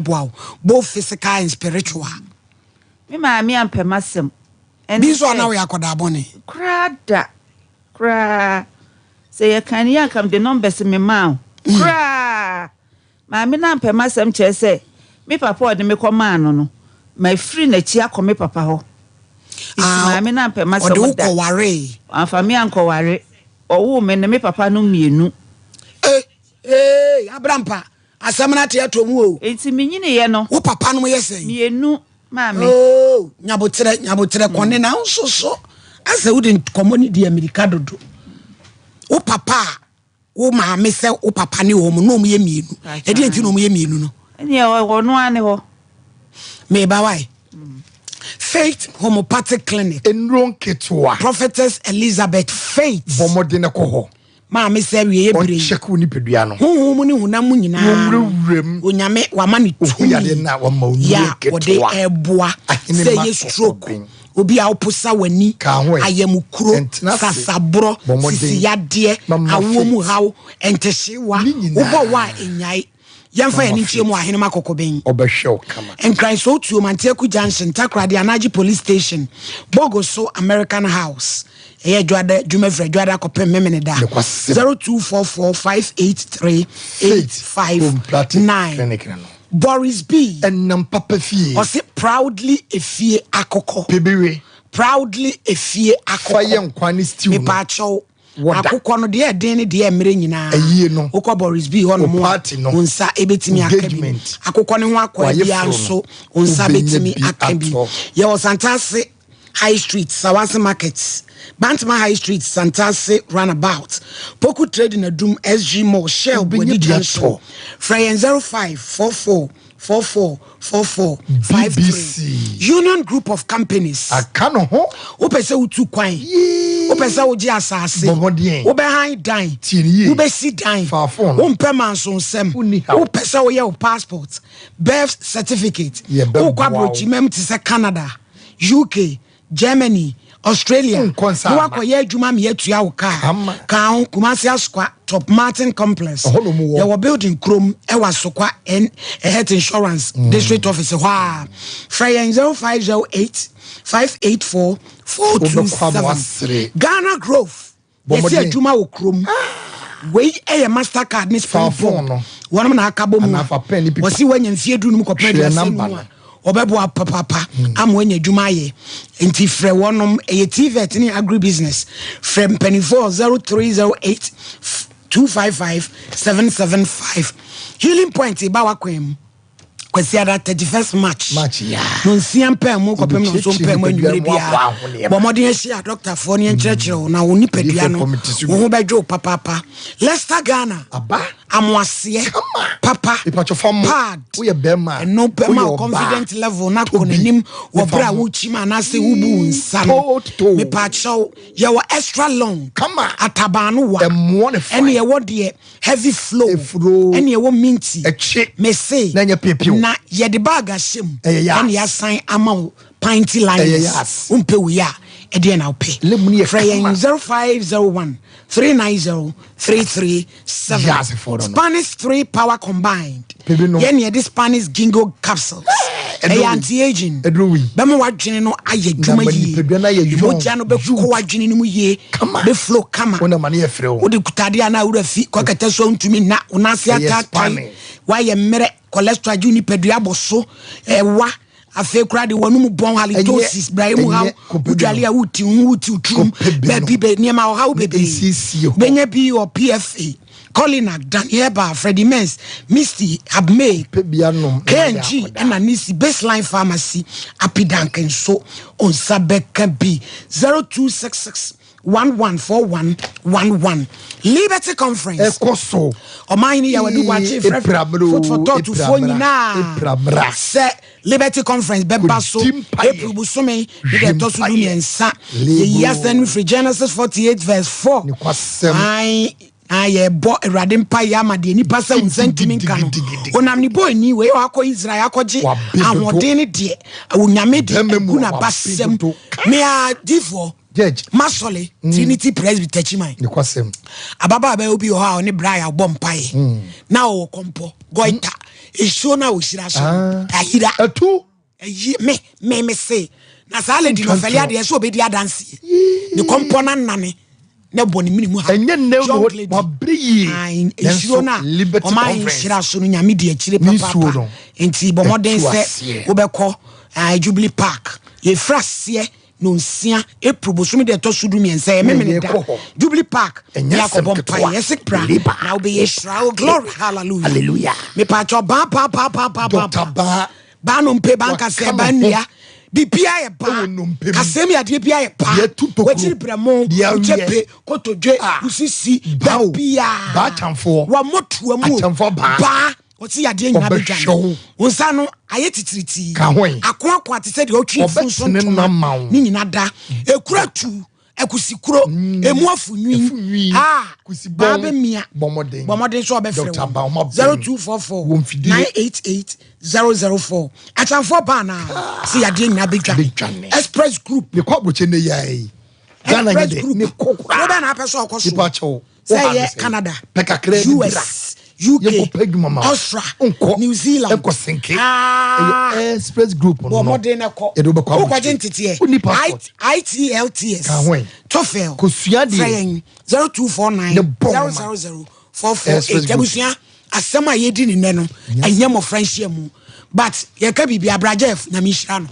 Boa wo both physical and spiritual. Me maame ampɛ m'asɛm. Ɛne Bi nso a sɛ, na woyɛ akɔdaa bɔne. Koraa da. Koraa. Sɛ yɛka ni a anka mede numbers memaa wo. Koraa. Maame no ampɛ m'asɛm kyerɛ sɛ me papa a ɔde me kɔmaa no no, mafiri n'akyi akɔ me papa hɔ. Nti Ah, maame no ampɛ ɔde m'asɛm wo da. kɔwaree. Wamfa me ankɔware. Ɔwoo me ne me papa no mmienu. Eh, eh, Abrampa, Asɛm no ate atɔ mu o. Enti menyiniiɛ no. Wo papa nom yɛ sɛn? Mmienu maame. Oh, nyaboterɛ, nyaboterɛ kɔne na nso so asɛ wode nkɔmmɔ no di amirika dodo. Wo papa a wo maame sɛ wo papa ne wɔn na wɔn yɛ mmienu. Ɛdeɛ nti na wɔn yɛ mmienu no? Ɛneɛ ɔno ara ne hɔ. Meba wae. Faith Homeopathic Clinic. Nnuro nketewa. Prophetess Elizabeth Faith. Bɔ mmɔden kɔ hɔ. Maame sɛ awieeɛ berɛ yi. Ɔnkyɛke wo nipadua no. Honhom mu ne honam mu nyinaa no. Wɔnwurawura mu. Onyame wama no Ohu tumi yadeɛ no a wama wo yɛ nnuro a wɔde nketewa. ɛreboa Ahene sɛ mma ɛyɛ stroke, kɔkɔben. obi a woposa w'ani, Ka ho ɛ. ayamukuro, Ɛntena ase. sasaborɔ, Bɔ mmɔden. sisi yadeɛ, Mama awoɔ mu faith. haw, ntehyeewa, Ne nyinaa. wobɔ wa a ɛnyae. Yɛmfa yɛn ani nkyerɛ mu wɔ Ahenem Akɔkɔbɛn. Ɔbɛhwɛ wo kama. Nkran Sowutuom, Antiaku Junction, Takoradi Anagye Police Station, Bogoso American House. Ɛyɛ Dwoada dwuma firi Dwoada kɔpem Memeneda. Nokwasɛm. 0244 Faith Homeopathic 583 Clinic no no. Boris B. Ɛnam papa fie. Ɔse proudly efie akokɔ. Pebewe. Proudly efie akokɔ. Fa yɛ nkwan ne stew no. Mepaakyɛw. Wɔ da. Akokɔ no deɛ ɛden ne deɛ mmerɛ nyinaa. Ayie no. Wokɔ Boris B hɔ nom Wo a, party no. wo nsa ebetumi aka bi. Engagement. Akokɔ no ho akwan Wayɛ biara foro no. nso, wo nsa Wobɛnya betumi bi aka bi. atɔ. Yɛwɔ Santase High Street, Sawase Market, Bantama High Street, Santase Runabout, Poku Trading Adum, SG Mall, Shell, Wobɛnya Buadi bi Junction. atɔ. Frɛ yɛn 0544 44 44 53. BBC. Union Group of Companies. Aka no ho. Wopɛ sɛ wotu kwan. Yee. Wopɛ sɛ wogye asase. Bɔ mmɔden. Wobɛhan dan. Tie no yie. Wobɛsi dan. Fa phone no. Wompɛ mansonsɛm. Wonni haw. Wopɛ sɛ woyɛ wo passport, birth certificate. Yɛbɛboa Wokɔ wo. aburokyimam te sɛ Canada, UK, Germany, Australia Wonkɔ nsa na ama. woakɔyɛ adwuma ma yɛatua wo kaa. Kama. Ka ho, Kumasi Asokwa, Top Martin Complex. Ɛhɔ na ɔmo wɔ. Yɛwɔ building kurom ɛwɔ Asokwa N Health Insurance District Office hɔ a. Frɛ yɛn 0508 584 Wobɛkɔ ama 427. woasere. Ghana Growth. Bɔ Yɛsi mmɔden. adwuma wɔ kurom. Wei ɛyɛ Mastercard ne Fa phone Springboard. no. Wɔnom na aka bɔ mu a. Anaa fa pen ne paper. Wɔsi wɔanya mfeɛ 15 kɔpem Twerɛ 35 number mu a. no. Wɔbɛboa papaapa ama wɔanya adwuma ayɛ. Nti frɛ wɔnom, ɛyɛ TVET ne agribusiness. Frɛ mpanimfoɔ 0308 255 775. Healing Point ba wakwan mu. Kwasiada 31st March. March, yeah. No nsia mpɛn mu kɔpem no nso mpɛn mu anwummere Yɛbɛkyerɛkyerɛ nipadua mu biara. aboa ho nneɛma. Bɔ mmɔden ahyia dɔktafoɔ ne yɛnkyerɛkyerɛ wo na wo nipadua no Adiyifoɔ kɔmiti so bi. wo ho bɛdwo wo papaapa. Leicester Ghana. Aba. Amoaseɛ. Kama. Papa. Mepatwɔ fa mo. Pad. Woyɛ bɛrima. Ɛno bɛma Woyɛ wo ɔbaa. confident level na kɔ Tobi. n'anim wɔ Mefa berɛ a mo. wokyim anaasɛ wobu wo nsa no. To, to. Mepaakyɛw, yɛwɔ extra long. Kama. Ataban no wa. Ɛmmoɔ ne fine. Ɛne yɛwɔ deɛ heavy flow. Efuro. Ɛne ɛwɔ minty. Ɛkye. Mese. Na ɛnyɛ piepiw. Na yɛde bag ahyɛ mu. Ɛyɛ yas. Ɛne yɛasan ama wo pinty liners. Ɛyɛ yas. Wompɛ wei a, ɛdeɛ na wopɛ. Lemu no yɛ Frɛ yɛn kama. 0501 390 337. Yas for no no. Spanish 3 power combined. Pebi no. Yɛne yɛde Spanish ginkgo capsules. Ɛduru Ɛyɛ wei. anti-aging. Ɛduru wei. Bɛma w'adwene no ayɛ Na adwuma ma yie. nipadua no ayɛ young, Mogya no bɛkɔ youth. w'adwene no mu yie. Kama. Bɛflow kama. Wo na ma no yɛ frɛ wo. Wode kutadeɛ anaa wura fi kɔkɛtɛ so a wontumi nna wo nan ase Ɛyɛ ataatae. Spanish. Woayɛ mmerɛ, cholesterol agye wo nipadua abɔ so, ɛwa, afei koraa de w'anum bɔn, halitosis, brayɛ mu haw, ɛnyɛ kɔpɛ bi wodwale no. a woti ho, woti wo turum, Kɔpɛ bi no. baabi bɛ nneɛma ɔhaw Ne bebree. nsiesie hɔ. Bɛnya bi wɔ PFA, Colinac, Dan Herbal, Freddie Mens, Misty, Abmay, Kɔpɛ bi anom na wayɛ KNG, akɔdaa. ɛna Nisi, Baseline Pharmacy, Apidank nso, onsa bɛka bi. 0266 114111. Liberty Conference. Ɛkɔ so. Ɔman yi yɛ wadu wakye frɛ April mmerɛ food for thought o, foɔ April mmra, nyinaa. April mmra. Sɛ Liberty Conference bɛba so Kɔdi mpaeɛ. April bosome ne deɛ ɛtɔ so Hwɛ du mpaeɛ. mmiɛnsa. Lebo. Yɛyi asɛm no firi Genesis 48 verse 4. Nokwasɛm. Ae, na yɛbɔ Awurade mpaeɛ ama deɛ nipa sɛ wo nsa ntumi nka no. Gidigidigidi. Ɔnam ne bɔ ani wei wakɔ Israel akɔgye Wabe dodo. ahoɔden ne deɛ Onyame de Bɛmɛ mu agu a wabe n'abasɛm. dodo. Mea difoɔ. Judge. Masɔle Trinity Presbyterian Chiman. Nokwasɛm. Ababaawa bɛyɛ obi wɔ hɔ a ɔne bra a ɔbɔ mpaeɛ na ɔwɔ kɔmpɔ goita. Nsuo no a wɔhyira so no, ayira. Atu. Ayi me me me se na saa lady no ɔfɛle adeɛ sɛ ɔbɛdi adanseɛ ne kɔmpɔ no anane na bɔ ne mene mu ha. Ɛnyɛ nnɛ Young lady. Wabrɛ yie. Ae, nsuo no a Liberty ɔma Conference. nhyira so no Nyame di akyire Ne nsuo papaapa no, nti bɔ mmɔden ɛtu sɛ aseɛ. wobɛkɔ ae, Jubilee Park. Yɛfiri aseɛ nonsia April bosome deɛ ɛtɔ so 13 ɛyɛ memene da yɛkɔ hɔ. Jubilee Park. Ɛnyɛ Ne asɛm akɔbɔ ketewa. mpaeɛ yɛse pra Labour. na wobɛyɛ hyira o glory hallelujah. Hallelujah. Mepaakyɛw baa paa paa paa paa paa Dr. Baa. Baa nnompe baa nkasɛɛ Waka baa ne ho. nnua biribiara yɛ baa Ɛwɔ nnompe mu. kasɛɛ mu yadeɛ biara yɛ baa Deɛ ɛtu tokuro. wakyiri brɛmo Deɛ aweɛ. wokyɛpe kotodwe Ah. wosisi Baa o. baabiara Baa kyamfoɔ. wɔ motoa mu o Akyɛmfoɔ baa. baa ɔsi yadeɛ nyinaa Ɔbɛhwɛ bɛdwane wo. wo nsa no ayɛ titiritii Ka ho ɛ. akoakoa te sɛ deɛ ɔtwe fun so Ɔbɛtene ntoma nam ma wo. ne nyina da ekura tu akusikuro emu afu Afu nwi. nwi a Kusi bɔn. baa bɛ mia Bɔ mmɔden. bɔ mmɔden so ɔbɛfrɛ Dr. Baa, ɔma bɛn. 0244 Wɔ mfidie. 988 004 akyɛnfoɔ baa na sɛ yadeɛ nyinaa bɛdwane Bɛdwane. Express Group. Mekɔ aburokyi ne yɛ yi. Ghana nyɛ Express dɛ. Group Mekɔ koraa. wobɛ na apɛ sɛ ɔkɔ so Nipa kyɛw. sɛ ɛyɛ Canada, Pɛ kakra bi bra. US, UK, Yɛnkɔ pɛ adwuma ma wo. Austria, Nkɔ. New Zealand. Ɛnkɔ senke. Ah. Ɛyɛ Express Group no. Bɔ mmɔden na kɔ. Yɛde wobɛkɔ Wokɔgye aburokyire. nteteɛ. Wonni passport. ITLTS. Ka ho ɛ. TOEFL. Kosua deɛ. Frɛ yɛn 0249 Ne bɔ nwoma. 000 448. Express Group. Abusua, asɛm a yɛdi ne nnɛ no, ɛnyɛ mmɔfra nhyiamu. But yɛka biribi abra Jeff, Nyame nhyira no.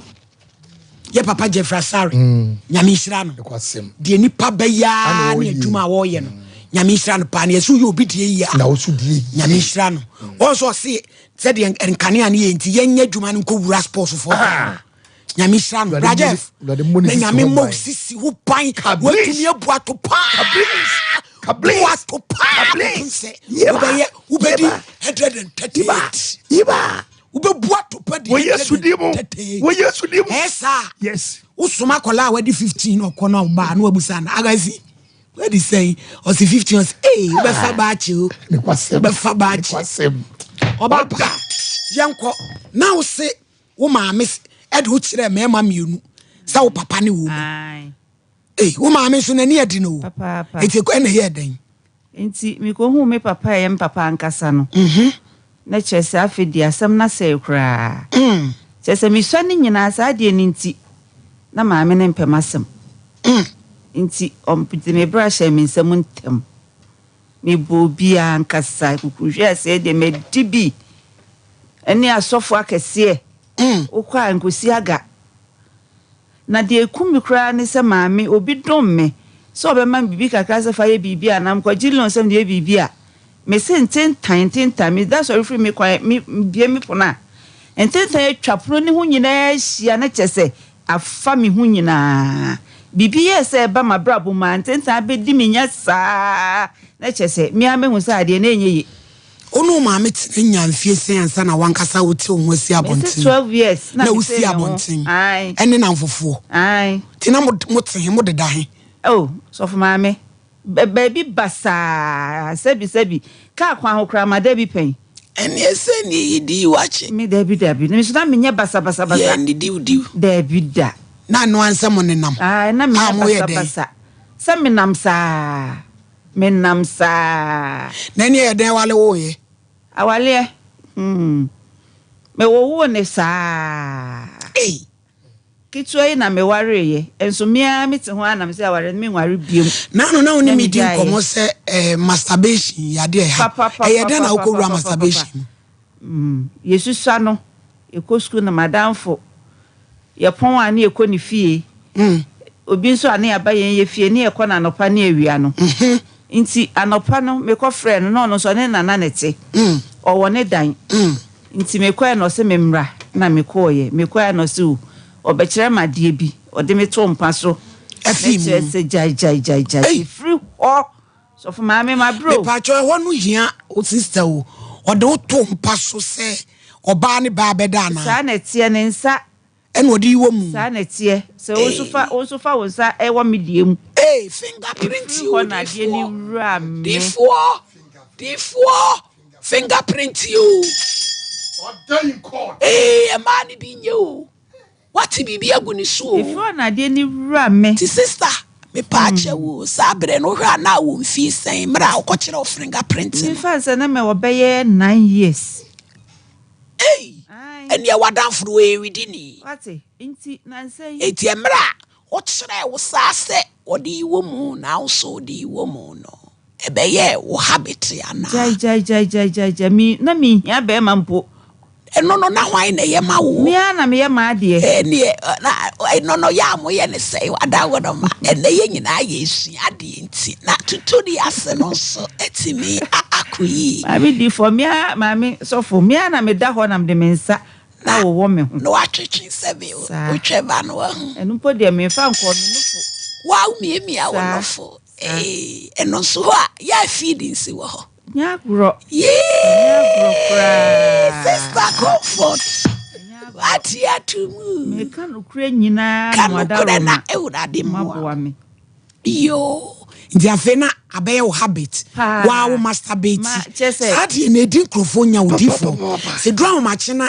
Yɛ papa Jeffrey Asare, Nyame nhyira no. Ɛkɔ Deɛ nipa bɛyɛ Ana ne ɔyɛ. adwuma a wɔreyɛ no, Nyame nhyira no paa. Na yɛsɛ woyɛ obi deɛ yie a, Na wo so deɛ yie. Nyame nhyira no. Wɔn nso ɔse sɛdeɛ nkanea no yɛ nti yɛnyɛ adwuma no nkɔ wura sports foɔ. Ah. Nyame nhyira no. Awurade Bra mmɔ ne- Jeff, Awurade mmɔ ne na sisi Nyame ho mmɔ ban. wo sisi ho ban. Kablis. Watumi abu ato paa. Kablis. Kablis. Bu ato paa. Kablis. Kɔpem sɛ Yeba. wobɛyɛ wobɛdi Yeba. 138. Yiba. Wobɛbu ato pa di Wɔ Yesu din mu. 138. Wɔ Yesu din mu. Ɛyɛ saa. Yes. Wosoma akwadaa a wadi 15 na ɔkɔ na ɔbaa na wabusa no agasi wadi sɛn ɔsi 15 ɔsi ee wobɛfa baakye o Nekwasɛm. wobɛfa baakye Nekwasɛm. ɔbaa pa yɛnkɔ na wo se wo maame ɛde wo kyerɛ mmarima mmienu sɛ wo papa ne wo mu Ae. ee wo maame nso n'ani adi no o Papaapa. eti ɛna ɛyɛ dɛn Nti mekɔhuu me papa a ɛyɛ me papa ankasa no, na kyerɛ sɛ afei deɛ asɛm no asɛe koraa. Kyerɛ sɛ mesua no nyinaa saa adeɛ no nti, na maame no mpɛ m'asɛm. Nti ɔde me bra hyɛɛ me nsam ntɛm. Mebɔɔ obiara ankasa, kukuruhwɛ asɛe deɛ madi bi, ɛne asɔfo akɛseɛ. Wokɔ a nkosi aga. Na deɛ ɛku me koraa ne sɛ maame, obi dom me sɛ ɔbɛma me biribi kakra sɛ fa yɛ biribi anaa mekɔgye loan sɛ mede yɛ biribi a, mese ntentan, ntentan, meda sɔre firi me kwan, me bue me pono a, ntentan atwa pono no ho nyinaa ahyia na kyerɛ sɛ afa me ho nyinaa. Biribi yɛɛ sɛ ɛba m'abrabɔ mu a, ntentan abɛdi me nya saa na kyerɛ sɛ me ara mɛhu sɛ adeɛ no ɛnyɛ yie. Wo ne wo maame tena nyaa mfie sɛn ansa na w'ankasa wote wo ho asi Mese abɔnten? 12 years na Na metee wosi me ho. abɔnten Ae. ɛne nnamfofoɔ? Ae. Nti na mote he, modeda he? Oh, sɔfo maame, baabi basaa, sɛbi sɛbi, kaa kwan ho koraa mada bi pɛn. Ɛneɛ sɛ neɛ yɛdii wakye. Me dabi dabi, me nso na menyɛ basabasabasa. Yɛ nnidiwdiw. Dabi da. Na ɛno ara ne sɛ monenam. Ae, na A menyɛ moyɛ dɛn? basabasa. Sɛ menam saa, menam saa. Na ɛneɛ yɛ dɛn wale woeɛ? Awaleɛ, hmm, mewowoo no saa. Ei! Ketewa yi na mewareeɛ, nso me ara mete ho ara na mese awareɛ no menware biom. Naano na wo ne Na me di megyaeɛ. nkɔmmɔ sɛ eh, masturbation yɛ adeɛ a ɛha. Ɛyɛ dɛn na wokɔwura Papapapapapapapapa. masturbation mu? Yɛsusua no, yɛkɔ sukuu na m'adamfo, yɛpɔn a ne yɛkɔ ne fie. Obi nso a ne yɛaba yɛn yɛ fie, ne yɛkɔ no anɔpa ne awia no. Nti anɔpa no mekɔfrɛɛ no na ɔno nso ɔne ne nana na ɛte. Ɔwɔ ne dan. Nti mekɔɛ na ɔse memmra na mekɔɔeɛ. Mekɔɛ na ɔse o, ɔbɛkyerɛ me adeɛ bi. Ɔde me too mpa so. Na Afii kyerɛ mu. sɛ gyae gyae gyae gyae. Ei! Ɛfiri hɔ, sɔfo maame mabrɛ o. Mepaakyɛw ɛhɔ no hia wo sister o. Ɔde wo too mpa so sɛ ɔbaa ne baa bɛda anaa? Saa na ɛteɛ, ne nsa. Ɛna ɔde yi wɔ mu. Saa na ɛteɛ. Sɛ wo nso fa, wo nso fa wo nsa wɔ me deɛ mu. Ee, fingerprint Ɛfiri o, hɔ na adeɛ no difoɔ, wuraa me. difoɔ, difoɔ, fingerprint o. Ɔda in court. Ee, mmaa no bi nyɛ o. Wate biribi agu ne so o. Ɛfiri hɔ na adeɛ no wuraa me. Ti sister, mepaakyɛw o, saa berɛ no wohwɛ a na wɔ mfie sɛn mmerɛ a wokɔkyerɛ wo fingerprint no? Mefa sɛ na mewɔ bɛyɛ 9 years. Ɛneɛ w'adamfo no ɔyɛ widini. Wate? Nti nansa yi. Enti mmerɛ a wokyerɛɛ wo saa sɛ wɔde yi wɔ mu na wo nso wode yi wɔ mu no, ɛbɛyɛɛ wo habit anaa? Gyae gyae gyae gyae gyae gyae me na menhia bɛɛma mpo. Ɛno no na hwan na ɛyɛ ma wo? Me ara na meyɛ m'adeɛ. Ɛneɛ na ɛno no yɛ a moyɛ no sɛn? W'adaworo ma ɛnɛ yɛn nyinaa yɛresua adeɛ nti na tutorials no nso atumi akɔ yie. Maame difoɔ, me ara maame sɔfo, me ara na meda hɔ na mede me nsa Na awowɔ me ho. Na watwetwe sɛbe Saa. wotwa ba no wahu. Ɛno mpo deɛ memfa nkɔɔ me nufo. Wa womiamia wo Saa. nufo. Saa. Ee, ɛno nso hɔ a yɛ a feedings wɔ hɔ. Nyɛ agorɔ. Yee! Ɛnyɛ agorɔ koraa. Sister Comfort. Ɛnyɛ agorɔ. Wate ato mu. Meka nokorɛ nyinaa Ka na nokorɛ wadaworo na ma. Awurade mmoa. Moaboa me. Yoo. Nti afei na abɛyɛ wo habit. Paa. Waa wo masturbate. Ma, kyerɛ sɛ. Saa deɛ na ɛdi nkurɔfoɔ nya odifoɔ. Sɛ duru ahomakye na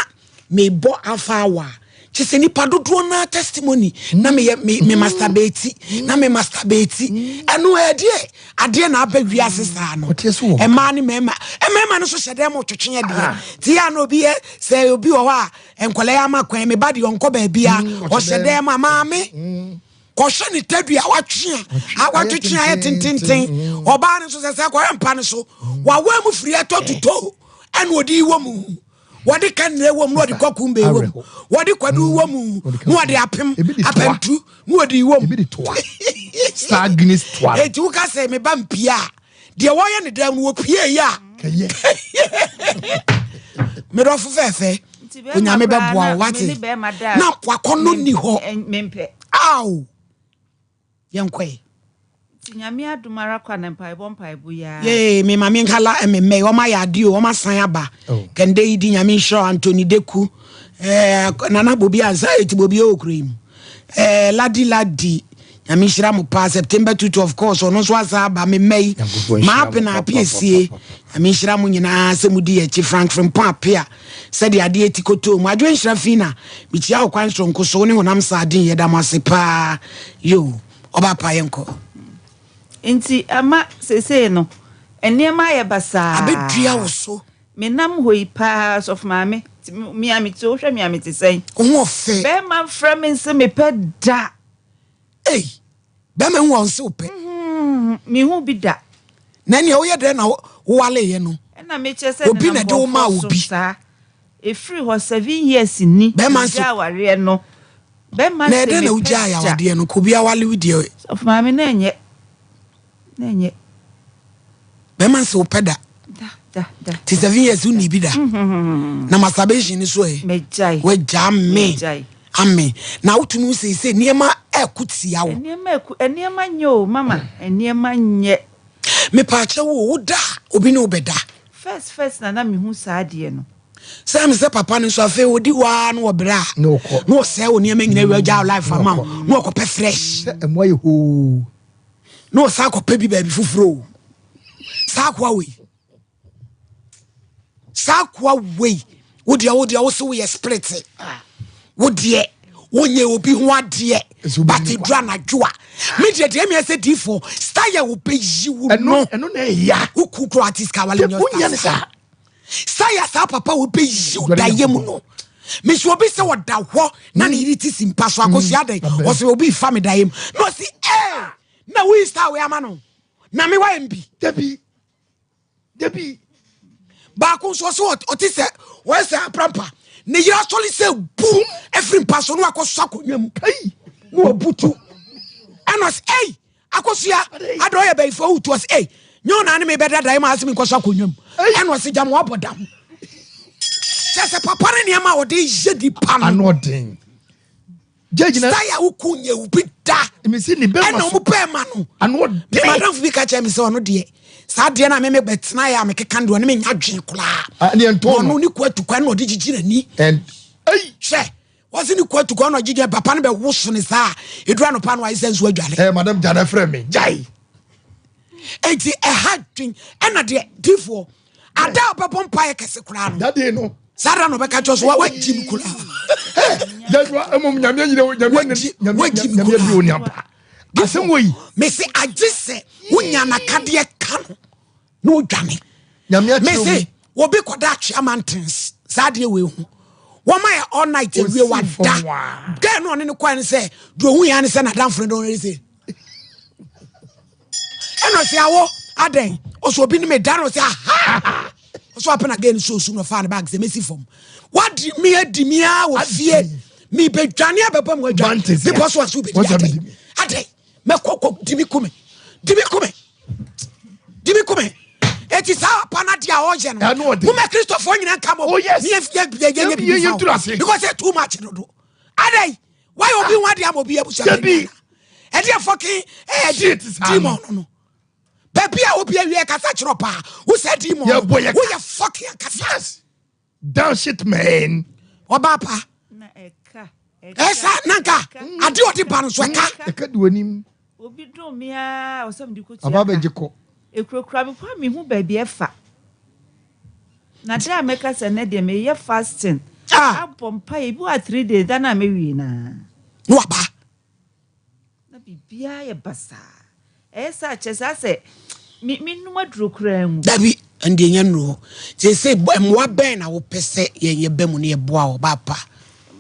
mebɔ alpha hour a, kyerɛ sɛ nipa dodoɔ naa testimony na meyɛ me me masturbate na me masturbate. Ɛno ɛdeɛ adeɛ na aba wiase saa no. Mmaa ne mmarima. Mmarima no nso hyɛ dɛm twetwe adeɛ. Ti yɛ a na obi yɛ sɛ obi wɔ hɔ a nkwadaa yi ama kwan me ba deɛ ɔnkɔ baabi a ɔhyɛ dɛm a maame. Kɔhwɛ ne tadua a watwe a watwetwe ayɛ tententen. Ɔbaa no nso sɛ sɛ kɔhwɛ mpa no so. Wawa mu firi ɛtɔ tutɔ ɛna ɔde wɔ mu. Wɔde kɛnere wɔ mu na wɔde kɔkumbe wɔ mu. Wɔde kwadu wɔ mu na wɔde apem apɛntu na wɔde wɔ mu. Ebi de toa. Star Guinness toa. Eti woka sɛ me ba mpie a deɛ wɔyɛ ne dan mu wɔpie yi a. Kɛyɛ. Medɔfo fɛɛfɛ. Onyame bɛboa wo wate. Na wakɔnɔ ni hɔ. Mempɛ. Ao! Yɛnkɔ ɛ. Nti Nyame adom ara kwa na mpaebɔ mpaebɔ yi ara. Yee me ma menkala me mmɛ wɔn ayɛ adeɛ o wɔn asan aba Oh. kɛnde yi di Nyame nhyira wo Anthony Deku eh, Nana Bobi ansa eti Bobi ɛwɔ kuro yi mu eh, Ladi Ladi Nyame nhyira mo paa September 2 of course ɔno nso asan aba me mmɛ yi Nyankopɔn nhyira mo maapena pa, pa, pa, apiesie pa, pa, pa. Nyame nhyira mo nyinaa sɛ modi yɛn akyi Frank Frimpong Apea Sɛdeɛ adeɛ ti kotoo mu. Adwoa Nhyira Fina, mekyia wo kwan soronko so, wo ne honam sardine, yɛda mo ase paa. Yoo, ɔbaa pa yɛnkɔ. Nti ama seesei no nneɛma ayɛ basaa. Abɛdua wo so. Menam hɔ yi paa sɔfo maame, nti me a mete wohwɛ me a mete sɛn? Wo ho ɔfɛ. Bɛrima mfrɛ me nse mepɛ da. Ei! Bɛrima hu wɔn se wopɛ. Mehu bi da. Na nea woyɛ dɛn na wowaleeɛ no? Ɛna mekyerɛ sɛ Obi na nenam ɛde wo maa nkurɔfoɔ so obi. saa. Ɛfiri hɔ 7 years ni. Bɛrima nso. Megyaa awareɛ no. Bɛrima Na se ɛdɛn na mepɛ wogyae da. awadeɛ no? Kɔ obi awale wo deɛ. Sɔfo maame na ɛnyɛ. Na ɛnyɛ. Bɛrima nse wopɛ da. Da da da. Ti 7 years wonni bi da. Na masturbation ni so ɛ. Megyae. Wagya me. Megyae. Ame. Na wotumi hu seesei nneɛma ɛko tia wo. Nneɛma ɛko nneɛma nyɛ o mama nneɛma nyɛ. Mepaakyɛ wo o, woda a obi ne wo bɛda. First first na na mehu saa adeɛ no. Sɛ me sɛ papa no nso afei odi hɔ ara na ɔbrɛ a Na ɔkɔ. na ɔsɛe wo nneɛma nyinaa wie ɔgya wo life Na ama wo ɔkɔ. na ɔkɔpɛ fresh. Sɛ ɛmo ayɛ hoo. Na ɔsan akɔpɛ bi baabi foforɔ o. Saa akoa wei. Saa akoa wei. Wo deɛ wo deɛ wo se woyɛ spirit. Wo deɛ wonyɛ obi ho adeɛ. Nso obi But ni kwa. eduru anadwo a. Me deɛ deɛ mi ɛsɛ diifoɔ style a wobɛyi wo Ɛno no. ɛno na ɛya. Wo kukuru artist ka wale nyɛ Wonyɛ ne star. saa. Style a saa papa wobɛyi wo Dware da yɛ mu Nyankopɔn. no. Mesi obi sɛ ɔda hɔ na ne yere ti si mpa so akosua dɛn Abɛn. ɔsɛ obi fa me da yɛ mu na ɔsi ɛɛ na woyi style wei ama no na me wayɛ mbi. Dabi. Dabi. Baako nso ɔsɛ ɔte sɛ ɔyɛ sɛ aprampa ne yere asɔre sɛ bum afiri mpa so na wakɔsɔ akonnwa mu Kai. na wabutu ɛna ɔsɛ ei akosua ada ɔyɛ bɛyifoɔ wotu ɔsɛ ei nyɛ ɔna ne me bɛda daeɛ mu asɛ menkɔsɔ akonnwa mu ɛna ɔsɛ gyama wabɔ dam kyɛ sɛ papa ne nneɛma a ɔde yɛ nipa no Ano ɔden. Judge na style a woku nyɛ obi da mesi ne bɛma ɛna so. ɔmo pɛɛ ma no Ano me ɔden. madamfo bi ka kyerɛ me sɛ ɔno deɛ saa deɛ no a meme bɛtena yɛ a mekeka no deɛ ɔne menya dwen koraa Ah, ne ɛntɔn no. ɔno ne kɔ atu kwan na ɔde gyigyi n'ani And ei. hwɛ wɔse ne kɔ atu kwan na ɔgyegye papa no bɛwo so ne saa ɛduru anɔpa no ayɛ sɛ nso adwale Eh madam Jana frɛ me. Jai. enti ɛha dwen ɛna deɛ difoɔ ada a ɔbɛbɔ mpaeɛ kɛse koraa no That day no. saa da na ɔbɛka kyerɛ so wagyi me koraa Judge wa emom nyame nyina nyame Wagyi- nyame wagyi me nyame koraa. bi oni ampa. Asɛm wɔ yi. mese agye sɛ wonya nakadeɛ ka no na wodwane Nyame akyerɛ mese obi kɔda Atwea Mountains saa adeɛ wei ho. Wɔma yɛ all night awie Ɔsii wada. fam waa. Girl no ɔne no kɔɛ no sɛ deɛ ɔhu yɛ ne sɛ n'adamfo no de ɔne sɛ ɛna ɔsɛ awɔ adɛn ɔsɛ obi ne me da no ɔsɛ aha ɔsɛ wapɛ na girl no so osu na ɔfaa ne bag sɛ mɛsi fam wadi mi adi mi a wɔ fie mi bɛ dwane abɛbɔ mu adwa Mantis, yeah. bepɔ so aso bɛdi What's up, adɛn Dimi? adɛn mɛkɔ kɔ dimi kume dimi kume dimi kume eti saa papa na deɛ a ɔyɛ Ɛno no ɔde. mo mɛ kristofoɔ nyinaa nka mo Oh, yes. ne yɛ yɛ yɛ yɛ Yɛ- yɛ- yɛnturu ase. because it's too much dodo adɛn wayɛ obi ho adeɛ ama obi abusua Dabi. ɛdeɛ fucking ɛyɛ Shit, saa no. demon no no baabi a obi awie kasa kyerɛ paa wosɛ demon no Yɛbɔ yɛ ka. woyɛ fucking akasa Yes. Down shit, man. ɔbaa pa Na ɛka. ɛsa nanka ade ɔde ba no so ɛka Ɛka di w'anim. Obi dùn mí aa ɔsɛ mi de ko tua Aba ka. bɛgye kɔ. Ekurakura mi kɔ mi hu baabi ɛfa. Na de a mɛka sɛ ne deɛ meyɛ fasting. Ah. Abɔ mpa ebi wa 3 days da na mewie naa. Na waba. Na biribiara yɛ basaa. Ɛyɛ sɛ akyɛ sɛ asɛ mi mi num aduro koraa mu. Dabi, ɛndeɛ nyɛ nnuro hɔ sese mmoa bɛn na wopɛ sɛ yɛn yɛbɛ mu ne yɛboa wɔ ba pa?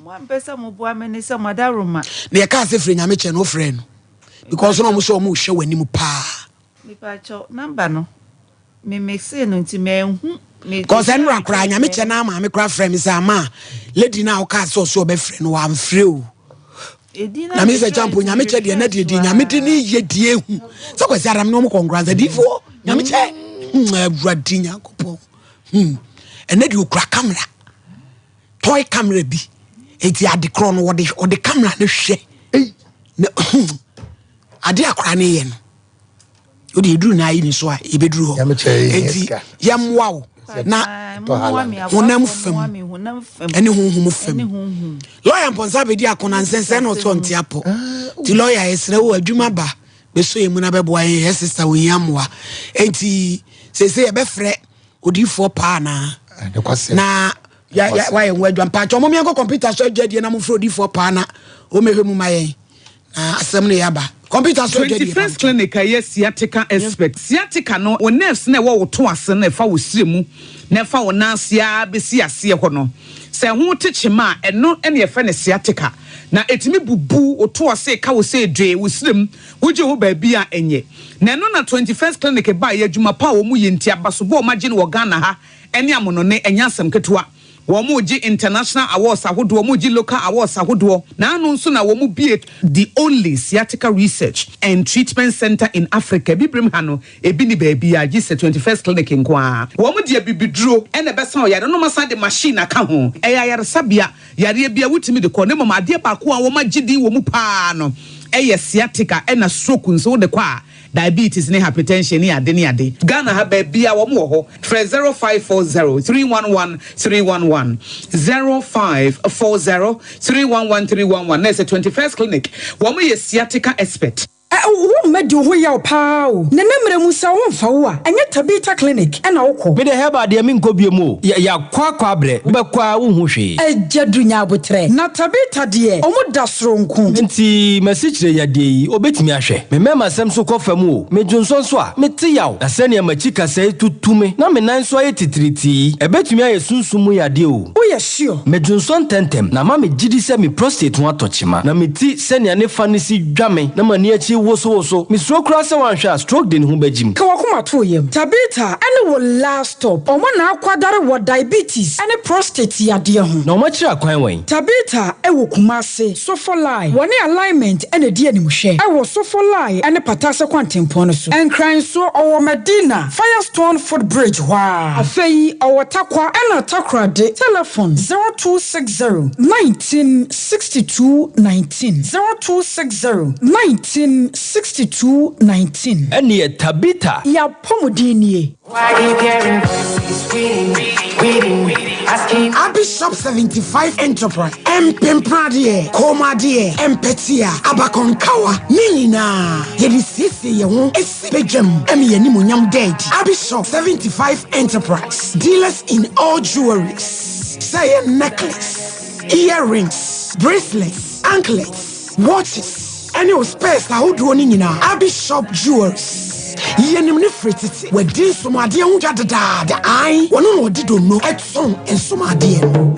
Mo a mpɛ sɛ mo boa me ne sɛ mo adaroma. Na yɛkaa sɛ firi Nyame kyɛ no wofrɛ no because na ɔmo sɛ ɔmo hwɛ w'anim paa. Nipa kyɛw number no me mixee no nti mɛnhu. Because ɛnora koraa Nyame kyɛ no maame koraa frɛ me sɛ ama lady no a wokaa sɛ ɔsɛ ɔbɛfrɛ no wamfrɛ o. Edin Na me sɛ champo Nyame kyɛ deɛ na deɛ deɛ Nyame de ne yɛ deɛ ehu sɛ Kwasi Adam ne ɔmo kɔ nkora sɛ diifoɔ Nyame kyɛ Awurade Nyankopɔn ɛnɛ deɛ okura camera toy camera bi eti ade korɔ no wɔde ɔde camera no hwɛ na ade akora ne yɛ no o de eduru na ayi ne so a ebeduru hɔ Nyame kyɛ yɛ hia eti sika. yɛmmoa wo na honam fam honam fam ɛne honhom fam. Ɛne honhom. Lɔya mpɔnsa bɛdi akona nsɛnsɛn na ɔtɔ nte apɔ nti lɔya yɛsrɛ wo adwuma ba bɛsɔ yɛ mu na bɛboa yɛn yɛ sister ohia mmoa enti seesei yɛbɛfrɛ odiyifoɔ paa anaa na wayɛ ho adwa mpakyɛ ɔmo miɛnkɔ kɔmputa so adwa die na mofrɛ odiyifoɔ paa na ɔmɛhwɛ mu ma yɛn na asɛm no yɛ aba kɔmputa so adwa die. 21st Clinic a ɛyɛ sciatica expert. Sciatica no, wo nerves na ɛwɔ wo to ase no ɛfa wo srɛ mu na ɛfa wo nan ase ara bɛsi aseɛ hɔ no. Sɛ ɛho te kyema a, ɛno na yɛfrɛ no sciatica. Na ɛtumi bubu wo to ase, ɛka wo sɛ dwee, wo srɛ mu, wogye ho baabi a ɛnyɛ. Na ɛno na 21st Clinic baeɛ, adwuma pa a wɔyɛ nti, abasobɔ a wɔagye no wɔ Ghana ha ne amonɔne, ɛnyɛ asɛm ketewa. Wɔregye international awards ahodoɔ, wɔregye local awards ahodoɔ. Na ano nso na wɔbue the only sciatica research and treatment centre in Africa. Abibirem ha no, ebi nni baabiara gye sɛ 21st Clinic nko ara. Wɔde abibiduro na ɛbɛsa ɔyare no na wɔasan de machine aka ho. Ɛyɛ ayaresabea, yareɛ biara wotumi de kɔ na mmom adeɛ baako a wɔagye din wɔ mu pa ara no yɛ sciatica ɛna stroke nso wode kɔ a diabetes ne hypertension ne ade ne ade. Ghana ha baabiara wɔn wɔ hɔ. Frɛ 0540 311 311, 0540 311 311 na ɛsɛ 21st Clinic. Wɔn yɛ sciatica expert. Ɛ wo mma di wo ho yaw paa o. Nana mmerɛ mu sɛ wo mfa wo a, ɛnyɛ Tabitha Clinic na wo kɔ. Me deɛ herbal deɛ menkɔ biom o, yɛ yakɔ akɔ abrɛ, wobɛkɔ a wonhu hwee. Agya du nya aboterɛ. Na Tabitha deɛ ɔmo da soronko. Nti m'asikyire yadeɛ yi obetumi ahwɛ? Me mmarima sɛm so kɔ fam o, me dwonsɔ nso a, mete yaw. Na sɛnea m'akyi kasɛe tutu me na me nan nso ayɛ titiritii yi, ɛbɛtumi ayɛ sunsum mu yadeɛ o. Woyɛ sure? Me dwonsɔ ntɛmntɛm na ama me gyidi sɛ me prostate ho atɔ kyema. Na me ti sɛnea ne fa no si dwa me na m'ani akyi wosowoso. Mesuro koraa sɛ wanhwɛ a stroke de ne ho bɛgyim. Ka w'akoma to wo yam. Tabitha ne wo last stop. Wɔn na akwadare wɔ diabetes ne prostate yadeɛ ho. Na wɔakyerɛ akwan wɛn? Tabitha wɔ Kumasi, Sofolai. Wɔne Alignment na ɛdi animhwɛ wɔ Sofolai ne Patase kwantempɔn no so. Nkran nso, ɔwɔ Madina, Firestone foot bridge hɔ ara. Afei ɔwɔ Tarkwa ɛna Takoradi. Telefon, 0260 19 62 19, 0260 19 62 19. Ɛnneɛ Tabitha. Y'apɔmuden nie. Abishop 75 Enterprise, Mpempradeɛ, kɔnmuadeɛ, mpɛtea, abakɔnkawa, ne nyinaa yɛde siesie yɛn ho si badwam ma yɛn animuonyam da adi. Abishop 75 Enterprise, dealers in all jewelries, sɛ ɛyɛ necklace, earrings, bracelets, anklets, watches, ɛne wo specs ahodoɔ no nyinaa. Abishop Jewelries, yɛnim ne firi tete, wadi nsomadeɛ ho dwa dedaada. Ae, wɔno na ɔde donno ɛtɔn nsomadeɛ no.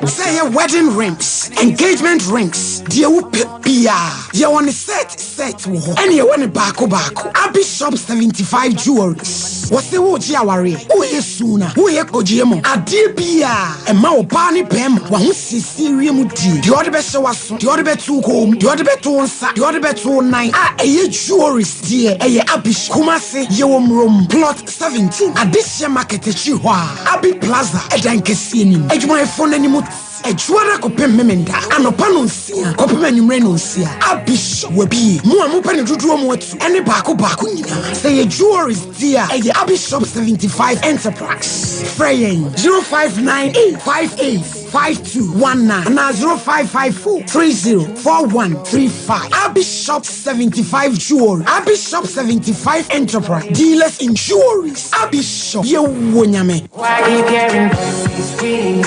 Sɛ ɛyɛ wedding rings, engagement rings, deɛ wopɛ biara, yɛwɔ ne set set wɔ hɔ, ɛne yɛwɔ ne baako baako. Abi Shop 75 Jewelries. Wɔse wogye awareɛ, woyɛ suna, woyɛ kogyeɛ mu, adeɛ biara ɛma ɔbaa ne bɛrima wahosiesie wie mu die. Deɛ ɔde bɛhyɛ w'aso, deɛ ɔde bɛto wo kɔn mu, deɛ ɔde bɛto wo nsa, deɛ ɔde bɛto wo nan a ɛyɛ jewelries deɛ ɛyɛ Abi. Kumase yɛwɔ Murom Plot 17 Adehyɛ Market akyi hɔ a Abi Plaza ɛdan kɛseɛ nim. Adwumayɛfoɔ no anim adwuara kɔpem Memenda anɔpa no 6 kɔpem anwummerɛ no 6. Abi Shop wabie mu a mopɛ ne dodoɔ mu atu ɛne baako baako nyinaa. Sɛ yɛ jewelries di a ɛyɛ Abi Shop 75 Enterprise. Frɛ yɛn 0598 58 5219 anaa 0554 30 4135. Abi Shop 75 Jewelry, Abi Shop 75 Enterprise, dealers in jewelries. Abi Shop, yɛwɔ Nyame. Why keep hearing voices waiting,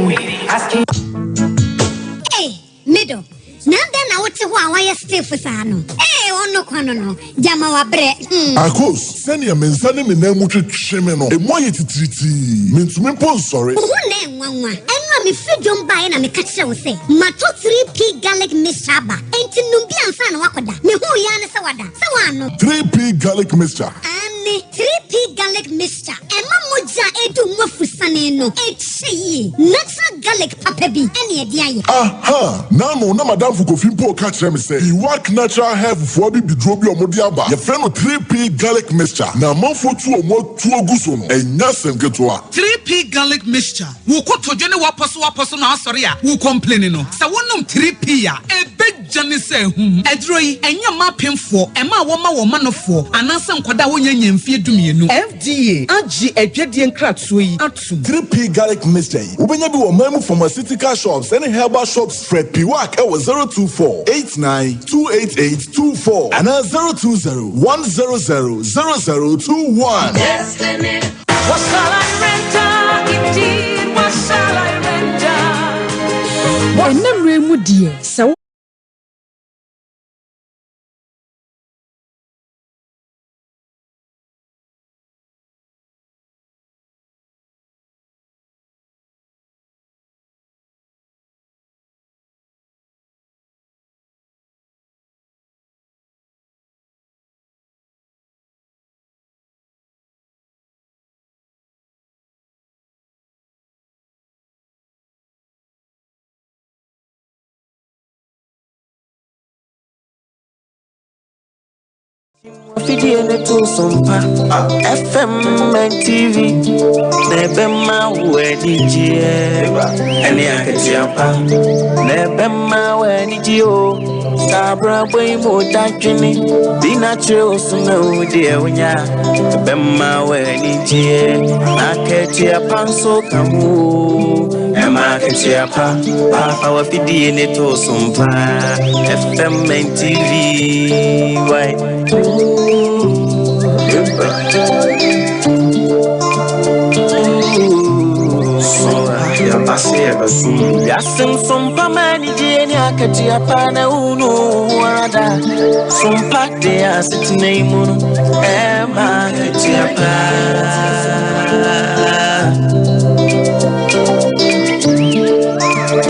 waiting, asking? Hey, middle. Na dɛn na wote hɔ a wayɛ stiff saa no? Ee, ɔno kwa no gyama wabrɛ. Akos, sɛnea me nsa ne me nan mu twetwe me no, emu ayɛ titiritii. Mentumi mpo nsɔre. Wo ho na ɛnwanwa. Ɛno a mefiri dwom baeɛ na meka kyerɛ wo sɛ mato 3P Garlic Mixture aba. Enti nom bi ansa na woakɔda. Mehuu yɛa ne sɛ wada sɛ woano. 3P Garlic Mixture. Ane, 3P Garlic Mixture ɛma mogya a ɛdu mu afusane no ɛkyɛ yie. Natural garlic papa bi ɛne ɛde ayɛ. Aha! Nano na madamfo Kofi mpo ka kyerɛ me sɛ Iwak Natural Health foɔ bi biduro bi a ɔmode aba. Yɛfrɛ no 3P Garlic Mixture na amanfoɔ tu ɔmo atuo gu so no, ɛnyɛ asɛm ketewa. 3P Garlic Mixture, wo kotodwe ne wapɔso wapɔso na asɔre a wo complain no, sɛ wonom 3P a, ɛbɛgya ne sɛ ahum. Aduro yi, ɛnyɛ mma apemfoɔ, ɛma a wɔma wɔn manofoɔ anaasɛ nkwadaa a wɔnyɛ nya mfeɛ 12. FDA agye adwadie nkratoɔ yi atom. 3P Garlic Mixture yi, wobɛnya bi wɔ man mu pharmaceutical shops ne herbal shops. Frɛ Piwak ɛwɔ 024 89 288 24 anaa 020 100 0021. What shall I render? Indeed, what shall I render? Ɛnna mmerɛ mu deɛ sɛ wo Fidie ne to so mpa FM and TV na ɛbɛma wo ani gyeɛ ɛne akatua pa na ɛbɛma wo ani gye o saa abrabɔ yi mu dadwene bi na kyerɛ wo so na wo deɛ wonya ɛbɛma wo ani gyeɛ na akatua pa nso ka ho o ɛma akatua pa paafa wafidie ne to so mpa FM and TV why. Sompa manigye ne akatua pa na wonu wo ara sompa de asetena yi mu no ɛma akatua pa.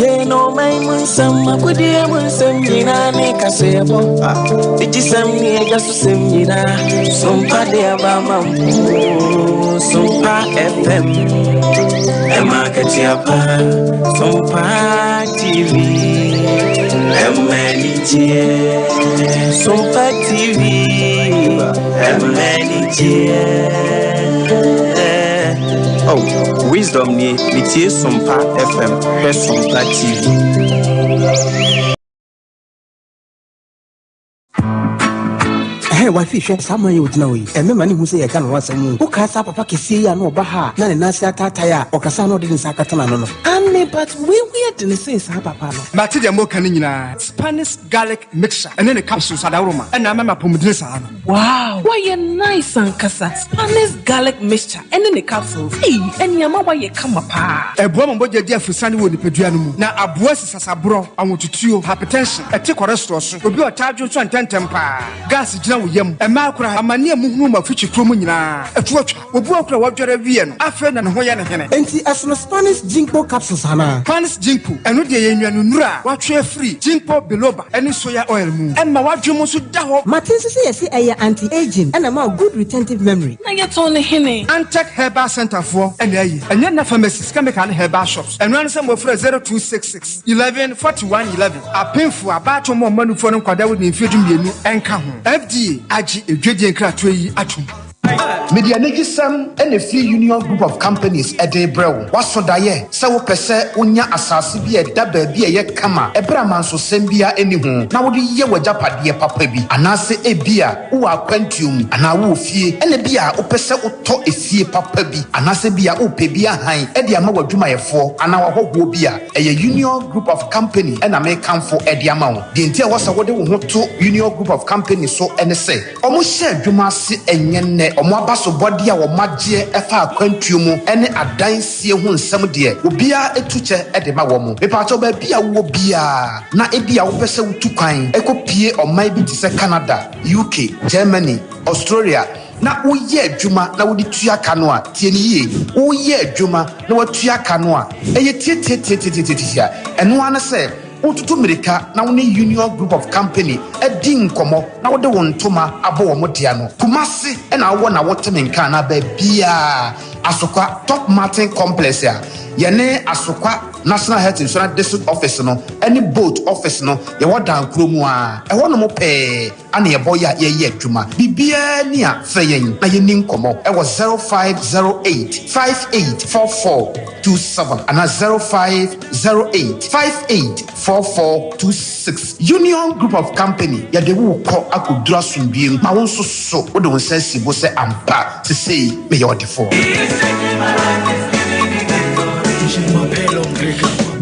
Yɛn ɔman mu nsɛm akodie mu nsɛm nyinaa ne kaseɛbɔ ɛgyisɛm ne agya so sɛm nyinaa sompa de aba ma mpo Sompa FM ɛma akatua pa Sompa TV ɛma anigyeɛ Sompa TV ɛma anigyeɛ. Oh, Wisdom nie, metie Sompa FM, hwɛ Sompa TV. Ɛhɛn wafi hwɛ saa man yi ogyina hɔ yi, ɛmɛma ne hu sɛ yɛka ne ho asɛm o. Wokaa saa papa kɛseɛ yi a na ɔba ha a na ne nan ase ataatae a ɔkasa na ɔde ne nsa akata n'ano no. Ane, but wei weird ne sen saa papa no. Mate deɛ moka no nyinaa. Spanish Garlic Mixture ɛne ne capsules adaworoma ɛna ama me apɔmuden saa no. Wow! Wayɛ nice ankasa. Spanish Garlic Mixture ɛne ne capsules. Ei, ɛne ama wayɛ kama paa. Ɛboa ma mogya di afusane wɔ nipadua no mu na aboa si sasaborɔ, ahotutuo, hypertension, ɛte cholesterol so, obi a ɔtaa dwonsɔ ntɛmntɛm paa, gas gyina wo yam. yam. Mmaa koraa, amane a muhunu wɔ mo afikyikuo mu nyinaa, atu atwa. Obi wɔ hɔ koraa a wadware awie no, afei na ne ho yɛ no hene. Enti ɛsono Spanish Ginkgo capsules anaa? Spanish Ginkgo, ɛno deɛ ɛyɛ nnuanennuro a wɔatwe afiri Ginkgo biloba ne soya oil mu. Ɛma w'adwene mu nso da hɔ. Mate nso sɛ yɛse ɛyɛ anti-aging ɛna ɛma wo good retentive memory. Na yɛtɔn no hene? Antec Herbal Centre foɔ na ayi. Ɛnyɛ nna pharmacies, chemical ne herbal shops. Ɛno ara ne sɛ mofrɛ 0266 11 41 11. Apemfoɔ, abaatan mu ɔmanufoɔ ne nkwadaa a wɔdi mfeɛ 12 nka ho. FDA agye edwadie nkratoɔ yi atom. Mede anigyesɛm na ɛfiri Union Group of Companies de rebrɛ wo. Woaso daeɛ sɛ wopɛ sɛ wonya asase bi a ɛda baabi a ɛyɛ kama ɛberɛ a mansosɛm biara nni ho na wode yɛ w'agyapadeɛ papa bi? Anaasɛ ebia wowɔ akwantuo mu anaa wowɔ fie na ebia wopɛ sɛ wotɔ efie papa bi anaasɛ ebia worepɛ bi ahan de ama w'adwumayɛfoɔ anaa w'ahɔhoɔ bi a, ɛyɛ Union Group of Company na merekamfo de ama wo. Deɛ nti a ɛwɔ sɛ wode wo ho to Union Group of Company so ne sɛ, Wɔhyɛ adwuma ase ɛnyɛ nnɛ. Wɔn abasobɔdeɛ a wɔagyeɛ ɛfa akwantuo mu ne adansie ho nsɛm deɛ, obiara tu kyɛ de ma wɔn. Mepaakyɛw baabi a wowɔ biara na ebia wopɛ sɛ wotu kwan kɔ pue ɔman bi te sɛ Canada, UK, Germany, Australia na woyɛ adwuma na wode tua ka no a, tie no yie, woyɛ adwuma na watua ka no a, ɛyɛ tiatiatiatiatiatia. Ɛno ara ne sɛ. Wotutu mmirika na wo ne Union Group of Company adi nkɔmmɔ na wode wo ntoma abɔ wɔn dea no. Kumasi na wowɔ na wote me nka anaa baabiara, Asokwa, Top Martin Complex a yɛne Asokwa National Health Insurance District Office no ne Boat Office no yɛwɔ dan koro mu ara. Ɛhɔnom pɛɛ ana yɛbɔ yɛ a yɛyɛ adwuma. Biribiara ni a, frɛ yɛn na yɛnni nkɔmmɔ wɔ 0508 58 44 27 anaa 0508 58 44 26. Union Group of Company, yɛde wo rekɔ akɔduru asomdwoeɛ mu ma wo nso so wode wo nsa asi bo sɛ ampa sesei meyɛ ɔdefoɔ.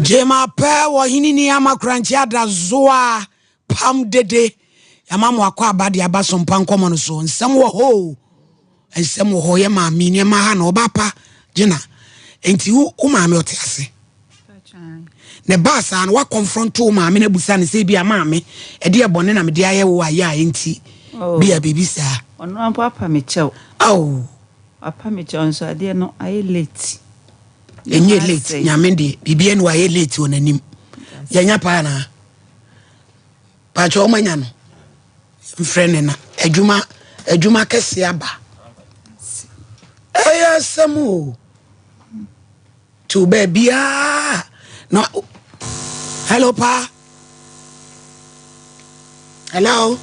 Gyema pɛ wɔ hene ni ama korankye adazoa Pam dede, yɛama mo akɔ aba de aba sompa nkɔmmɔ no so. Nsɛm wɔ hɔ o, nsɛm wɔ hɔ. Yɛ maame nneɛma ha na ɔba pa gyina. Nti wo wo maame ɔte ase. Na ɛbaa saa no wakɔnfrɔnto wo maame na abusa no sɛ ebi a maame ɛde ɛbɔne na mede ayɛ wo ayɛ a nti Oh. bi a biribi saa. Ɔno ara mpo apa me kyɛw. Ao. Wapa me kyɛw nso adeɛ no ayɛ late. Ɛnyɛ late, nyame deɛ biribi ɛna wayɛ late wɔ n'anim. Yɛnya paa naa. Pakyɛ ɔmo anya no mfrɛ ne na adwuma adwuma kɛse aba ɛyɛ asɛm o to baabiaa na hello pa hello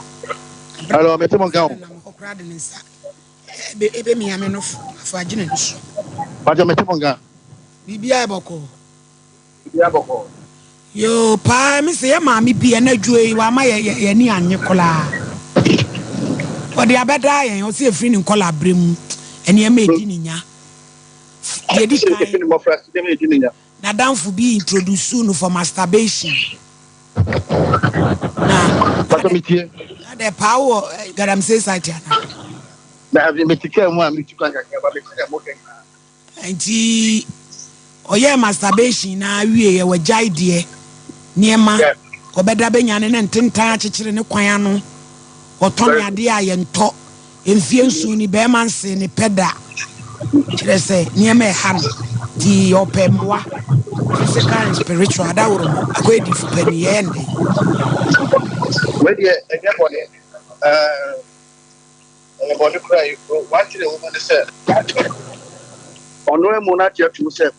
hello mete mo nka o ɔkora de ne nsa ebe mia me no fo afo agyina ne so pakyɛ mete mo nka biribiaa ɛbɔkɔɔ Biribiara bɔkɔɔ. Yoo paa me se yɛ maame bi ɛna adwuo yi wama yɛ yɛ yɛni anye koraa ɔde abɛdaa yɛn ɔse efiri ne nkɔla abrɛ mu nneɛma edi ne nya deɛ di kan n'adamfo bi introduce no for masturbation na adɛ paa wɔ eh, galamsey site ana. Na mete kaa mu a metu kwan kakra ba mete dɛ mokɛ nyinaa. Nti ɔyɛɛ masturbation no ara wieɛ wagyae deɛ nneɛma ɔbɛda bɛnya ne ne ntentan akyekyere ne kwan ano ɔtɔne adeɛ a yɛntɔ mfie nson ni bɛrima nsee ne pɛ da kyerɛ sɛ nneɛma ɛha no nti ɔpɛ mmoa physical and spiritual adaworo no akɔyɛ difo pani yɛyɛ ne dɛn. Wei deɛ ɛnyɛ bɔne ɛɛ. Ɛyɛ bɔne koraa yi. One thing a ɛwɔ mu ne sɛ, ɔno amu no agye atum sɛ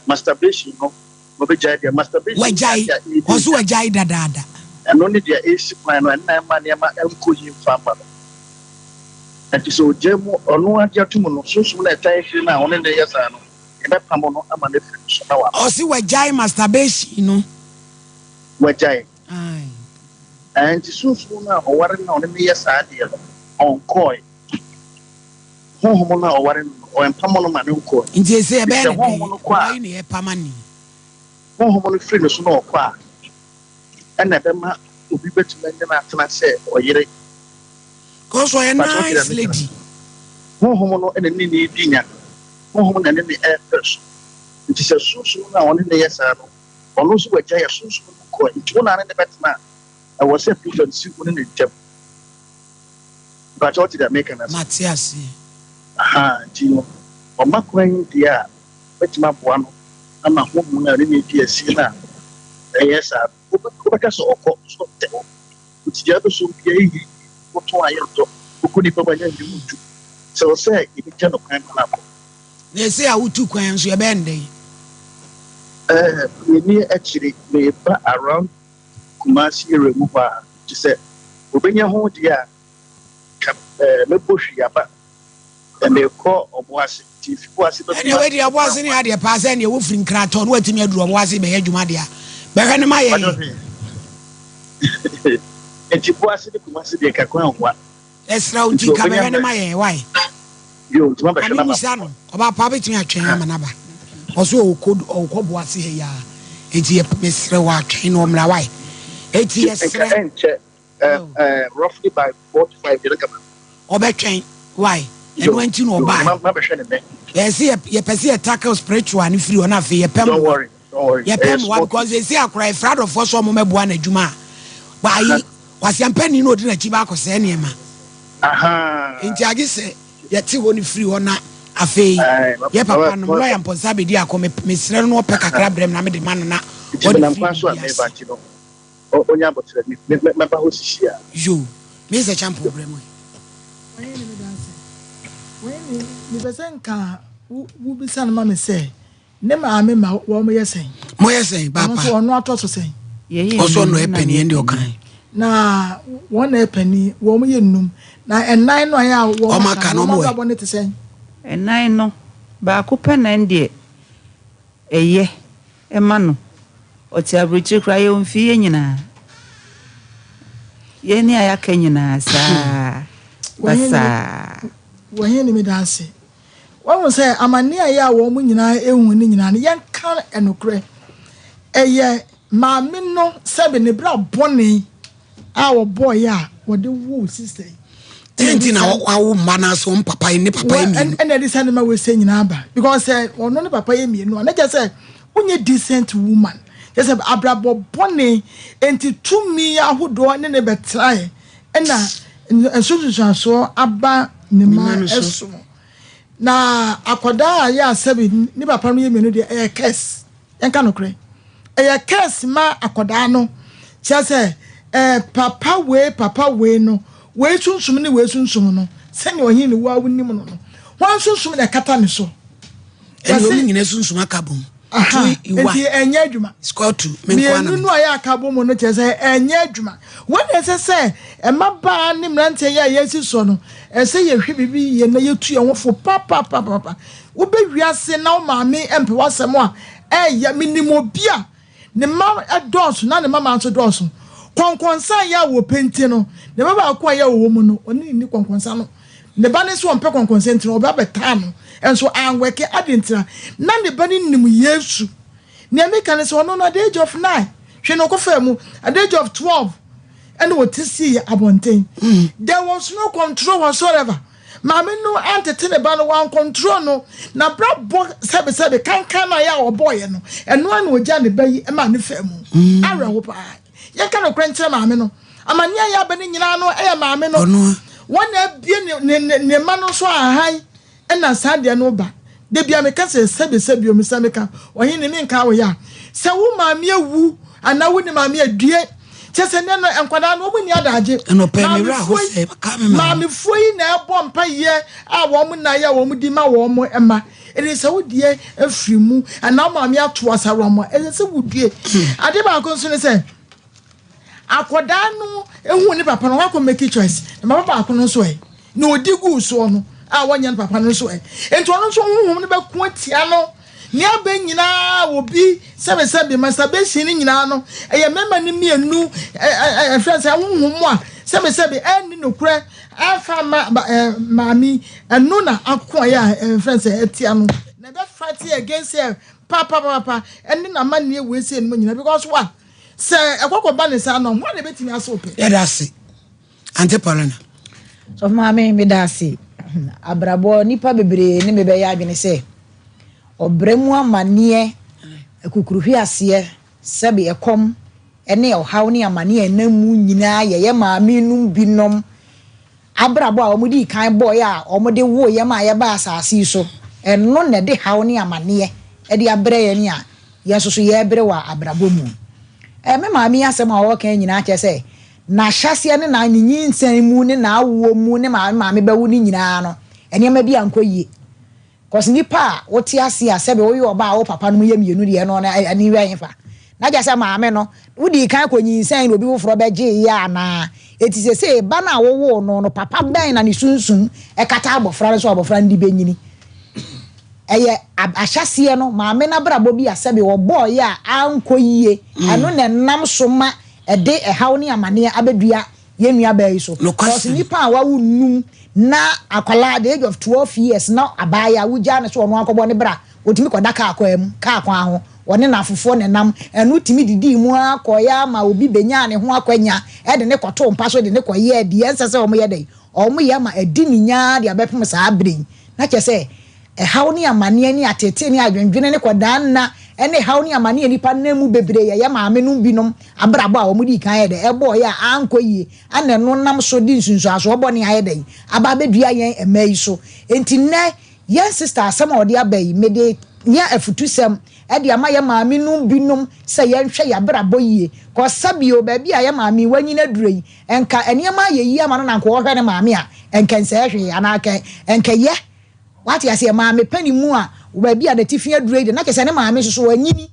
masturbation no ɔbɛgyae deɛ. Masturbation ne Wagyae. adeɛ a ɛredi Ɔse nya. wagyae dadaada. Ɛno ne deɛ ɛresi kwan no, ɛno na ɛmma nneɛma nkɔ yie mfa mma no. Ɛnti sɛ ɔgyae mu, ɔno agye atum no, sunsum no a ɛtaa akyire no a ɔne no yɛ saa no, yɛbɛpamo no ama no afiri ne so na waba. Ɔse wagyae masturbation no. Wagyae. Ae. Ɛnti sunsum no a ɔware no a ɔne no yɛ saa adeɛ no, ɔnkɔɔe. Honhom no a ɔware no no, ɔmpamo no ma no nkɔɔe. Nti ese ɛbɛyɛ Sɛ ne dɛn? honhom no kɔ a, Ɔba yi na yɛpam ani. Honhom no firi ne so na ɔkɔ a, ɛna ɛbɛma obi bɛtumi anya no atena sɛ ɔyere. Cause ɔyɛ Mpakyɛ wote deɛ nice meka no? lady. Honhom no na ɛne no redi nya. Honhom na ɛne no ɛrepere so. Nti sɛ sunsum no a ɔne no yɛ saa no, ɔno nso wagyae a, sunsum no kɔe. Nti wo na ne no bɛtena a, ɛwɔ sɛ prefect si wo ne no ntam. Mpakyɛ wote deɛ meka no ase? Mate aseɛ. Ahaa, nti no ɔma kwan deɛ a, mɛtumi aboa no ama honhom no a ɛne no redi asie no a ɛyɛ saa no, wobɛka sɛ ɔkɔ so ɔtɛ hɔ. Nti deɛ wobɛsom biara yɛ yie, wotɔn a yɛntɔ, wokɔ nnipa mu a ɛnyɛ nnwom ntu. Sɛ ɛwɔ sɛ yɛbɛgya no kwan ma no akɔ. Na ɛsei a wotu kwan nso yɛbɛyɛ no dɛn? Ɛɛ, menni akyiri, meba around Kumasi area mu hɔ a, nti sɛ obenya ho deɛ a, nka mɛbɔ hwii aba. Na merekɔ Ɔboase, nti efi Boase ba Ɛnneɛ wei Kumasi deɛ Ɔboase ne adeɛ paa sɛ ɛnneɛ wofiri Nkratɔ na watumi aduru Ɔboase bɛyɛ adwuma deɛ a, bɛhwɛ no ma yɛn. Nti Boase ne Kumasi deɛ nka kwan nwa. Yɛsrɛ wo nti nka bɛhwɛ no ma yɛn wai. Yo, nti mabɛhwɛ no ama. Musa no, ɔba pa bɛtumi atwɛn ama no aba. Ɔso ɔwɔ ɔkɔ Boase ha yi ara. Nti yɛ mesrɛ wo atwɛn na ɔmmra wai. Eti yɛsrɛ. Nka ɛnkyɛ roughly by 4 to 5 yɛbɛka ma. Ɔbɛtwɛn wai. Ɛno nti na ɔbaa. Mabɛhwɛ ne nɛ. Yɛsɛ yɛpɛ sɛ yɛ tackle spiritual ne firi hɔ na afei yɛpɛ Don't worry, don't worry. Yɛpɛ mmoa because ɛsɛ akora yɛfrɛ adɔfoɔ sɛ ɔmo mɛboa n'adwuma a. Ayi kwasiampani na ɔdi n'akyi baakɔ sɛɛ nneɛma. Nti agye sɛ yɛte hɔ no firi hɔ na afei yɛ papa no lɔya mpɔnsa bɛdi akɔ mesrɛ no na ɔpɛ kakra brɛ m na mede ma no na ɔde firi biribi ase. Onya abɔkyerɛ mɛba hɔ sisi a. Yo, me sɛ champo brɛ mu. Wei mepɛ sɛ nka wobisa no ma me sɛ ne maame ma wɔn yɛ sɛn? Mo yɛ sɛn baapa? Ɔno nso ɔno atɔ so sɛn? Ɔsɔ ɔno ɛpɛni ɛn deɛ ɔkan. Na wɔn na ɛpɛni wɔn yɛ nnum na ɛnan no a yɛ a wɔn aka no wɔn abrabɔ no te sɛn? Ɛnan no baako pɛ na ɛn deɛ ɛyɛ ɛma no ɔte aburokyire koraa yɛ mfi yɛ nyinaa yɛn ni a yɛaka nyinaa saa basaa. Wɔn ni mi da ase. Wɔn sɛ amanneɛ a ɛyɛ a wɔn nyinaa ehu ne nyinaa no yɛnka ɛnokorɛ ɛyɛ maame no sɛbi ne bra bɔne a wɔbɔɔyɛ a wɔde woo sister yi. Ɛnti nti na wawo mma no ase wɔn papa yi ne papa yi mmienu. Ɛna ɛde sɛ ne ma wɔsɛ nyinaa ba because sɛ ɔno ne papa yɛ mmienu a ne kyɛ sɛ wonyɛ decent woman kyɛ sɛ abrabɔ bɔne nti tumi ahodoɔ ne ne bɛtenaeɛ ɛna nsunsuansoɔ aba ne ma ɛso na akwadaa a yɛ asɛbi ne papa no yɛ mmienu deɛ ɛyɛ curse yɛnka nokorɛ ɛyɛ curse ma akwadaa no kyerɛ sɛ ɛɛ papa wei papa wei no wei sunsum ne wei sunsum no sɛnea ɔhen ne wo a wonim no no wɔn sunsum na ɛkata ne so. Ɛna wɔn nyinaa sunsum aka bom. Nti ɛnyɛ adwuma. Score two. Mmienu no a yɛ aka bom no kyerɛ sɛ ɛnyɛ adwuma. Wɔn na ɛsɛ sɛ mmabaa ne mmeranteɛ yɛ a yɛsi soɔ no ɛsɛ yɛhwɛ biribi yie na yɛtu yɛn ho fo papapapapa. Wobɛ wiase na wo maame mpɛ w'asɛm a ɛyɛ menim obi a ne mma dɔɔso na ne mama nso dɔɔso. Kɔnkɔnsa yɛ a wɔpɛ nti no ne ba baako a yɛ wɔ mu no ɔne ne ni kɔnkɔnsa no. Ne ba no nso ɔmpɛ kɔnkɔnsa nti no ɔba bɛtaa no nso anwɛke ade ntira na ne ba no nim Yesu. Nea meka ne sɛ ɔno no at the age of 9 hwɛ na ɔkɔfaa mu at the age of 12 ɛna ɔte sii abɔnten. There was no control whatsoever. Maame no antete ne ba no wan control no na bra bɔ sɛbesɛbe kankan na yɛ a ɔbɔɔyɛ no ɛno ara na ɔgya ne ba yi ma ne faa mu. Awerɛho paa. Yɛnka nokorɛ nkyerɛ maame no. Amanneɛ a yɛaba no nyinaa no yɛ maame no. Wɔn na abie ne ne ne mma no nso ahan ɛna saa deɛ no ba. Da bia meka sɛ sɛbi sɛbi omi sɛ meka ɔhene menka wo yɛ a sɛ wo maame awu anaa wo ne maame adue kyɛ sɛ nɛ no nkwadaa no wɔn ni adagye. Maamefoɔ yi na ɛbɔ mpa yɛ a wɔn na yɛ wɔn di ma wɔn mma. Ɛne sɛ wo deɛ afiri mu anaa maame ato asaworɔmɔ ɛsɛ sɛ wodue. Ade baako nso ne sɛ akwadaa no ehu ne papa no wakɔ make choice na papa baako no nso ɛ na odi gu soɔ no a wɔnyɛ ne papa no nso ɛ nti ɔno nso honhom no bɛko atia no nea abɛ nyinaa obi sɛbesɛbe masturbation no nyinaa no ɛyɛ mmarima no mmienu ɛ ɛ ɛfrɛ sɛ honhom a sɛbesɛbe ɛnni nokorɛ afa ma ɛ maame ɛno na ako a yɛ a ɛfrɛ sɛ ɛtia no na ɛbɛ fight against ɛ papapapa ɛne na amanneɛ wei sɛ ɛnum nyinaa because what sɛ ɛkɔkɔ ba ne saa no ho a na ebɛtumi ase pɛ. Yɛda ase Auntie Paulina. Sɔfo maame meda ase. Abrabɔ nipa bebree ne me bɛyɛ adwene sɛ ɔbrɛ mu amanneɛ akukuruhwe aseɛ sɛbe ɛkɔm ne ɔhaw ne amanneɛ a ɛnam mu nyinaa yɛyɛ maame nom binom. abrabɔ a wɔdii kan bɔeɛ a wɔde woo yɛn maa yɛbaa asase yi so, ɛno na ɛde haw ne amaneɛ de abrɛ yɛn a yɛn nso so yɛrebrɛ wɔ abrabɔ mu. Ɛɛ, me maame yi asɛm a ɔreka yi nyinaa kyerɛ sɛ n'ahyɛaseɛ ne na ne nyinsɛn mu ne n'awoɔ mu ne maame maame bɛwo no nyinaa no, nneɛma bi ankɔ yie. Cos nipa a wote ase a sɛbe woyɛ ɔbaa a wo papa nom yɛ mienu deɛ ɛno no ani wɛ hefa? Na kyerɛ sɛ maame no wodii kan kɔ nyinsɛn na obi foforɔ bɛgyee yɛ anaa? Enti sesei ba no a wowoo no no papa bɛn na ne sunsum ɛkata abɔfra no so a abɔfra no de bɛnyini? Ɛyɛ ahyɛseɛ no maame no abrabɔ bi a sɛbe ɔbɔɔ yɛ a ankɔ yie ɛno na ɛnam so ma ɛde ɛhaw ne amaneɛ abɛdua yɛn nua baa yi so. Cause nipa a wawo num na akwadaa at the age of 12 years na abaayewa wogyaa no so ɔno akɔbɔ ne bra, otumi kɔda kaa kwan mu, kaa kwan ho, ɔne n'afofoɔ na ɛnam, ɛno tumi didii mu ara kɔeɛ ara ma obi bɛnyaa ne ho akwanya de ne kɔtoo mpa so de ne kɔyɛɛ deɛ ɛnsɛ sɛ wɔyɛ dɛn, wɔyɛ ma adi ne nya ara de abɛpem saa berɛ yi. Na kyerɛ sɛ ɛhaw ne amaneɛ ne ateetee ne adwendwene ne kɔdaa nna ne haw ne amaneɛ a nnipa nam mu bebree yɛ yɛn maamenom binom abrabɔ a wɔdii kan yɛ dɛn ɛbɔeɛ a ankɔ yie ɛna ɛno nam so de nsunsuansoɔ bɔne ayɛ dɛn aba abɛdua yɛn mma yi so. Enti nnɛ yɛn sister asɛm a ɔde aba yi mede yɛ afutusɛm de ama yɛn maamenom binom sɛ yɛnhwɛ yɛn abrabɔ yie cause sɛbio baabi a yɛn maame yi wanyini aduru yi nka nneɛma ayɛ yie ama no na nka ɔhwɛ ne maame a nka nsɛɛ hwee anaa nka nkɛyɛ Wate aseɛ? Maame panin mu a baabi a n'atifi aduru yi de, na kyerɛ sɛ ne maame nso so wanyini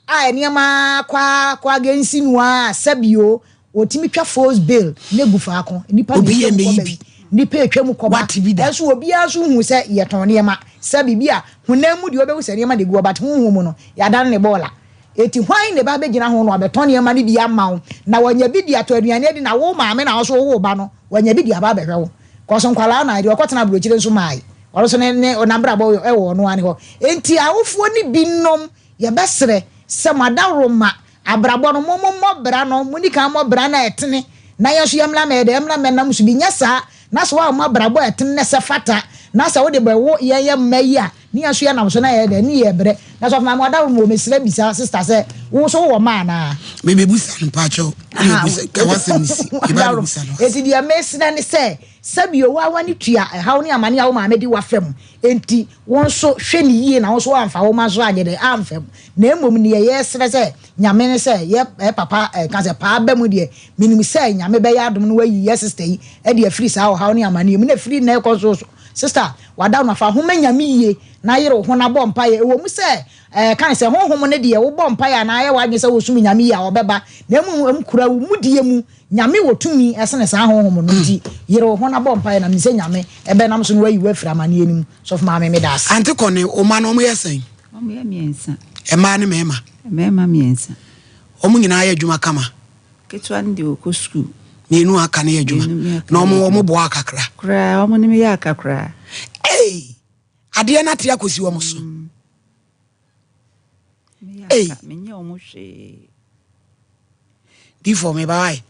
a nneɛma kɔ ara kɔ agensi no ara sɛbio wɔtumi twa false bail na egu faako. Nnipa na Obi yɛ etwa mu mmeyi kɔ bi. baabi. Nnipa etwa mu kɔba. Wate bi da. Nanso obiara nso hu sɛ yɛtɔn nneɛma. Sɛ biribi a honam mu deɛ wobɛhu sɛ nneɛma na egu hɔ but honhom mu no yɛadane ne bɔɔla. Enti hwan na ɛbɛ abɛgyina ho na wabɛtɔn nneɛma no bi ama wo na wanya bi de atɔ aduane adi na wo maame na wo nso wowo ba no wanya bi de aba abɛhwɛ wo. Cos nkwadaa no deɛ ɔkɔtena aburokyire nso maae. Ɔno nso ne ne n'abrabɔ wɔ ɔno ara ne hɔ. Enti awofoɔ no binom yɛbɛsrɛ sɛ mo adaworoma abrabɔ no mo mommɔ bra no, monni kan mmɔ bra no a ɛtene na yɛn nso yɛmmra mmɛyɛ dɛ, yɛmmra mmɛnam so bi. Nyɛ saa na sɛ woammɔ abrabɔ a ɛtene na ɛsɛ fata na sɛ wode bɛwo yɛn yɛn mma yi a, ne yɛn nso yɛnam so na yɛyɛ dɛ, ne yɛbrɛ. Na sɔfo maame ɔdaworo mu o, mesrɛ bisa sister sɛ wo nso wowɔ mma anaa? Mebebusa no mpakyɛw. Mebusa ka w'asɛm no si. Meba bebusa no. Enti deɛ mesrɛ ne sɛ, sɛbi o, woawa ne tua ɛhaw ne amane a wo maame de wo afa mu. Enti wo nso hwɛ no yie na wo nso woamfa wo mma nso anyɛ dɛn amfa mu. Na mmom neɛ yɛsrɛ sɛ Nyame ne sɛ yɛ papa ka sɛ paa ba mu deɛ, menim sɛ Nyame bɛyɛ adom na wayi yɛ sister yi de afiri saa ɔhaw ne amaneɛ mu na firi nnɛ rekɔ nso so sister wada no fa ho ma Nyame yie na yere wo ho na bɔ mpaeɛ ɛwɔ mu sɛ ɛɛ kan sɛ honhom no deɛ wobɔ mpaeɛ anaa ayɛ w'adwene sɛ wosom Nyame yie a ɔbɛba na mmom kura wo mudie mu Nyame wɔ tumi ɛsene saa honhom no nti yere wo ho na bɔ mpaeɛ na menim sɛ Nyame ɛbɛnam so na wayi wo afiri amaneɛ no mu sɔfo maame meda ase. Ante Kɔne, wo mma no wɔn yɛ sɛn? Wɔn yɛ miensa. Mmaa ne mmarima? Mmarima miensa. Wɔn nyinaa yɛ adwuma kama? Ketewa no deɛ ɔkɔ sukuu. Mienu a aka no yɛ adwuma. Na wɔn wɔn boa kakra. Koraa wɔn ne me yɛ aka koraa. Ei! Adeɛ no ate akɔsi wɔn so. Ei! Menyɛ wɔn hwee. Difo me ba wai.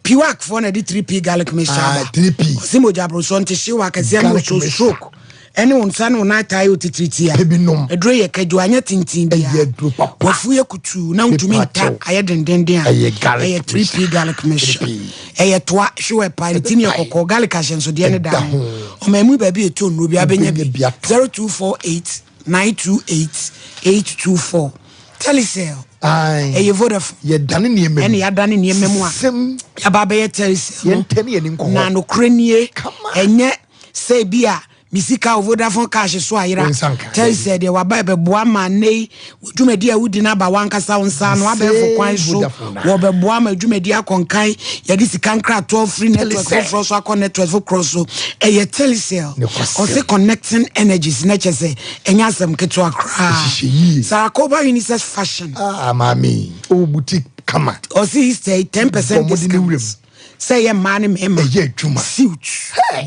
Piwak foɔ na ɛde 3P garlic mixture aba. 3P. Ɔsi mogya aborosoɔ nte hyew akɛseɛ ne Garlic oso mixture. stroke ɛne wo nsa ne wo nan taa yɛ otitiriti a. Ebi nom. Aduro yɛ kadwo anyɛ tenten bia. Ɛyɛ aduro papa. Wafu yɛ kutuu na wontumi Mepa nta kyɛw. ayɛ dendenden a. Ɛyɛ garlic Ɛyɛ 3P mixture. garlic mixture. 3P. Ɛyɛ toa hyew ɛpae ne ti ne yɛ Ɛbɛpae. kɔkɔɔ garlic ahyɛnsodeɛ ne da Ɛda ho. ho. Ɔman mu baabi a ɛtɔ nnuro biara bɛnya Wobɛnya bi. bi atɔ. 0248 928 824 Telecel. Ae. Ɛyɛ Vodafone. Yɛdane nneɛma mu. Ɛna yɛadane nneɛma mu a. Sisem. Yɛaba abɛyɛ Telecel no. Yɛntɛ ne yɛn ani nkɔ hɔ. Na nokorɛ nie. Kama. Ɛnyɛ sɛ ebi a me sika wɔ Vodafone cash so ayera. Wo nsa nka. Telecel deɛ waba ɛbɛboa ma nnɛ yi wo dwumadi a wodi no aba w'ankasa wo nsa ano abɛɛfo kwan so. Vodafone a. Wɔbɛboa ma dwumadi akɔ nkan. Yɛde sika nkratoɔ firi network Telecel. foforɔ so akɔ network foforɔ so. Ɛyɛ Telecel. Nokwasɛm. Ɔse connecting energies na kyɛ sɛ Ɛnyɛ asɛm ketewa koraa. Ɛhyehyɛ yie. Sarakoba Unisex Fashion. Ah maame, ɔwɔ boutique kama. Ɔsi Easter yi 10% Bɔ mmɔden ne wuram. discount. Sɛ ɛyɛ mmaa ne mmarima. Ɛyɛ adwuma. Suit,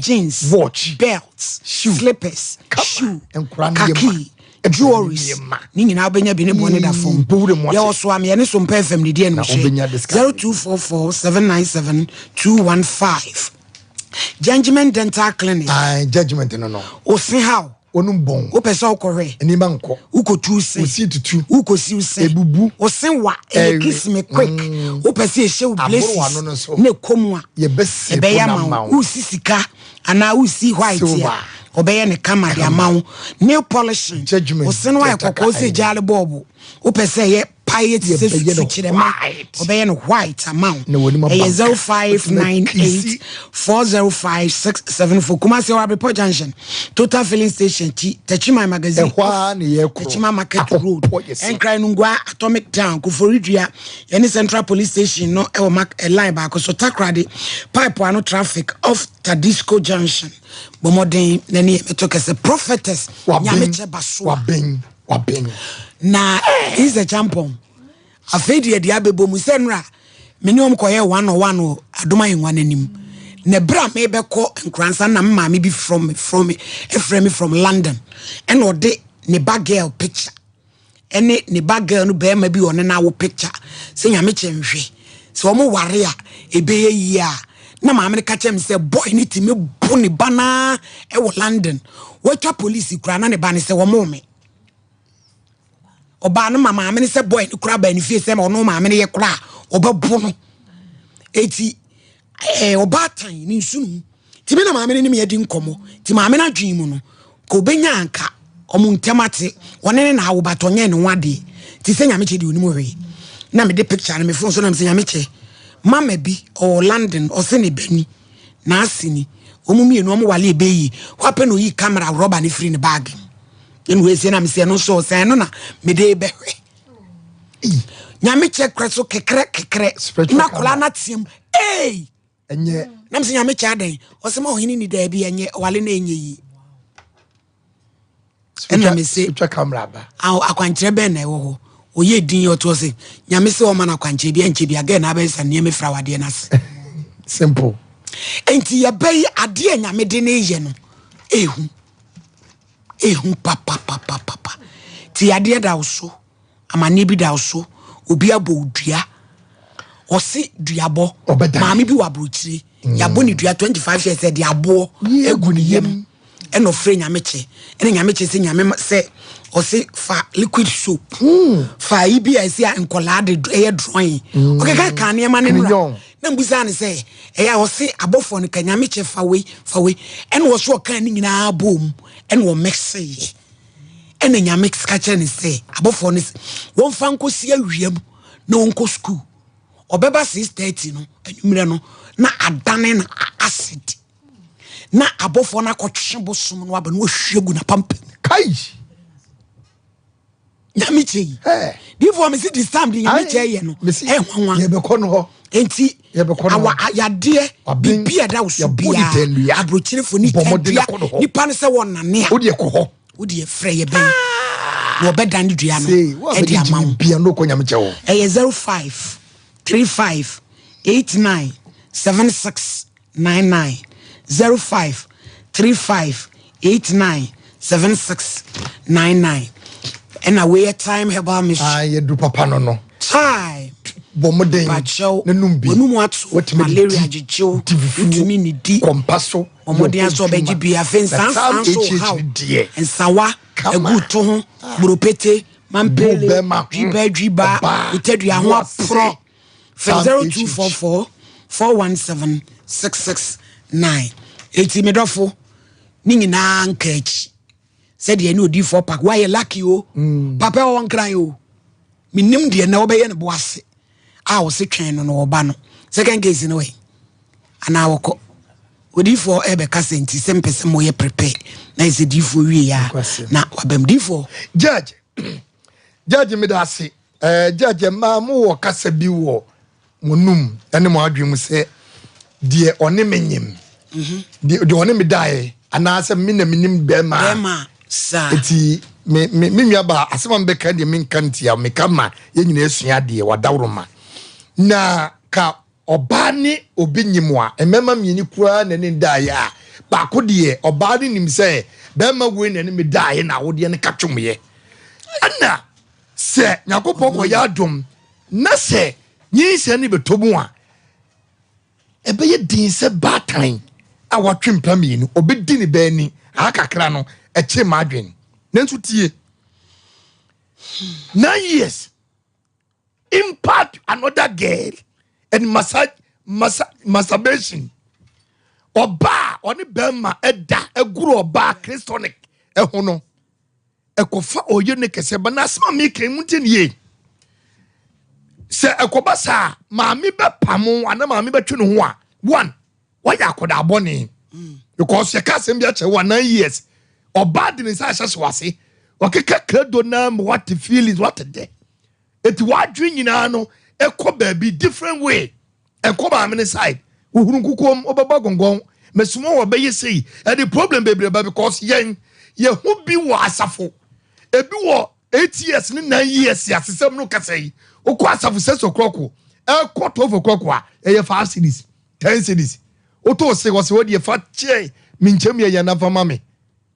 jeans, Watch. belt, Shoe. slippers, Kama. shoe, Nkwadaa nneɛma. khaki, jewelries. Nneɛma. Ne nyinaa wobɛnya bi ne boɔ ne da fam. Bɔ wuram ase. Yɛwɔ so a meɛ ne so mpa FM ne di anim Na hyɛ. wobɛnya discount. 0244 797 215. Judgment Dental Clinic. Aye, judgment no no. Ose how? Wɔnom bɔn. Wopɛ sɛ wokɔhwɛ. Nneɛma nkɔ. Wokɔtu se. Wosi tutu. Wokɔsiw se. Ebubu. Wo se wa ɛyɛ kiss me quick. Wopɛ sɛ yɛhyɛ wo Aboro w'ano no braces so. na ɛkɔ mu a. Yɛbɛsi Ɛbɛyɛ po ama no ama wo. wo. Wosi sika anaa wosi white a. Silver. Ɔbɛyɛ ne kama de ama wo. Nail polishing. Judgment. Wo se no ayɛ kɔkɔɔ sɛ gyaale bɔɔbo. Wopɛ sɛ ɛyɛ paeɛ te sɛ Yɛbɛyɛ no sukyerɛma. white. Ɔbɛyɛ no white ama wo. Na w'anim aba Ɛyɛ nka. 0598 405 674. Kumasi wɔ Abrepɔ Junction, Total Filling Station akyi, Techiman Magazine Ɛhɔ ara na yɛkorɔ. Techiman Market Road, Akɔpɔ yɛ se. Nkran Nungua, Atomic Town, Koforidua, yɛne Central Police Station no ɛwɔ mark, eh, line baako so, Takoradi, Pipe ano traffic off Tadisco Junction. Bɔ mmɔden na ne yɛ mɛto kɛsɛ. Prophetess Waben. Nyamekyɛ Basoa. Waben. Waben. Na he's a champion. Afei deɛ deɛ abɛbɔ mu sɛ nnora me ne wɔn kɔyɛ one on one wɔ Adom Ahengua no anim. Na berɛ a mebɛkɔ Nkoransa na me maame bi from me from me ɛfrɛ me from London ɛna ɔde ne ba girl picture ɛne ne ba girl no bɛrima bi ɔne no awo picture sɛ nyame kyɛ nhwɛ sɛ wɔn ware a ɛbɛyɛ yie a na maame no ka kyerɛ me sɛ boy no tumi bo ne ba naa ɛwɔ London watwa polisi koraa na ne ba no sɛ wɔn me ɔbaa no ma maame no sɛ boy no koraa baa ne fie sɛ ɔno maame no yɛ koraa ɔbɛbo no eti ɛɛ ɔbaatan ne nsu no mu ti mi na maame no ne mi adi nkɔmɔ ti maame no adwene mu no ka obenya anka ɔmo ntɛm ate ɔne ne na awo batɔ nyɛ ne ho adeɛ ti sɛ nyame kyɛ deɛ onim hwee na mede picture no me phone so na me sɛ nyame kyɛ mama bi ɔwɔ London ɔse ne bani na ase ni wɔn mmienu wɔn wale ebe yi hɔ apɛ na oyi camera rɔba ne firi ne baagi mu ɛna wei sɛ na me sɛ ɛno nso ɔsɛn ɛno na mede bɛhwɛ nyame kyɛ korɛ so kekrɛ kekrɛ na kola na team ee ɛnyɛ na me sɛ nyame kyɛ adɛn ɔsɛ ma ɔhene ni daabi ɛnyɛ ɔwale na ɛnyɛ yi ɛna me se spiritual camera ba akwankyerɛ bɛn na ɛwɔ hɔ ɔyɛ din ɔtoɔ sɛ nyame sɛ ɔma no akwankyerɛ bi ɛnkyɛ bi agɛ na abɛyɛ sa nneɛma fira wadeɛ no ase simple enti yɛbɛyi adeɛ a nyame de ne yɛ no ehu ehu papapapapa ti adeɛ da wo so amaneɛ bi da wo so obi abɔ wo dua ɔse duabɔ maame bi wɔ aburokyire mm. yɛabɔ ne dua 25 years ɛde aboɔ egu ne yam ɛna ɔfrɛ nyame kyɛ ɛna nyame kyɛ sɛ nyame sɛ ɔse fa liquid soap mm. fa yi bi a ɛsɛ a nkɔlaa de ɛyɛ drawing mm. ɔkeka ka nneɛma ne nora na mbusa ne sɛ ɛyɛ a ɔse abɔfoɔ no ka nyame kyɛ fa wei fa wei ɛna ɔso ɔka ne nyinaa bɔ mu ɛna ɔmɛsɛ yɛ ɛna nyame ka kyerɛ ne sɛ abɔfoɔ no wɔmfa nkɔsi awia mu na ɔnkɔ sukuu ɔbɛba 6:30 no anwummerɛ no na adane na acid na abɔfoɔ no akɔtwe bosom no aba na wɔahwie gu n'apampam kai nyame kyɛ yi difoɔ mese this time de nyame kyɛ yɛ no ɛhwanwa yɛbɛkɔ no hɔ nti awa yadeɛ biribi a ɛda wo so biara aburokyerefo ne tadua nipa no sɛ wɔnane a wodeɛ kɔ hɔ wodeɛ frɛ yɛ bɛn na wɔbɛda ne dua no ɛde ama wo bia no kɔ nyame kyɛ wɔ ɛyɛ 05 35 89 76 99 05 35 89 76 99 ɛna wei yɛ time herbal mixture. Ah, yɛ du papa no no. Time. Bɔ mmɔden Bakyɛw na num bi. Wɔnum ato Watumi de malaria di gyegyew. di fufuo. Wotumi ne di. Kɔmpa so. Ɔmɔden asɔ ɔbɛgye bi afei Na nsansan time so HH haw. ne deɛ. Nsawa Kama. egu to ho buropete mampele Bu bɛrima ho. dwiba dwiba Ɔbaa. otadua ho Bu ase. aporɔ. Fɛ Time 0244 417 669. Eti medɔfo ne nyinaa nka akyi sɛdeɛ ne odiifoɔ pak woayɛ lucky o mm. papa ɛwɔ nkran o menim deɛ na wɔbɛyɛ no bo ase a wɔse twɛn no na wɔba no second case no wɛ anaa wɔkɔ odiifoɔ ɛbɛka sɛ nti sɛ mpɛ sɛ moyɛ prepare na ɛsɛ diifoɔ wie a na wabam diifoɔ judge judge meda ase eh, judge mmaa mowɔ kasa bi wɔ mo num ne mo adwene mu sɛ deɛ ɔne me nyim mhm. deɛ ɔne me daeɛ anaasɛ me na menim bɛrima bɛrima saa eti me me me nua ba asɛm a mebɛka deɛ menka ntia meka ma yɛn nyinaa asua adeɛ wadaworo ma na ka ɔbaa ne obi nyim a mmarima mmienu koraa na ne daeɛ a baako deɛ ɔbaa ne nim sɛ bɛrima wei na ne me daeɛ na awodeɛ no ka twomyɛ ɛna sɛ nyankopɔn kɔyɛ adom na sɛ nyinsɛn no bɛtɔ mu a, ɛbɛyɛ den sɛ baatan a watwe mpa mmienu, ɔbɛdi ne ba ani aha kakra no, ɛkye m'adwen. Nanso tie, 9 years impact another girl and massage, masturbation. Ɔbaa ɔne bɛrima ɛda ɛgoro ɔbaa Christonic ɛho no ɛkɔfa ɔyɛ ne kɛsɛ ba. Na asɛm a meka mu nti nie, sɛ ɛkɔba saa, maame bɛpamo anaa maame bɛtwe ne ho a, one, wɔyɛ akɔda abɔne, because yɛka asɛm bi akyerɛ wa, 9 years ɔbaa de ne nsa ahyɛ so ase, ɔkeka credo naa ma wate feelings, wate dɛ, eti wadwe nyinaa no ɛkɔ baabi different way, ɛkɔ maame ne side, ohuru nkukuom, ɔbɛbɔ gɔngɔn mɛsumɔ, wɔ bɛyɛ sei, ɛde problem bebree ba, because yɛn yɛho bi wɔ asafo, ebi wɔ 8 years ne 9 years asesɛm no kasa yi. Okɔ asafo 6 o'clock ɛkɔ 12 o'clock a, ɛyɛ 5 cedis, 10 cedis. Wotɔ se wɔ se wɔde fa kyɛ mi nkyɛn mi yɛ yɛn nafa ma mi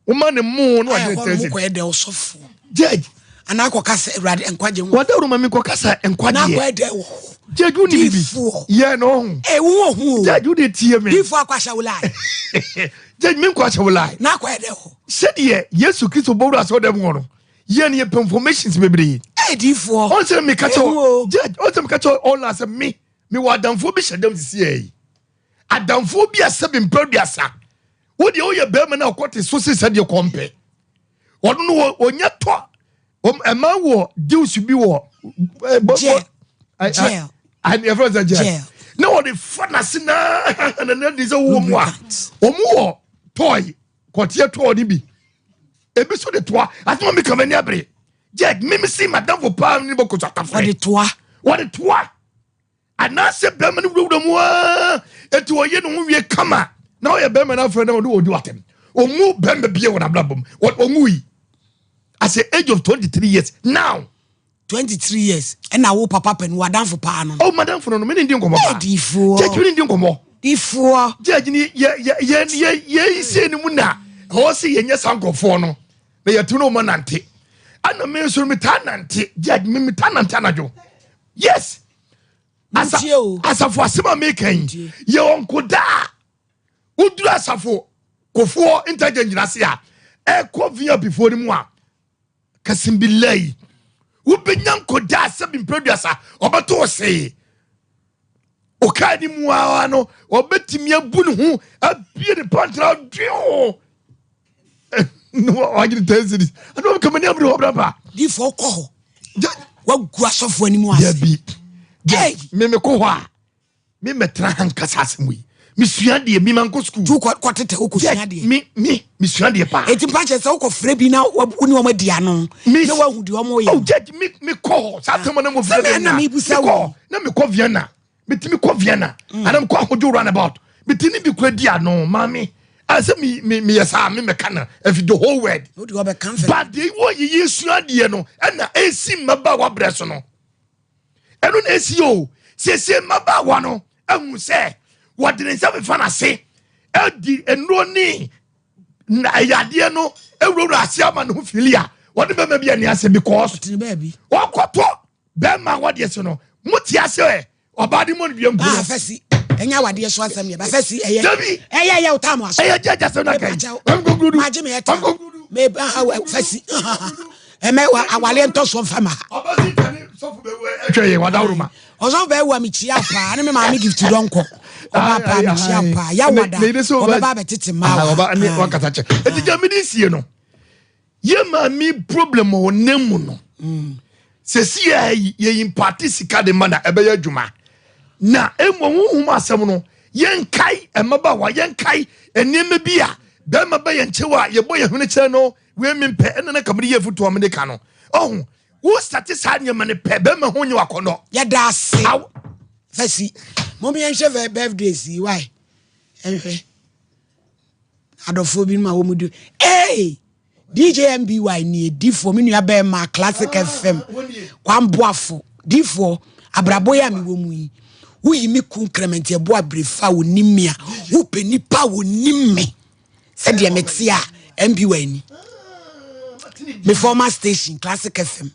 woma ne mu na wagye 10 cedis. Kɔyɛ dɛ ɔsɔfo. Judge. Anaa kɔka sɛ Awurade nkwagye ho. Wɔda wuro ma mi kɔ kasa na nkwagyeɛ. akɔyɛ dɛ wɔ hɔ. Judge, wo ni bibi Diifoɔ. yɛ no ho. Ɛ wo wɔ ho o. Judge, wo de tie mi. Diifoɔ akɔ ahyɛ wo lie. Judge, mi nkɔ ahyɛ wo lie. Na akɔyɛ dɛ hɔ. Sɛdeɛ Yesu Kristo bɔwura asɔ dɛm hɔ no, yɛn yɛ pɛ informations bebree. Ɛ diifoɔ. Ɔn sɛ mi ka Ehu o. kyerɛ judge, ɔn sɛ mi ka kyerɛ ɔn sɛ mi wɔ adamfoɔ bi hyɛ dɛm sisi yɛ yi, adamfoɔ bi a sɛbi mpɛ aduasa, wo deɛ woyɛ bɛrima na ɔkɔ te so se sɛdeɛ kɔmpɛ ɔno no ɔnyɛ tɔ ɛma wɔ deals bi wɔ Gel. Gel. Ɛfrɛ sɛ gel. Gel. Na wɔde fa n'ase naa na na de sɛ wowɔ mu a, ɔmo wɔ toy kɔteɛ toy no bi, ebi so de toa asoma mi kama ni abere. Judge, mímí si madamfo paa ne bɔ koso atafrɛ. Wɔde toa. Wɔde toa anaasɛ bɛrima no wurawura mu aa, eti ɔyɛ ne ho wie kama na ɔyɛ bɛrima no afrɛ na ɔde ɔdi watɛm. Ɔmu bɛrima bie wɔ n'abrabɔ mu, ɔnwu yi at the age of 23 years now. 23 years ɛna wo papa pɛ no wadamfo paa no. Oh, madamfo no, me ne ndi nkɔmɔ paa. Ɛ diifoɔ. Judge, me ne ndi nkɔmɔ. Diifoɔ. Judge, ni yɛ yɛ yɛ yɛ yɛ sie ne mu na ɛwɔ sɛ yɛnyɛ saa nkurɔfoɔ no na yɛte no ɔmo nante, ɛna me nso me taa nante. Judge, me taa nante anadwo, yes. Montie o. Asafo asɛm a meka yi, yɛ ɔnkodaa woduru asafo kofoɔ intelligence gyina ase a ɛkɔ VIP foɔ no mu a, kasimbilai, wobɛnya nkodaa sɛbi mpɛduasa ɔbɛto wo see ɔkaa ne mu ara no, ɔbɛtumi abu ne ho abie ne pantra dweo wagyere 10 cedis ɛna ɔbɛka mani abere hɔ braba. Diifoɔ kɔ hɔ. Wagu asɔfoɔ anim ase. Dabi, me mekɔ hɔ a, me mɛtena ha nkasa asɛm yi, mesua deɛ mi mankɔ sukuu. Tu kɔ kɔtete wokɔ sua deɛ. Me mesua deɛ paa. Eti mpa kyerɛ sɛ wokɔ frɛ bi na wo ne wɔn adi ano. Na wahu deɛ wɔn yɛ. Oh judge, me kɔ hɔ saa tɛmɛ na mo fi Sɛ me ɛna mebusa wo. Na me kɔ Vienna, metumi kɔ Vienna ana mekɔ ahodwo roundabout, metumi bi kɔ di ano maame a sɛ mi mi meyɛ saa, me mɛka na ɛfi the whole world. Wode wɔbɛka mfɛ. But deɛ wɔ yiyi sua deɛ no ɛna esi mmabaawa brɛ so no, ɛno na esi o siesie mmabaawa no ehu sɛ wɔde ne nsa fefa n'ase ɛdi nnuro ne na ɛyɛ adeɛ no ewurawura ase ama ne ho fili a wɔde bɛrima bi ani ase, because Ɔtene baabi. wɔkɔtɔ bɛrima wɔdeɛ so no mo te ase ɛ ɔbaa de mo no dua nku Ah no. fɛsi ɛnyɛ awadeɛ so asɛm yɛ ba fɛsi ɛyɛ. Dabi. Ɛyɛ ɛyɛ o taamu aso. Ɛyɛ gyagya sɛm na kan. Mepakyɛw. Ɛnkonkudu. Magye me ɛta. Me fɛsi ɛmɛ awaleɛ ntɔsoɔ nfa ma ha. Ɔbɛsi tani sɔfo bɛ wɛ ɛhwɛ yɛ wadawuruma. Ɔsɔfo bɛɛ wa mekyia paa ne me maame Gift dɔnkɔ ɔba paa mekyia paa yawada ɔbɛba abɛtete mmaa wa wa. Ɔba ne wakasa kyɛ eti gya mi de sie no yɛ maame problem wɔ ne mu no sɛsi yɛ yɛ impart sika de ma na ɛbɛyɛ adwuma, na emu huhum asɛm no, yɛnkae mmabaawa, yɛnkae nneɛma bi a bɛrima bɛ yɛn nkyɛw a yɛbɔ yɛn hwene kyerɛ no wei mi mpɛ, ɛna na kamari yɛ futu ɔmo de ka no ɔho wo sate saa nneɛma no pɛ bɛrima ho nyɛ wakɔnɔ. Yɛda ase fɛsi mo mi yɛnhwɛ fɛ birthdays yi wae ɛnhwɛ adɔfoɔ bi ma wɔn mu du ee DJ MBY nie difoɔ me nua bɛrima Classic FM Kwamboafo difoɔ abrabɔ yi a mewɔ mu yi, woyi me kun Clement ɛbo abirefa a wɔnim me a wopɛ nipa a wɔnim me sɛdeɛ mete a, MBY ni me former station Classic FM.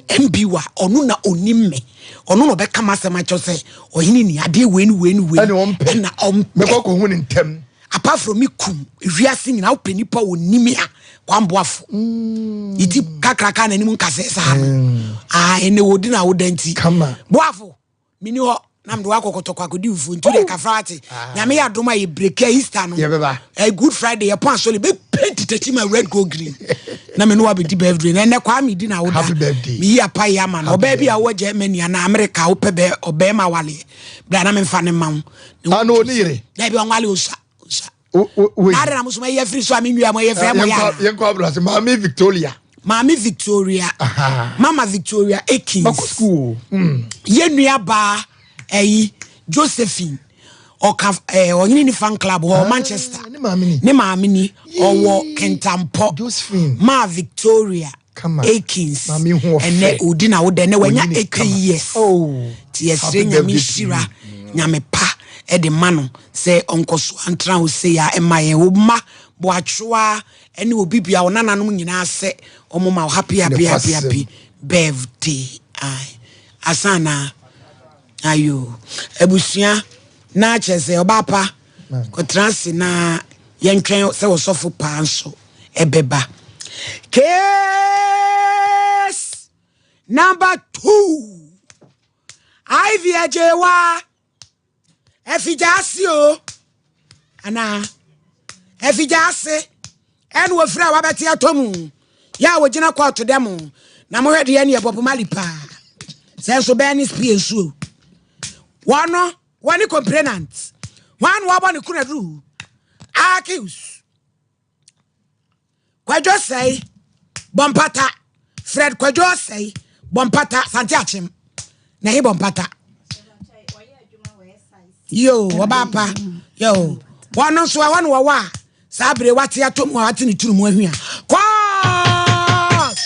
MBY ɔno na onim me, ɔno na ɔbɛka m'asɛm akyɛw sɛ ɔhene ni adeɛ wei ne wei ne wei ɛna ɔmpɛ ɛna ɔmpɛ. Mɛkɔ kɔ hu ne ntɛm. Apart from me kum wiase nyina wopɛ nipa wɔ nimi a kwamboafo. Mm. Iti kakraka na anim nkasɛ saa no. Mm. Ah ene wodi na woda nti. Boafo mini hɔ na mede wakɔ kɔtɔkɔ akɔdi fufuo nti deɛ kafra ate ah. Nyame yɛ adom a yɛ breki a Easter no yɛbɛba eh, Good Friday yɛpɔn asɔre bɛ paint takyi ma red go green na me ne wabɛdi birthday na ɛnɛ Kwame di na woda meyi apa yɛ ama no ɔbaa bi a wowɔ Germany anaa America wopɛ bɛ ɔbɛrima waleɛ bra na memfa ne ma wo Ano ah, oni yere. Dabi ɔnwale osa osa. Na adana mo so ma yɛ firi so a me nwia mo yɛ fɛ mo yɛ ana. Yɛnkɔ abrase Maame Victoria. Maame Victoria. Mama Victoria Akins. Makɔ school. Mm. Yɛ nua baa ɛyi Josephine ɔka ɛɛ ɔnyini ne fan club wɔ ah, Manchester. Ne maame ni. Ne maame ni ɔwɔ Kentampɔ. Josephine. Ma Victoria. Akins ɛnɛ odi na wodɛ ɛnɛ wanya 80 years oh, nti yɛsrɛ nyame nhyira nyame pa ɛde ma no sɛ ɔnkɔ so antra hɔ sei a ɛma yɛn wo mma boatwoa ɛne obi bia wo nananom nyinaa sɛ ɔmo ma wo happy happy happy happy birthday ae asana ayo abusua na kyerɛ sɛ ɔbaa pa kɔtena ase na yɛntwɛn sɛ ɔsɔfo paa nso ɛbɛba. Case number 2. Ivy Ajewa afigya ase o anaa afigya ase ɛna wɔfiri a wabɛte atɔ mu yɛ a wɔgyina kɔɔto dɛ mo na mohwɛ deɛ ne ɛbɔ pomali paa sɛ nso bɛn ne spie nsuo wɔno wɔne complainant wɔn na wɔabɔ ne kunaduru accuse Kwadwo Sɛe Bɔmpata Fred Kwadwo Sɛe Bɔmpata Sante Akyem na ɛhe Bɔmpata yo ɔbaa pa yo wɔn nso ɛhɔ na wɔwɔ a saa bere wate atɔ mu a wate ne turu mu ahwia court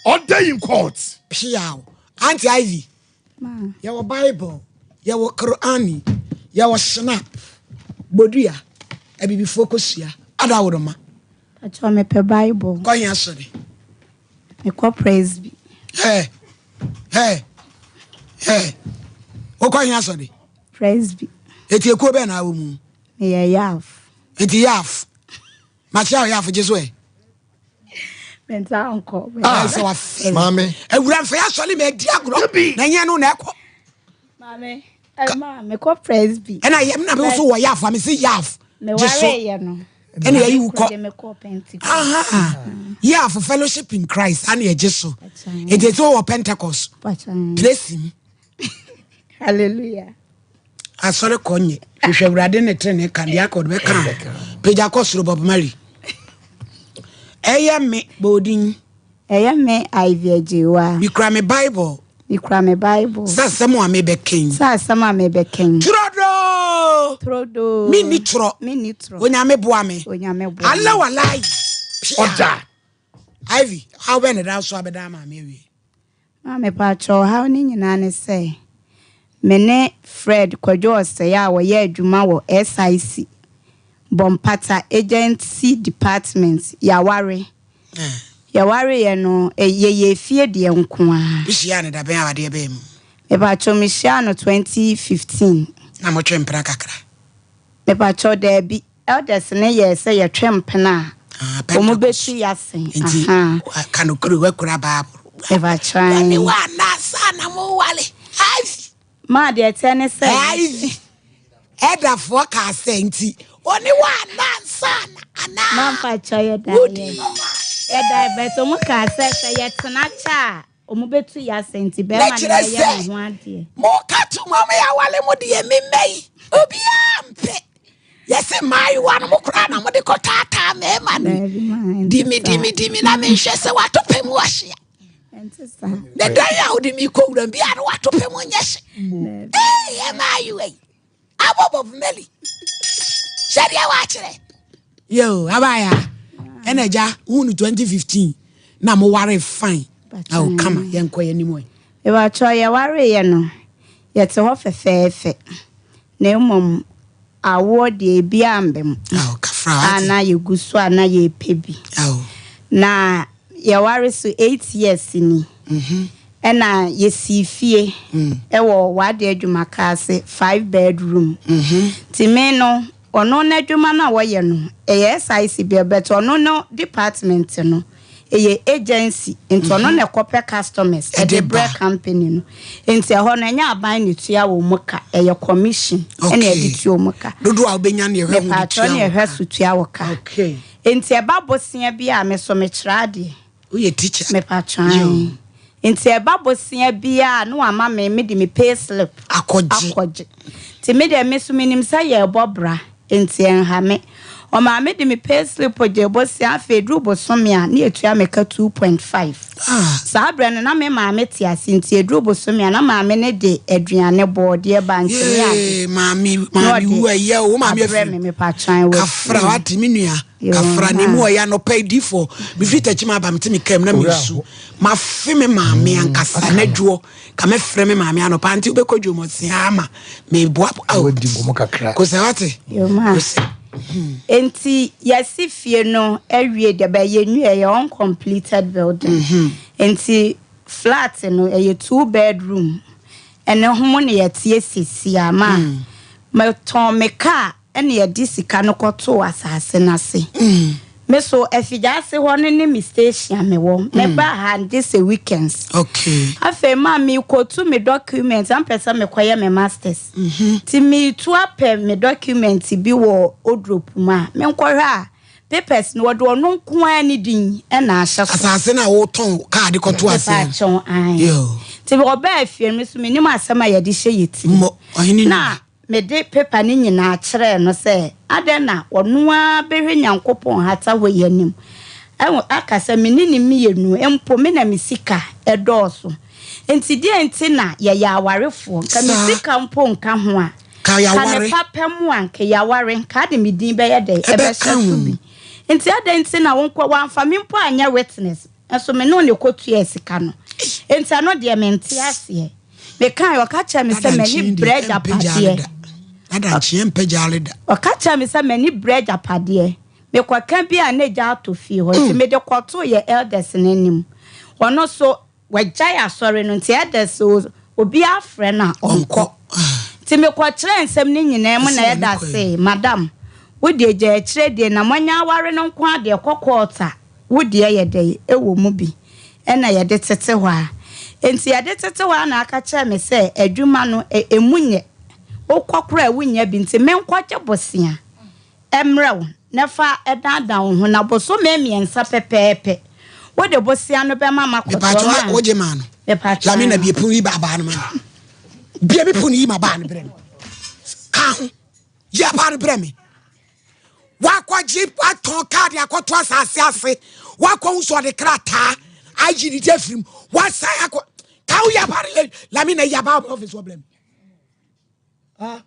Order in court. Piaw Auntie Ivy Yɛwɔ Bible, yɛwɔ Qur'ani, yɛwɔ Schnapp, Bodua, Abibifoɔ kosua, Adaworoma. Pakyɛw mepɛ Bible. Kɔ he asɔre? Mekɔ Presby. Hɛ, hɛ, hɛ. Wokɔ he asɔre? Presby. Eti ekuo bɛn na awɔ mu? Meyɛ Yaf. Eti Yaf. Makyia wo Yaf gye so ɛ. Mentaa nkɔ. Ah, sɛ wafɛre. Maame. Awura mfa yɛ asɔre ma adi agorɔ. Na nyɛ no na ɛkɔ. Maame, ɛma mekɔ Presby. Ɛna yɛm na me nso wɔ Yaf, a mese Yaf. Gye so. Mewareeɛ no. Ɛna yɛyi wo kɔ. De mekɔ Pentecost. Aha. Yaf fellowship in Christ ana yɛgye so. Enti ɛsɛ wɔ Pentecost. Praise him. Hallelujah. Asɔre kɔ nyɛ. Hwehwɛ Awurade ne trenee ka deɛ aka ɔde bɛka ho. Pagya kɔ soro Bob Marley. Ɛyɛ me bɔ odin. Ɛyɛ me Ivy Agyewa. Mekura me Bible. Mekura me Bible. Sɛ asɛm a mebɛkɛn. Sɛ asɛm a mebɛkɛn. Turodoo. Turodoo. Menni torɔ. Menni torɔ. Onyame boa me. Onyame boa me. Allah walai. Ɔda. Ivy, how bɛn na ɛda so abɛda ama me awie? Maa mepaakyɛw ɔhaw no nyinaa ne sɛ me ne Fred Kwadwo Osei a ɔyɛ adwuma wɔ SIC, Bɔmpata Agency Department, yɛaware. Yɛwareeɛ no, yɛyɛ efie deɛ nko ara. Wohyiaa no dabɛn awadeɛ bɛn mu? Mepaakyɛw mehyiaa no 2015. Na motwe mpena kakra? Mepaakyɛw daabi, Elders no yɛɛ sɛ yɛtwe mpena a, wɔn bɛtu yɛase. Nti ka nokorɛ woakura Bible. Mepakyɛw. Wɔne wo anaa na mo wale. Ivy. Maa deɛ ɛteɛ ne sɛ. Ivy. Ɛdafoɔ kaa sɛ nti wɔne wo anaa nsa na anaa. Maa mpakyɛw yɛda yɛ. Yɛda bɛtɛ wɔn kaa sɛ sɛ yɛtena kyɛ a. Ɔmo bɛtu yɛ asɛ nti bɛɛma no bɛyɛ ne ho adeɛ. Mo ka to mo a yɛawale mo deɛ me mma yi obiara mpɛ yɛse mmaayewa no mo koraa na mode kɔ taataa mmarima no dimi dimi dimi na menhwɛ sɛ wato pɛ mu ahyea ne dan a wode me kɔ wura bi a no wato pɛ mu nyɛ hye ee mmaayewa yi abɔ Bob Marley sɛdeɛ wakyerɛ yo abaya ɛna agya hu no 2015 na mo ware fine awo kama yɛnkɔ yɛn anim ɛ. Mebakyɛw yɛwareeɛ no yɛte hɔ fɛfɛɛfɛ na mmom awoɔ deɛ ebiaa mba mu a na yɛgu so a na yɛpɛ bi na yɛware so 8 years ni Ɛna yɛsii fie wɔ w'ade adwuma ka ase, 5 bed room. Nti me no, Ɔno n'adwuma no a ɔyɛ no, ɛyɛ SIC bi but ɔno no department no, ɛyɛ agency nti ɔno na ɛkɔpɛ customers ɛde brɛ company no. Nti ɛhɔ no ɛnyɛ aban na ɛtua wɔn ka, ɛyɛ commission ɛna yɛde tua wɔn ka. Dodoɔ a wobɛnya no yɛhwɛ ho de Mepaakyɛw tua ne wo yɛhwɛ ka. so tua wo ka. Nti ɛba bosea bi a me so mekyerɛ adeɛ. Woyɛ teacher? Mepaakyɛw ae. Nti ɛba bosea biara a na wama me mede me pay slip akɔgye. Akɔgye. Nti me deɛ me so menim sɛ yɛrebɔ bra nti ɛnha me. Ɔmaa me de me pay slip gyee bosea afei ɛduru bosome a na yɛtua me ka 2.5. Saa berɛ no na me maame te ase nti ɛduru bosome a na maame no de aduane, bɔɔdeɛ, bankye ne ade Yee, maame, na maame ɔde wu ɛyɛ o, wo maame abrɛ afiri. me mepatwan Kafra, wafiri. wate me nua. Yoo, Kafra ne ma. mu ɔyɛ anɔpa yi difoɔ. Mefiri takyim aba mete me kaa mu na Owura mesu. ho. Mafe me maame ankasa aka no. anadwoɔ. Ka mɛfrɛ me maame anɔpa nti wobɛkɔ dwom ɔse ama meboa. Na wadi nkɔmmɔ kakra. Kosɛ wate? Yoo, ma. Kosɛ. Enti yɛasi fie no awie deɛ but yɛnwie, ɛyɛ uncompleted building. Enti flat no ɛyɛ two bedroom ɛno ho mu na yɛte asiesie ama metɔn me car ɛna yɛde sika no kɔtoo asase no ase. Me so Afigya-ase hɔ no ne me station a mewɔ. Meba ha gye sɛ weekends. Okay. Afei maa merekɔtu me document, na mepɛ sɛ mekɔyɛ me masters. Nti meretu apɛ me document bi wɔ Odrop mu a, menkɔhwɛ a, papers no wɔde ɔno nko ara ne din na ahyɛ so. Asase no a wotɔn kaa de kɔto aseɛ no. Mepaakyɛw, ae. Yo. Nti ɔbaa fie no, me so mennim asɛm a yɛde hyɛ yɛ tirim. Mmɔ, ɔhene Na nua. Mede pepa no nyinaa kyerɛɛ no sɛ adɛn na ɔno ara bɛhwɛ Nyankopɔn hata hɔ yi anim ahu aka sɛ me ne no mmienu mpo me na me sika dɔɔso nti deɛn nti na yɛyɛ awarefoɔ nka me sika mpo nka ho a Ka ka ne yɛaware. papa mu a nka yɛaware nka ade me din bɛyɛ dɛn Ɛbɛka ɛbɛhyɛ so ho. bi nti adɛn nti na wo nko wamfa me mpo anyɛ witness nso me ne wo na ɛkɔtuaa sika no nti ɛno deɛ mente aseɛ. Mekae, ɔka kyerɛɛ me sɛ m'ani brɛ agyapadeɛ. Ɔka kyerɛɛ me sɛ m'ani brɛ agyapadeɛ. Mekɔka bi a na gya atɔ fie hɔ nti mede kɔtoo yɛ elders no anim. Ɔno nso wagyae asɔre no nti elders o obiara frɛ no a ɔnkɔ. Nti mekɔkyerɛɛ nsɛm no nyinaa mu na elder se madam wo deɛ gyae akyire deɛ na moanya aware no nko ara deɛ kɔ court a Wo deɛ yɛ dɛn? Ɛwɔ mu bi na yɛde tete hɔ a. Enti yɛde tete hɔ a na aka kyerɛ me sɛ adwuma no ɛmu nyɛ. Wokɔ koraa a wonnya bi nti menkɔgye bosea mmrɛ wo na fa dandan wo ho na bosome mmiɛnsa pɛpɛɛpɛ wode bosea no bɛma makɔtɔ Mepatwɔ ma. wogye maa no. Mepatwɔ. Lamina bie pono yi ba abaa no ma me. Bie me pono yi ma baa no brɛ me. Ka ho. Yi abaa no brɛ me. Wakɔgye atɔn kaade akɔto asase ase. Wakɔhu sɛ ɔde krataa ayi ne ti afiri mu. Wasan akɔ. Ka wo yaba no Lamina yi abaa wɔ ɔfisi wɔ brɛ me. Ah.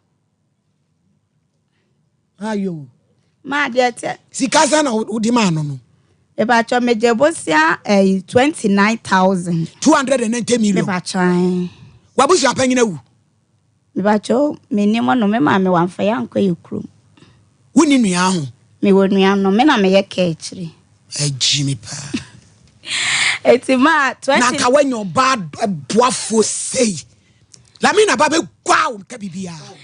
Ayo. Maa deɛ tɛ. Sika sɛn na wode maa no no? Mepakyɛ megye bosea ɛyi 29,000. 290 million. Mepakyɛ. Wabusua panyin awu. Mepakyɛw, mennim no, me maame wamfa yɛn ankɔ yɛn kurom. Wonni nua ho? Mewɔ nuanom, me na meyɛ kaakyire. Agyi me paa. Eti ma 20. Na nka wanya ɔbaa boafoɔ sei. Lamina ba bɛ gua wo ka biribiara.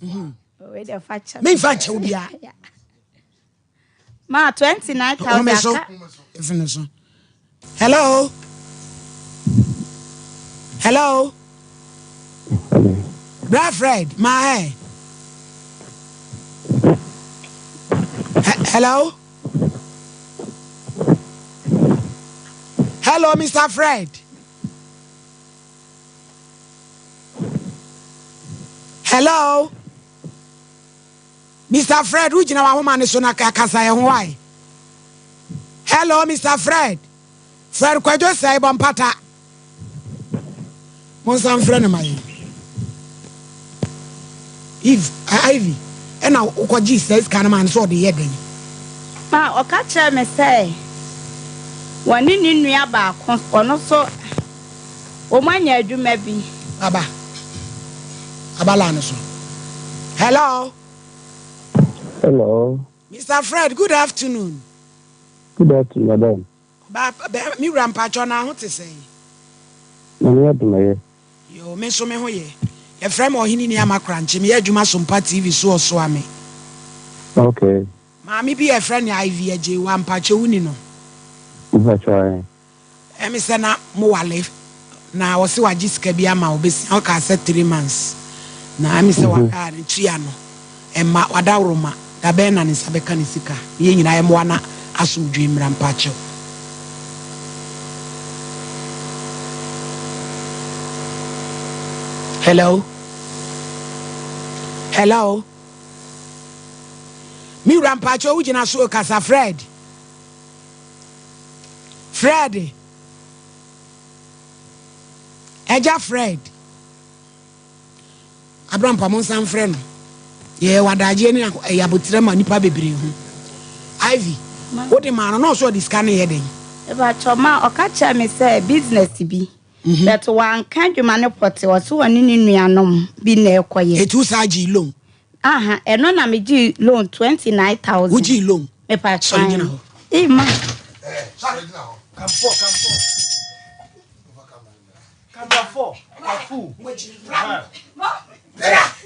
Wei deɛ fa kyɛ. Memfa nkyɛ wo biara. Ma 29,000 Home so. aka. Efunu so. Hello. Hello. Bra Fred, ma eh. Hello. Hello, Mr. Fred. Hello. Mister Fred, wogyina w'ahoma no so na kasa yɛn ho wae. Hello, Mister Fred. Fred Kwadwo sɛe bɔ mpata. Monsan mfrɛ no ma yɛn. Eve, Ivy, ɛna wokɔgye saa sika no maa no sɛ ɔde yɛ dɛn? Ma ɔka kyerɛɛ me sɛ wɔne ne nua baako, ɔno nso wɔanya adwuma bi. Aba. Aba line no so. Hello. Hello. Mr. Fred, good afternoon. Good afternoon, madam. Ba, bɛ, me wura mpakyɛw na ho te sɛn? Nyame adom ɛyɛ. Yoo, me nso me ho yɛ. Yɛfrɛ me Ɔhene Ni Ama Korankye. Meyɛ adwuma Sompa TV so wɔ Soame. Okay. Maame bi a yɛfrɛ no Ivy Agyeiwaa, mpakyɛ wo ni no? Mpakyɛ ae. Ɛme sɛ na mo wale na ɔse wagye sika bi ama wo besia ɔkaa sɛ 3 months na ɛme sɛ wahwɛ a ne tua no ɛmma wadaworoma dabɛn na ne nsa bɛka ne sika na yɛn nyinaa yɛmmoa na asomdwoe mmra mpakyɛw. Hello hello me wura mpakyɛw wo gyina so kasa Fred. Fred. Agya Fred. Abrampa mo nsa mfrɛ no. Yɛyɛ wadagyeɛ ne ɛyɛ aboterɛ ma nipa bebree ho. Ivy, wode maa no na ɔsɛ ɔde sika no yɛ dɛn? Mepakyɛw ma ɔka kyerɛɛ me sɛ business bi but wanka adwuma no pɔtee ɔse ɔne ne nuanom bi na ɛkɔyɛ. Eti wo saa gyee loan? Aha, ɛno na me gyee loan 29,000. Wo gyee loan? Mepakyɛw. Sɔre gyina hɔ. Ee ma. Sɔre gyina hɔ. Kamfo, kamfo. Camera 4, Kafu. Bra,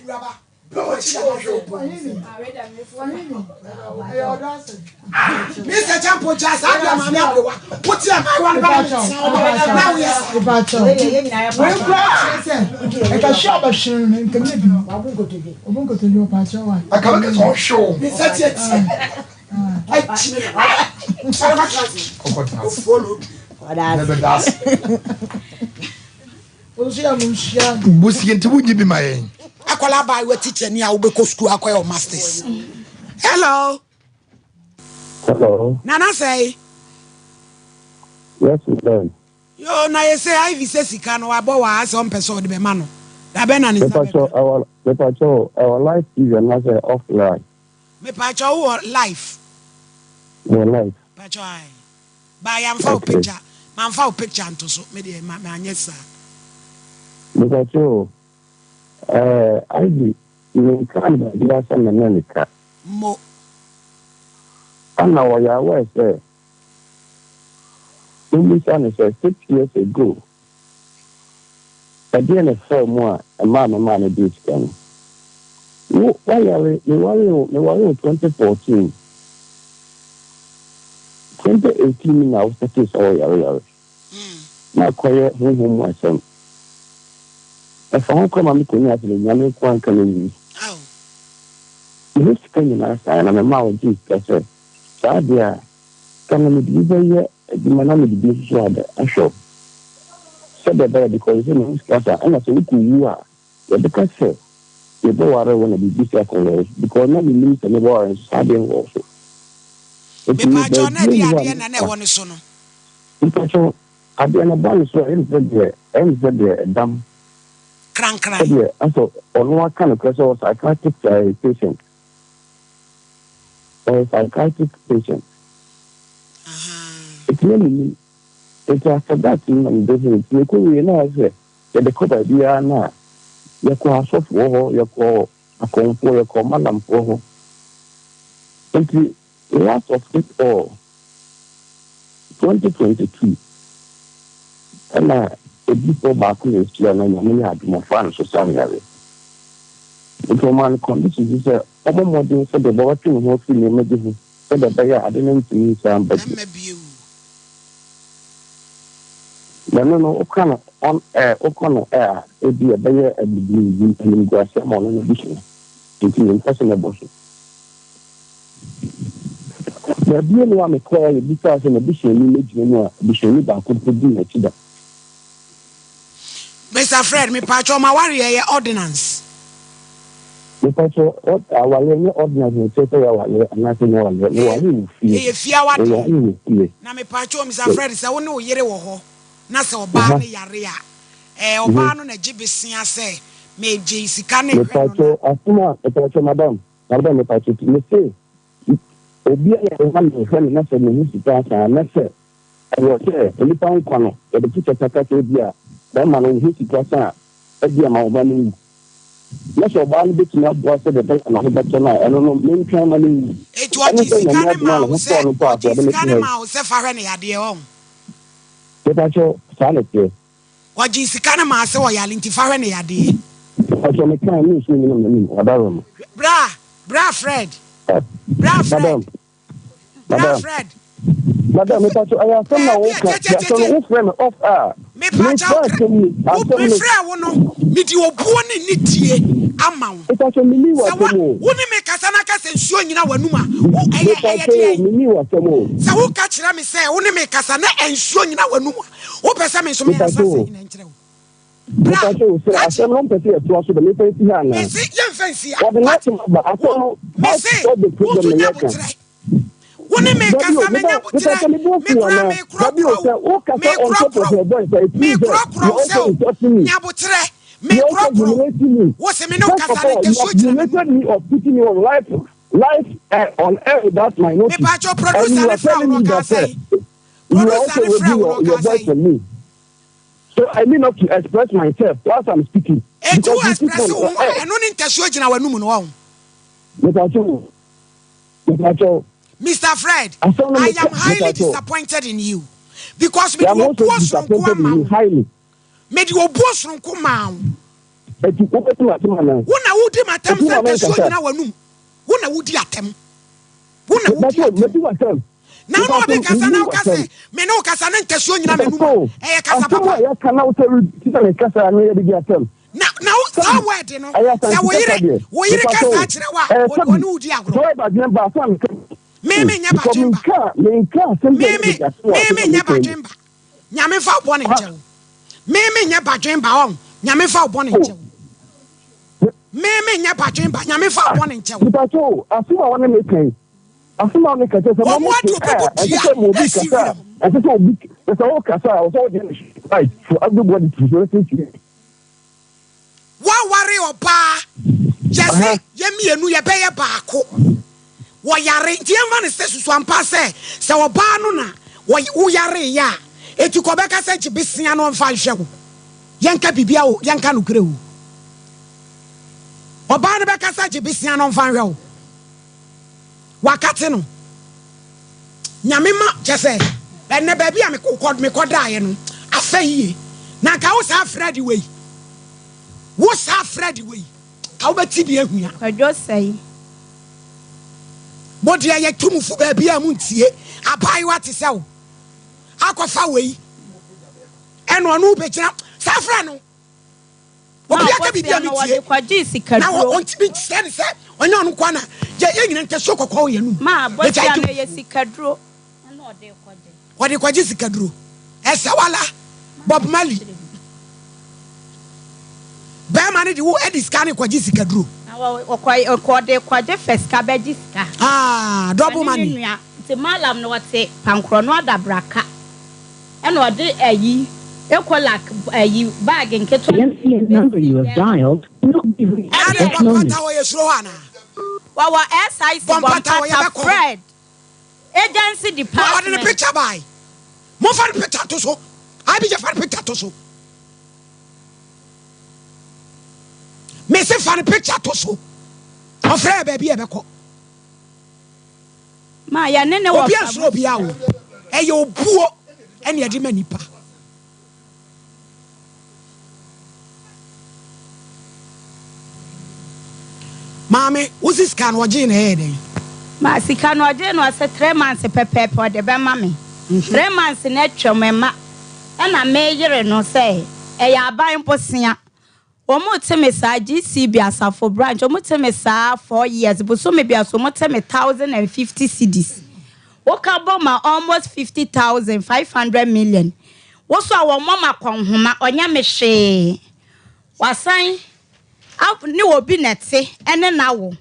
wuraba. Mr. Champo gya saa deɛ maame aberewa wote abaayewa no ba na metea wo na woyɛ saa. Wei kura kyerɛ sɛ ɛka hwɛ a ɔbɛhwere no nka nyɛ bi obu nkotodwe ɔpaakyɛ wa. Aka bɛka sɛ ɔhwɛ o. Ne nsa tiatia akyi sɔre kɔtena ase. Ɔkɔtena ase. Ofuo na odu. Na ɛbɛda ase. Bosie nti wogye bi ma yɛn. Akwadaa abaayewa teacher ni a wobɛkɔ sukuu akɔyɛ wo masters. Hello. Hello. Nana sɛe. Yes, madam. Yo, na yɛ sɛ Ivy sɛ sika no wabɔ waa sɛ ɔmpɛ sɛ ɔde bɛma no. Da bɛn na ne nsa bɛka? Mepakyɛw, ɛwɔ live TV anaasɛ off line? Mepakyɛw, wowɔ live. Wɔ live. Pakyɛw, ae. Ba yɛamfa wo picture mamfa wo picture anto so me deɛ ma manyɛ saa. Mepakyɛ o, ɛɛ Ivy menkaa no baabiara sɛ me ne no ka. Mo. Ɛna ɔyɛ aware sɛ memmisa no sɛ 6 years ago ɛdeɛn na ɛfaa mu a ɛmaa me maa no gyee sika no. Wo wayare mewaree wo mewaree wo 2014. 2018 mu na wo startee sɛ wo yare yare na akɔyɛ honhom mu asɛm. Ɛfa ho koraa ma me kɔnyaa sɛ Nyame nko ara nka m'anim. Me ho sika nyinaa saeɛ na me maa wo gyee sika sɛ saa deɛ a sika no mede bi bɛyɛ adwuma na mede bi nso so adɛ ahwɛ wo sɛdeɛ ɛbɛyɛ because sɛ me ho sika saa ɛna sɛ wokɔ wu a Yɛbɛka sɛ mebɛware wo na biribi si akɔ wɔ wo so because na mennim sɛ mebɛware nso saa adeɛ no wɔ wo so. Nti me Mepakyɛw na baabiara ɛdeɛ nni hɔ a adeɛ na na meka. ɛwɔ ne so no? Mepakyɛw, adeɛ no ba ne so a ɛyɛ me sɛ deɛ ɛyɛ me sɛ deɛ ɛdam. Krankran. Sɛdeɛ asɛ ɔno aka nokorɛ sɛ ɔwɔ psychiatric patient. Ɔyɛ psychiatric patient. Nti na mennim. Nti after that no na mebɛhu. Nti mekɔwie na ayɛ sɛ Yɛde kɔ baabiara no a, yɛkɔ asɔfoɔ hɔ, yɛkɔ akɔmfoɔ, yɛkɔ malamfoɔ hɔ. Nti last of it all, 2022 ɛna odiyifoɔ baako na ɛhyia no Nyame yɛ adom ɔfaa no so saa no yareɛ. Nti ɔmaa no conditions bi sɛ ɔmmɔ mmɔden sɛdeɛ ɔbɛtwe ne ho afiri nneɛma bi ho sɛdeɛ ɛbɛyɛ a ade no ntumi nsan mba bio. Na ɛno no, woka no on air, wokɔ no air a, ebia ɛbɛyɛ abibirem animguase ama ɔno n'abusua. Enti mempɛ sɛ mɛbɔ so. Baabi a mekɔe a yebisaa sɛ n'abusuani mmegyina mu a, abusuani baako mpo dii n'akyi da. Mister Fred, mepaakyɛw m'awareɛ yɛ ordinance. Mepakyɛw, awareɛ nyɛ ordinance na ɛkyerɛ sɛ ɛyɛ awareɛ anaasɛ ɛnyɛ awareɛ. Meware wɔ fie. Ɛyɛ fie awadeɛ. Meware wɔ fie. Na mepakyɛw Mister Fred sɛ wo ne wo yere wɔ hɔ na sɛ ɔbaa no yare a, ɛɛ ɔbaa no na gye besea sɛ megye sika no rehwɛ no na. Mepakyɛw, asɛm a, mepakyɛw madam, madam mepakyɛw ti, mese obi a yare na mehwɛ no na sɛ mehu sika asa a, na sɛ ɛwɔ sɛ onipa nkwa no yɛde to kyɛfa ka sɛ ebia bɛrima no wo ho sika sa a, ebia ma wo ba no nwu. Na sɛ ɔbaa no bɛtumi aboa sɛdeɛ ɛbɛyɛ a ne ho bɛtɔ no a, ɛno no, mentwɛn mma no nwu. Enti Ɛne ɔgyee sɛ sika Nyame no adom a maa ne wo ho sɛ, tɔɔ no mpo a, ɔgyee sɛ ɔde me sika te no ha yi. maa wo sɛ fa hwɛ no yadeɛ, ɔho? Mepakyɛw, saa na ɛteɛ. Ɔgyee sika no maa sɛ ɔyare nti fa hwɛ no yadeɛ. Mepakyɛw, mekae, me nsuo nnyina m'anim, ɔdaworo no. Bra, bra Fred. Bra Fred. Madam. Bra Madam. Fred. Madam, mepa kyɛw, ɛyɛ asɛm na woka. Asɛm no wofrɛ me off a. Mepa kyɛw, Mefrɛ asɛm ni, asɛm no. mefrɛ wo no, mede obuo ne nidie ama wo. Mepa kyɛw, menni Sɛ wa w'asɛm o. wo ne me kasa na ka sɛ nsuo nyina w'anum a, wo ɛyɛ Mepa ɛyɛ kyɛw o, deɛn? menni w'asɛm o. Sɛ woka kyerɛ me sɛ wo ne me kasa na nsuo nyina w'anum a, wopɛ sɛ me nso me Mepa ansa kyɛw sɛ o. nyina nkyerɛ wo. Mepa kyɛw o, sɛ asɛm no wompɛ sɛ yɛtoa so dɛ, memfa nsi ha anaa? Mese yɛmfa nsi ha. Wɔde n'asɛm aba, asɛm no, how to Mese solve the wo problem nso na nya yɛka. boterɛ. Wo ne me kasa menya boterɛ. Me koraa mekorɔkorɔ wo. Mekorɔkorɔ wo. Mekorɔkorɔ wo sɛ o. Nya boterɛ. Mekorɔkorɔ wo. Wo se me ne wo kasa no ntasuo gyina m'anim. Mepaakyɛw producer ne frɛ wo no ɔkaa sɛn? Producer ne frɛ wo no ɔkaa sɛn? So I need not to express myself whilst I'm speaking. Enti wo express wo ho a ɛno ne ntasuo gyina w'anum no wɔn? Mepaakyɛw. Mepakyɛw. Mister Fred, Asɛm no I meka am highly mepakyɛw. disappointed in you because mede I'm also obuo soronko disappointed ama in you wo. highly. Mede obuo soronko maa wo. Eti wobɛti m'atem anaa? Wo na wodi m'atɛm Eti sɛ ma ntasuo menkasa. nyina w'anum. Wo na wodi atɛm. Wo na wodi Mepakyɛw, atɛm. medi w'atɛm. Na wo na Mepakyɛw, obi kasa menni na woka w'atɛm. sɛ me ne wo kasa na ntasuo nyina m'anum a, Mepakyɛw, ɛyɛ kasa asɛm papa. a yɛaka na wosɛ redi sɛ mekasa na yɛde di atɛm. Na na wo saa word no sɛ wo yere wo yere ka saa kyerɛ wo a ɔne wo di agorɔ. Me me nyɛ badwemba. Me me me me nyɛ badwemba. Nyame fa wo bɔne nkyɛ wo. Me me nyɛ badwemba ɔn. Nyame fa wo bɔne nkyɛ wo. Me me nyɛ badwemba. Nyame fa wo bɔne nkyɛ wo. Mepakyɛw, asem a wɔne me kan asem a wɔne ka kyerɛ sɛ Wɔn mo ade te a obi ɛsɛ dua sɛ mo obi esi kasa wiram. a ɛsɛ sɛ obi sɛ wokasa a ɛsɛ sɛ wode right for everybody to listen to you. Woaware ɔbaa, yɛse yɛn mmienu yɛbɛyɛ baako. Wɔyare, nti yɛmfa no sɛ susuampa sɛ, sɛ ɔbaa no na woyareeɛ a, enti kɔ bɛka sɛ gye besia na ɔmfa nhwɛ wo. Yɛnka biribiara o, yɛnka nokorɛ o. Ɔbaa no bɛka sɛ gye besia na ɔmfa nhwɛ wo. Wakate no. Nyame ma kyɛ sɛ ɛnɛ baabi a mekɔ daeɛ no asɛ yie. Na nka wo saa Fred wei. Wo saa Fred wei. Ka wobɛti bi ahua. Kwadwo sɛe. Mo deɛ yɛtu mo fo baabi a montie. Abaayewa te sɛ wo akɔfa wei ɛna ɔno wobɛgyina saa frɛ no. Ma Obi aka biribi a ɔbɔsea no metie. wɔde kɔgyee Na sikaduro. ɔntumi nkyerɛ ne sɛ ɔnyɛ ɔno nkoa na yɛ yɛn nyina ntasuo kɔkɔɔ wɔ yɛn anum. Ma Yɛgyae bɔsea to no ɛyɛ sikaduro ɛna ɔde rekɔgye. Ɔde kɔgye sikaduro. Ɛsɛ wala Bob Marley. Bɛrima no de wo ɛde sika no kɔgye sikaduro. Na ɔkɔ ɔde kɔgye fɛ sika bɛgye sika. Ah, double Ɔne ne money. nua nti malam no ɔte pankorɔ no adabraka. Ɛna ɔde ayi Ecolac ayi bag nketewa The MTN number you have dialed cannot be reached at Adɛn, this bɔ moment. mpata hɔ, yɛsuro hɔ anaa? Wɔwɔ SIC Bɔ mpata hɔ, Bɔmpata yɛbɛkɔ hɔ. Fred Agency Ɔde ne Department. picture bae. Momfa ne picture nto so. IBJ fa ne picture to so. Mese fa ne picture to so. Ɔfrɛ yɛ baabi a yɛbɛkɔ. Ma yɛne ne Obi wɔfa ansuro obiara o. Ɛyɛ obuo ɛne ɛde ma nipa. Maame, wosi sika no ɔgyee na ɛyɛ dɛn? Ma sika no ɔgyee no ɔse 3 months pɛpɛɛpɛ ɔde bɛma me. 3 months no atwam ɛma ɛna meyere no sɛ ɛyɛ aban bosea. Wɔn te me saa GCB Asafo branch wɔn te me saa 4 years bosome bi aso wɔn te me 1,050 cedis. Woka bɔ ma almost 50,500 million. Woso a wɔn mɔ ma kɔnhoma ɔnyɛ me hwee. Wasan ne obi na ɛte ɛne n'awo.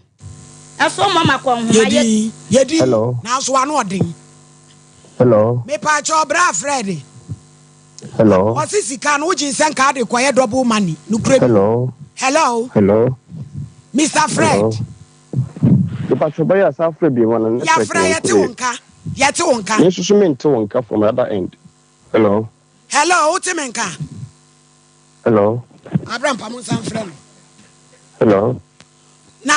Ɛso mɔ ma kɔnhoma yɛ. Yɛdi yɛdi Hello. nanso ano ɔden. Hello. Mepaakyɛ ɔbra Fred. Hello. Ɔsi sika no wogye nsɛ nka de kɔyɛ double money. Nukure bi. Hello. Hello. Hello. Mr. Fred. Hello. Mepakyɛw bɛyɛ a san frɛ bio ma no network Yɛafrɛ no yɛte nkɔ wo yie. nka. Yɛte wo nka. Me nso so mente wo nka from the other end. Hello. Hello, wote me nka. Hello. Abra mpa mo nsa mfrɛ no. Hello. Na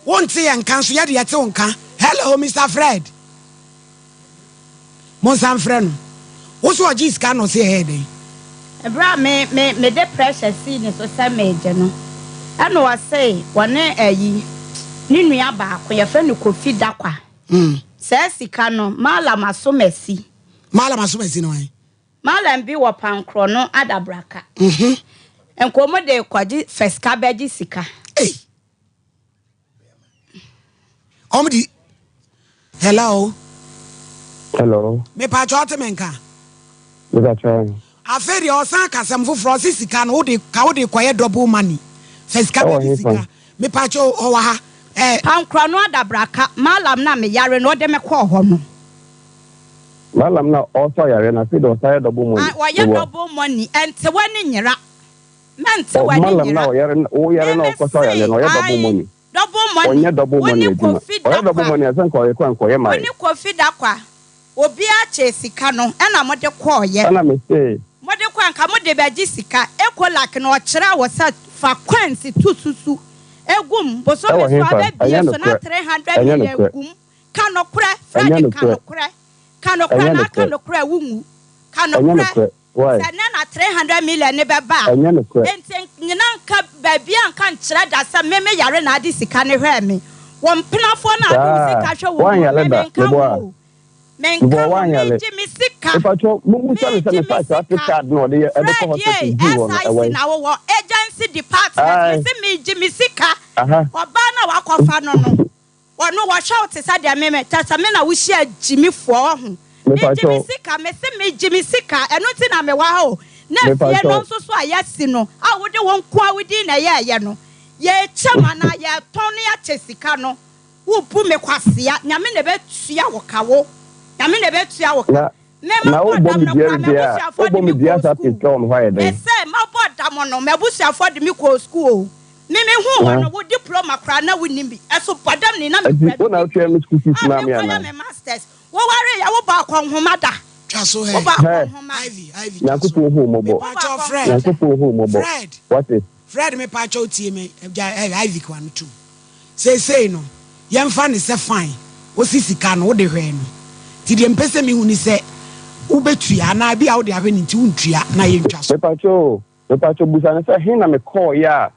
wonte yɛ nka nso yɛde yɛte wo nka. Hello, Mr. Fred. Mo nsa mfrɛ no. Wo so ɔgye sika na ɔsɛ ɛyɛ dɛn? Ɛberɛ a me me mede pressure sii ne so sɛ meegye no, ɛna ɔse wɔne ayi. Ne nua baako, yɛfrɛ no Kofi Dakwa. Saa sika no, Mallam Asomasi. Mallam Asomasi no wan? Mallam bi wɔ Pankorɔ no Adabraka. Nka wɔn de rekɔgye fa sika bɛgye sika. Ei! Wɔn de Hello. Hello. Mepatwa ɔte me nka. Mepatwa. Afei deɛ ɔsan kasɛm foforɔ ɔse sika no wode ka wode kɔyɛ double money. Fa sika bɛgye sika. Mepatwa ɔwɔ ha. Eh. Pankorɔ no Adabraka, Mallam no a meyare no ɔde me kɔɔ hɔ no. Mallam no a ɔsa yareɛ no afei deɛ ɔsan yɛ double money. Ah ɔyɛ double money ɛnte w'ani nyera. Mɛnte Oh w'ani Mallam no nyera. a ɔyare no woyare no a Me ɔkɔsa me yareɛ no se ɔyɛ double ae money. double money Ɔnyɛ double wo money ne adwuma. Kofi Ɔyɛ double Dakwa money a sɛ nka ɔyɛ kɔ a nka ɔyɛ ma wo yɛ. ne Kofi Dakwa obiara kyɛɛ sika no ɛna mode kɔɔyɛ. Ɛna me se. Mode kɔɛ nka mode bɛgye sika Ecolac no ɔkyerɛɛ wo sɛ fa coins to susu gu mu bosome Ɛwɔ so hefa? abɛbie Ɛnyɛ so na nokorɛ. 300 Ɛnyɛ million nokorɛ. gu mu Ka nokorɛ, Ɛnyɛ Fred ka nokorɛ. nokorɛ, ka nokorɛ Ɛnyɛ na aka nokorɛ. nokorɛ a wonwu. Ka Ɛnyɛ nokorɛ, nokorɛ. Why? sɛ nnɛ na 300 million no bɛba a, Ɛnyɛ nokorɛ. enti nyina nka baabiara nka nkyerɛ da sɛ me me yare na ade sika no hwɛɛ me. Wo mpenafoɔ no a ade wo Saa. sika hwɛ wo no, Woanyare me da. menka ho Meboa. o. Menka Meboa ho, woanyare. megye me sika, Mepakyɛw, mommusa no sɛ megye ne me psychiatric sika. card no a ɔde yɛ ɛde kɔ Fred hospital ei, duu hɔ no, ɛwɔ SIC he? na wowɔ, agency department, Ae. mese megye me sika. Aha. Ɔbaa no a wakɔfa no no, Ɔno wɔhwɛ wo te sɛ deɛ me me kyɛ sɛ me na wohyia gyimifoɔ wahu me gye me Mepakyɛw. sika me se me gye me sika ɛno nti na me wɔ ha o na fie no Mepakyɛw. nso so a yɛasi no a wode wo nkoa wo din na ɛyɛɛyɛ no yɛkyɛ mu anaa yɛtɔn no yɛakyɛ sika no wo bu me kwasea nyame na ɛbɛtua wo ka wo nyame na ɛbɛtua wo ka Na Me na mabɔ wobɔ dam me no dua koraa deɛ a, m'abusuafoɔ de wobɔ me me dua kɔɔ saa pɛ sukuu. sika wɔ me hɔ ayɛ Me dɛn? sɛ mabɔ dam no m'abusuafoɔ de me kɔɔ sukuu o. Me me huu hɔ Aha. no wo diploma koraa na wonni bi. Ɛso bɔ dam ni na me Nti kura wo me na wotua degree me school fees a maa me me kɔyɛ anaa? me masters. Wo ware yɛ wo bɔ akɔnhoma da. Twa so Wo hɛ. bɔ Hɛ! akɔnhoma. Ivy, Ivy twa so. Nyankopɔn hu wo mmɔbɔ. Wo bɔ Mepakyɛw akɔnhoma Fred. da. Nyankopɔn hu wo mmɔbɔ. Fred. Wate? Fred mepakyɛw tie me gya eh, Ivy kwa no tum. Seesei no, yɛmfa no sɛ fine, wosi sika no, wode hwɛɛ no. Nti deɛ mepɛ sɛ mehu ne sɛ, wobɛtua anaa ebia wode ahwɛ no nti wontua na yɛntwa so. Mepakyɛ o, mepakyɛ busa no sɛ he na mekɔɔeɛ a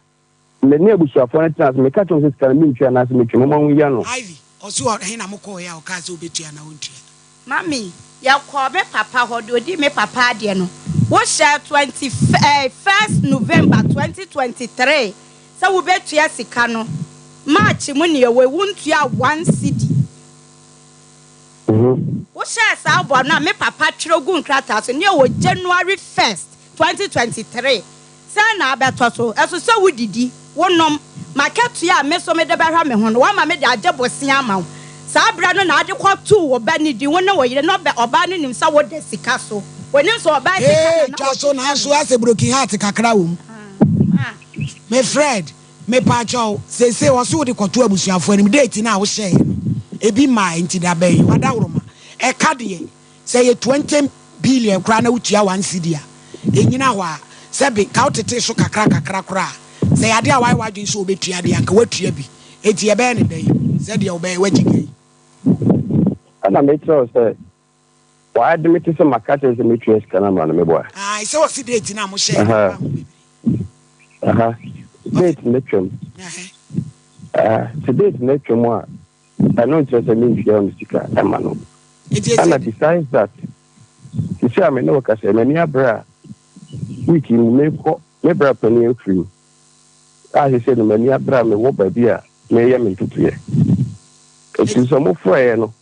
me ne abusuafoɔ no tenaa ase, meka kyerɛɛ wɔn sɛ sika no mentua anaasɛ mɛtua, momma wɔnyia no. Ivy, ɔse ɔ, he na mokɔɔeɛ a ɔkaa sɛ wobɛtua anaa wontua? Mummy, yɛkɔɔ me papa hɔ, deɛ ɔdii me papa adeɛ no, wohyɛɛ 21st November 2023 sɛ wobɛtua sika no, March mu ne yɛwɔ yi, wontuaa one cedi. Wohyɛɛ saa bɔ no a me papa twerɛ guu nkrataa so ne ɛwɔ January 1st, 2023. Sɛn na abɛtɔ so? Ɛso sɛ wodidi, wonom. M'akatua a me nso mede bɛhwɛ me ho no, woama mede agye bosea ama wo. Saa berɛ no na wode kɔtoo wo ba no din, wo ne wo yere, na ɔbɛ, ɔbaa no nim sɛ woda sika so. Ɔnim sɛ ɔbaa sika na Ee, na twa wode so hwɛ nanso no. asɛ broken heart kakra wɔ mu. Me Fred, mepaakyɛw, seesei ɔse wode kɔto abusuafoɔ anim, date no a wohyɛeɛ no, ebi mmae nti da bɛn? Wadaworoma, ɛka deɛ, Sɛ ɛyɛ 20 billion koraa na wotua one cedi a, ɛnyina hɔ a, sɛbe nka wotetee so kakra kakra koraa a, sɛ ɛyɛ adeɛ a woayɛ w'adwene sɛ wobɛtua deɛ a, anka woatua bi. Enti yɛbɛyɛ no dɛn? Sɛdeɛ wobɛyɛ, woagye ka yi. Ɛna mekyerɛ wo sɛ w'ade me te sɛ maka kyerɛ sɛ mɛtua sika no ama no meboa. Ae, sɛ wɔse date no a mohyɛɛ no ɛfa ho bebree. Aha, date no atwam. Aha, sɛ date no atwam a, ɛno nkyerɛ sɛ mentua no sika ɛma no. Ɛna besides that, sisi a me ne wo kasa yi, m'ani abere a week yi mu mekɔ me bra panin afiri mu a sisi no m'ani abere a mewɔ baabi a meyɛ me ntotoeɛ. Eti sɛ mo frɛɛ no,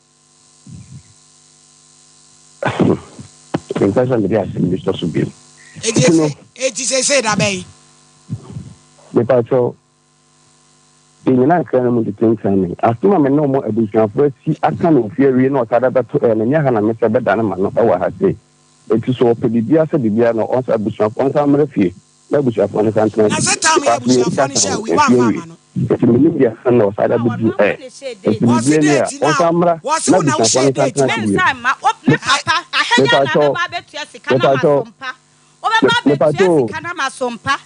mempɛ sɛ mede asɛm bi sɔ so bio. Eti sese da bɛn? Mepa kyɛw. Yɛnyina nkra no mu tete nkra me. Asɛm a me ne wɔn abusuafo asi aka no mfe awie na ɔsan de abɛto ɛ no, ɛnyɛ ha na mesɛ bɛdane m'ano wɔ ha sei. Enti sɛ ɔpɛ biribiara sɛ biribiara no, ɔnsa abusuafo ɔnsan mmra fie na abusuafo no nsan ntena Na ase. sɛ tam yɛ Afei abusuafoɔ no yɛsi hyɛ aka a, no wei mfe wamfa awie. ama no. Enti mennim deɛ ansa na ɔsan de abɛduru ɛ. Enti Wɔse biribiara ni a, date no a, ɔnsan mmra wɔse na wo na abusuafoɔ wohyɛɛ no nsan date ntena no. ase bio. Mensan mma. Wo, me papa, ahɛn a na Mepakyɛw, bɛba abɛtua sika no ama mepakyɛw, so mpa. Wobɛba abɛtua mepakyɛw o. sika no ama so mpa.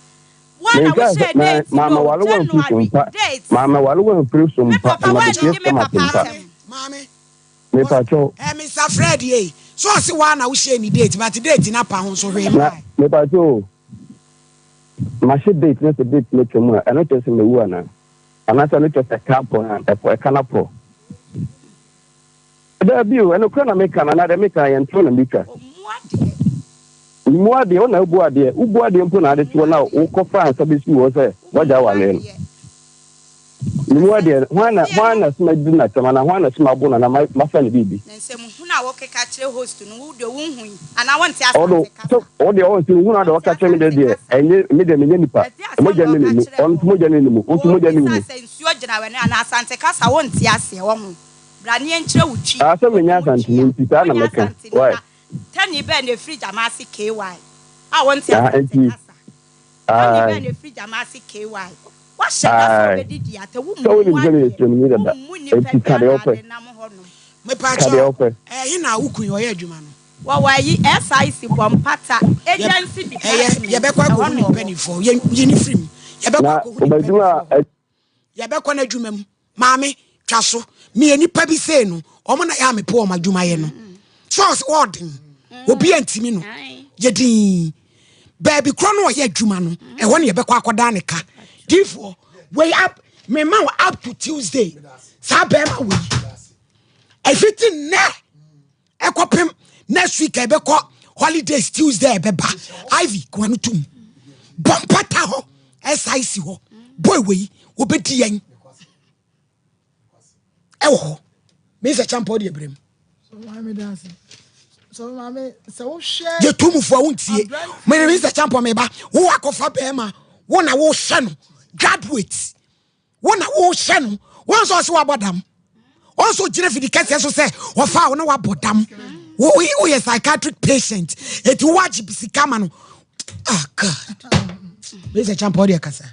Wo a na Menkaa sɛ wohyɛɛ ma date no o, maamɛware wo amfiri so January mpa date. maamɛware wo amfiri so Me mpa papa na mabɛtua woannidi sika me ma papa so mpa. asɛm. Maame, Mepakyɛw. Eh, Mister Fred ei, so ɔse woa na wohyɛɛ ne date but date no apa ho nso hwee Na mmae. mepakyɛw o, mahyɛ date na sɛ date no atwa mu a, ɛno kyerɛ sɛ mawu anaa? Anaasɛ ɛno kyerɛ sɛ ɛka apɔ na ɛpɔ ɛka no aporɔ? Daabi o, ɛnokorɛ na meka no anaa deɛ meka no ɛyɛ ntorɔ na metwa? Mmu adeɛ, wo na wobu adeɛ, wobu adeɛ mpo na ade toɔ na wokɔfaa nsa bɛsii hɔ sɛ woagya awareɛ no. Mmu adeɛ, hwan na hwan na sɛ madi no atɛm anaa hwan na sɛ mabo no anaa mafa no biribi? Na nsɛm hunu a wokeka kyerɛ host no, wo deɛ wonhui anaa wonte Asante Ɔno, kasa? sɛ wo deɛ ɔnse nhunu a deɛ ɔka kyerɛ me deɛ deɛ, ɛnyɛ, me deɛ menyɛ nipa, mogya nni me mu, ɔno nso mogya nni ne mu, wo nso mogya nni wo Wɔbisa mu. sɛ nsuo gyina w'ani anaa Asante kasa wonte aseɛ, wahu? Bra ne yɛnkyerɛ wo Twi. Ah, sɛ menyɛ Wodi mu Asanteni Twi a, nti saa na wonyɛ mɛka, Asanteni why? na Tani bɛn na ɛfiri Gyamaase KY a wonte Ah, Asante nti, kasa? Tani aye, bɛn na ɛfiri Gyamaase KY? Woahyɛ da sɛ aye. wobɛdidi atɛ, Sɛ wonim wommu sɛ meyɛ adeɛ, Sremuni dada, wommu nnipa nti ka biara deɛ na wopɛ. ade nam hɔnom. Ka deɛ Mepaakyɛw, wopɛ. ɛhe na wo kun yi ɔyɛ adwuma no? Wɔwɔ ayi SIC bɔ mpata agency Ɛyɛ, department yɛbɛkɔ ɛhɔ akɔhu na ne ɔwɔ. mpanimfoɔ. Yɛn, yi no firi mu. Yɛbɛkɔ Na akɔhu ne w'adwuma mpanimfoɔ. a Yɛbɛkɔ n'adwuma mu. Maame, twa so. Meyɛ nipa bi sei no, wɔn na yɛ a mepɛ wɔn adwumayɛ no. So ɔsɛ ɔɔden. Obi antimi no. Yɛ din. Baabi korɔ no ɔyɛ adwuma no, ɛhɔ ne yɛbɛkɔ akɔda ne ka. Diifoɔ, wei up, mema wo up to Tuesday. Saa bɛrima wei. Ɛfiti nnɛ. ɛkɔpem next week a ɛbɛkɔ holidays tuesday ɛbɛba ivy koa no tom bɔ mpata hɔ sic hɔ boy wei wɔbɛdi yɛn ɛwɔ hɔ mesɛ kyampɔ deɛ berɛ mu yɛtu mu foa wontie mene mesɛ kyampɔ meba wowɔ akɔfa bɛɛma wo na wohyɛ no graduate Wo na wohyɛ no. Wo nso ɔsɛ wabɔ dam. Wo nso gyina fidi kɛseɛ so sɛ wɔfa wo na wabɔ dam. Woyɛ psychiatric patient. Eti woagye sika ma no. Ah God. Mr. Champa ɔde kasa.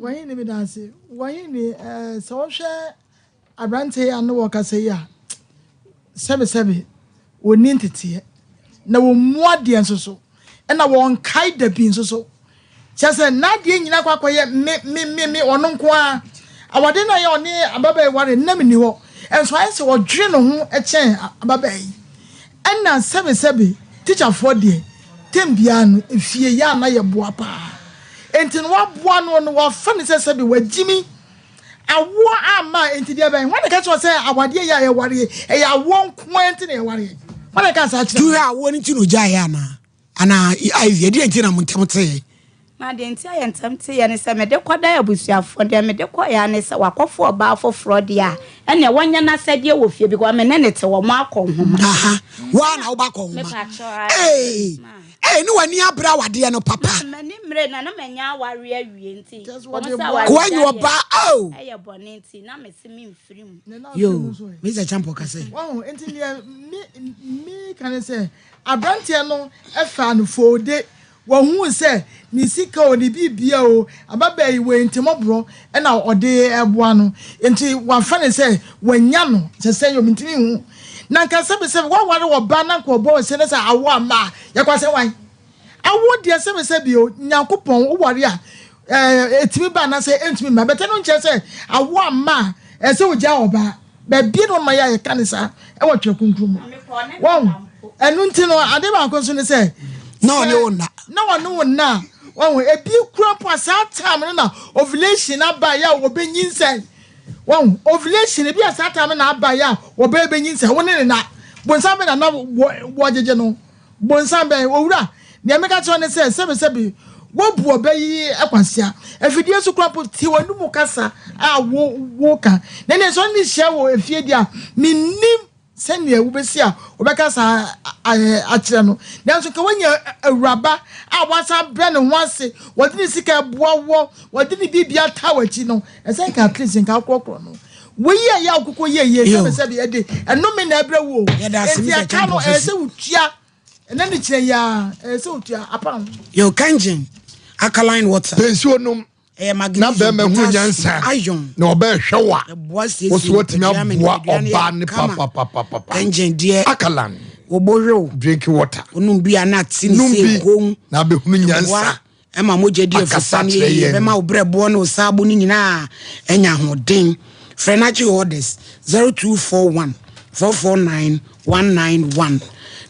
Wɔn ni mi danse. Wɔn ni eh, sɛ wɔhwɛ Aberanteɛ yi a ne wɔkasa yi a, sɛbesɛbe wɔnni nteteɛ, na wɔmmu adeɛ nso so, ɛna wɔnkae da bi nso so. Kyerɛ sɛ, n'adeɛ nyinaa kɔ akɔyɛ me, me, me, me, ɔno nko ara. Awadeɛ no a ɛyɛ ɔne ababaa yi ware no, na menni hɔ. Nso ayɛ sɛ ɔdwene ne ho kyɛn ababaa yi. Ɛna sɛbesɛbe tikyafoɔ deɛ, tɛm biara no, efie yɛ a na yɛboa paa. Enti no waboa no no, wafa no sɛ sɛbe wagyimi. Awoɔ amma a, enti deɛ bɛn? Hwan na ɛka kyerɛ wo sɛ awadeɛ yɛ a yɛwareɛ, ɛyɛ awoɔ nko ara nti na yɛwareɛ? Hwan na ɛka saa kyerɛ wo? Tuhwɛ awoɔ no nti na ɔgyaeɛ anaa? Anaa Ivy, ɛdeɛn nti na mo ntam teeɛ? Na deɛ nti a yɛn ntam teeɛ ne sɛ mede kɔdan abusuafoɔ, deɛ mede kɔeɛ ara ne sɛ wakɔfa ɔbaa foforɔ deɛ a, ɛnneɛ wɔnyɛ n'asɛdeɛ wɔ fie because me ne no te, wɔn akɔ nhoma. Aha, wo ara na wobakɔ nhoma. Mepakyɛw, Ee! ma. Ee, ne w'ani abere awadeɛ no papa. Na m'ani mmere na na manya aware awie nti wɔn sɛ Koa nyi awaregyaeɛ ɔbaa oh. ɛyɛ bɔne nti na mese memfiri mu. Yo, Mr. Champɔ ka sɛ. Wahu, nti deɛ me me ka ne sɛ aberanteɛ no faa no foode, wahuu sɛ ne sika o, ne biribia o, ababaa yi wei ntemɔborɔ na ɔde ɛboa no, nti wafa no sɛ wanya no, sɛ sɛ yɛ mentumi nhu. Na nka sɛbesɛbe woaware ɔbaa na nka ɔbɔ wo se na sɛ awo amma a, yɛkɔ sɛ wan? Awo deɛ sɛbesɛbe o, Nyankopɔn woware a ɛɛ ɛtumi ba anaasɛ ɛntumi mma, but ɛno nkyerɛ sɛ awo amma a ɛsɛ sɛ wogyaa ɔbaa. Baabi na ɔma yɛ a yɛka ne saa ɛwɔ Twerɛ Kronkron mu. Wahu? Ɛno nti no, ade baako nso ne sɛ, Na ɔne wo nna. Na ɔne wo nna a, wahu, ebi kura mpo a saa time no na ovulation aba yɛ a wɔbɛnyinsɛn. Wahu? Ovulation, ebi a saa time no na aba yɛ a wɔbɛyɛ bɛnyinsɛn, wo ne ne na. Bonsam bɛn na na wɔgyegye no? Bonsam bɛn? Owura, nea meka kyerɛ wo ne sɛ, sɛbesɛbe, woabu ɔbɛ yi kwasea. Afidie so koraa mpo, te w'anomu kasa a wo, woka. Na nea sɛ ɔne no hyia wɔ efie deɛ a, mennim sɛnea wobɛsi a wobɛka saa akyerɛ no. Nanso nka woanya awuraba a wasan abrɛ ne ho ase, wɔde ne sika boa wɔ, wɔde ne biribiara taa w'akyi no, ɛsɛ nka at least nka wokorɔkorɔ no. Wei a ɛyɛ a wokokɔ yɛ yie Yo. sɛbe sɛbe ɛde ɛnome na ɛbrɛ wo o. Yɛda ase, Enti Mr. ɛka no Champon ɛyɛ Sisi. sɛ wotua ɛnɛ ne kyerɛ yi ara ɛyɛ sɛ wotua apa ho. Yo, Kangen alkaline water. Pɛ nsuo nom Ɛyɛ na magnesium, bɛrima hunu potassium, nyansa iron. na ɔbɛhwɛ wo a Ɛboa siesie wo so watumi nipadua ma aboa nipadua no yɛ ɔbaa ne kama. papapapapa. Kangen deɛ Alkaline wɔbɔ hwew. drink water. Wonom bi a na ate ne Nom sɛ bi koom. na abɛhunu nyansa. Ɛboa ɛma mogya di Akasa afusa no kyerɛ yie. yɛn. Ɛbɛma wo berɛboɔ ne wo saabo no nyinaa anya ahoɔden. Frɛ no agye orders 0241 449 191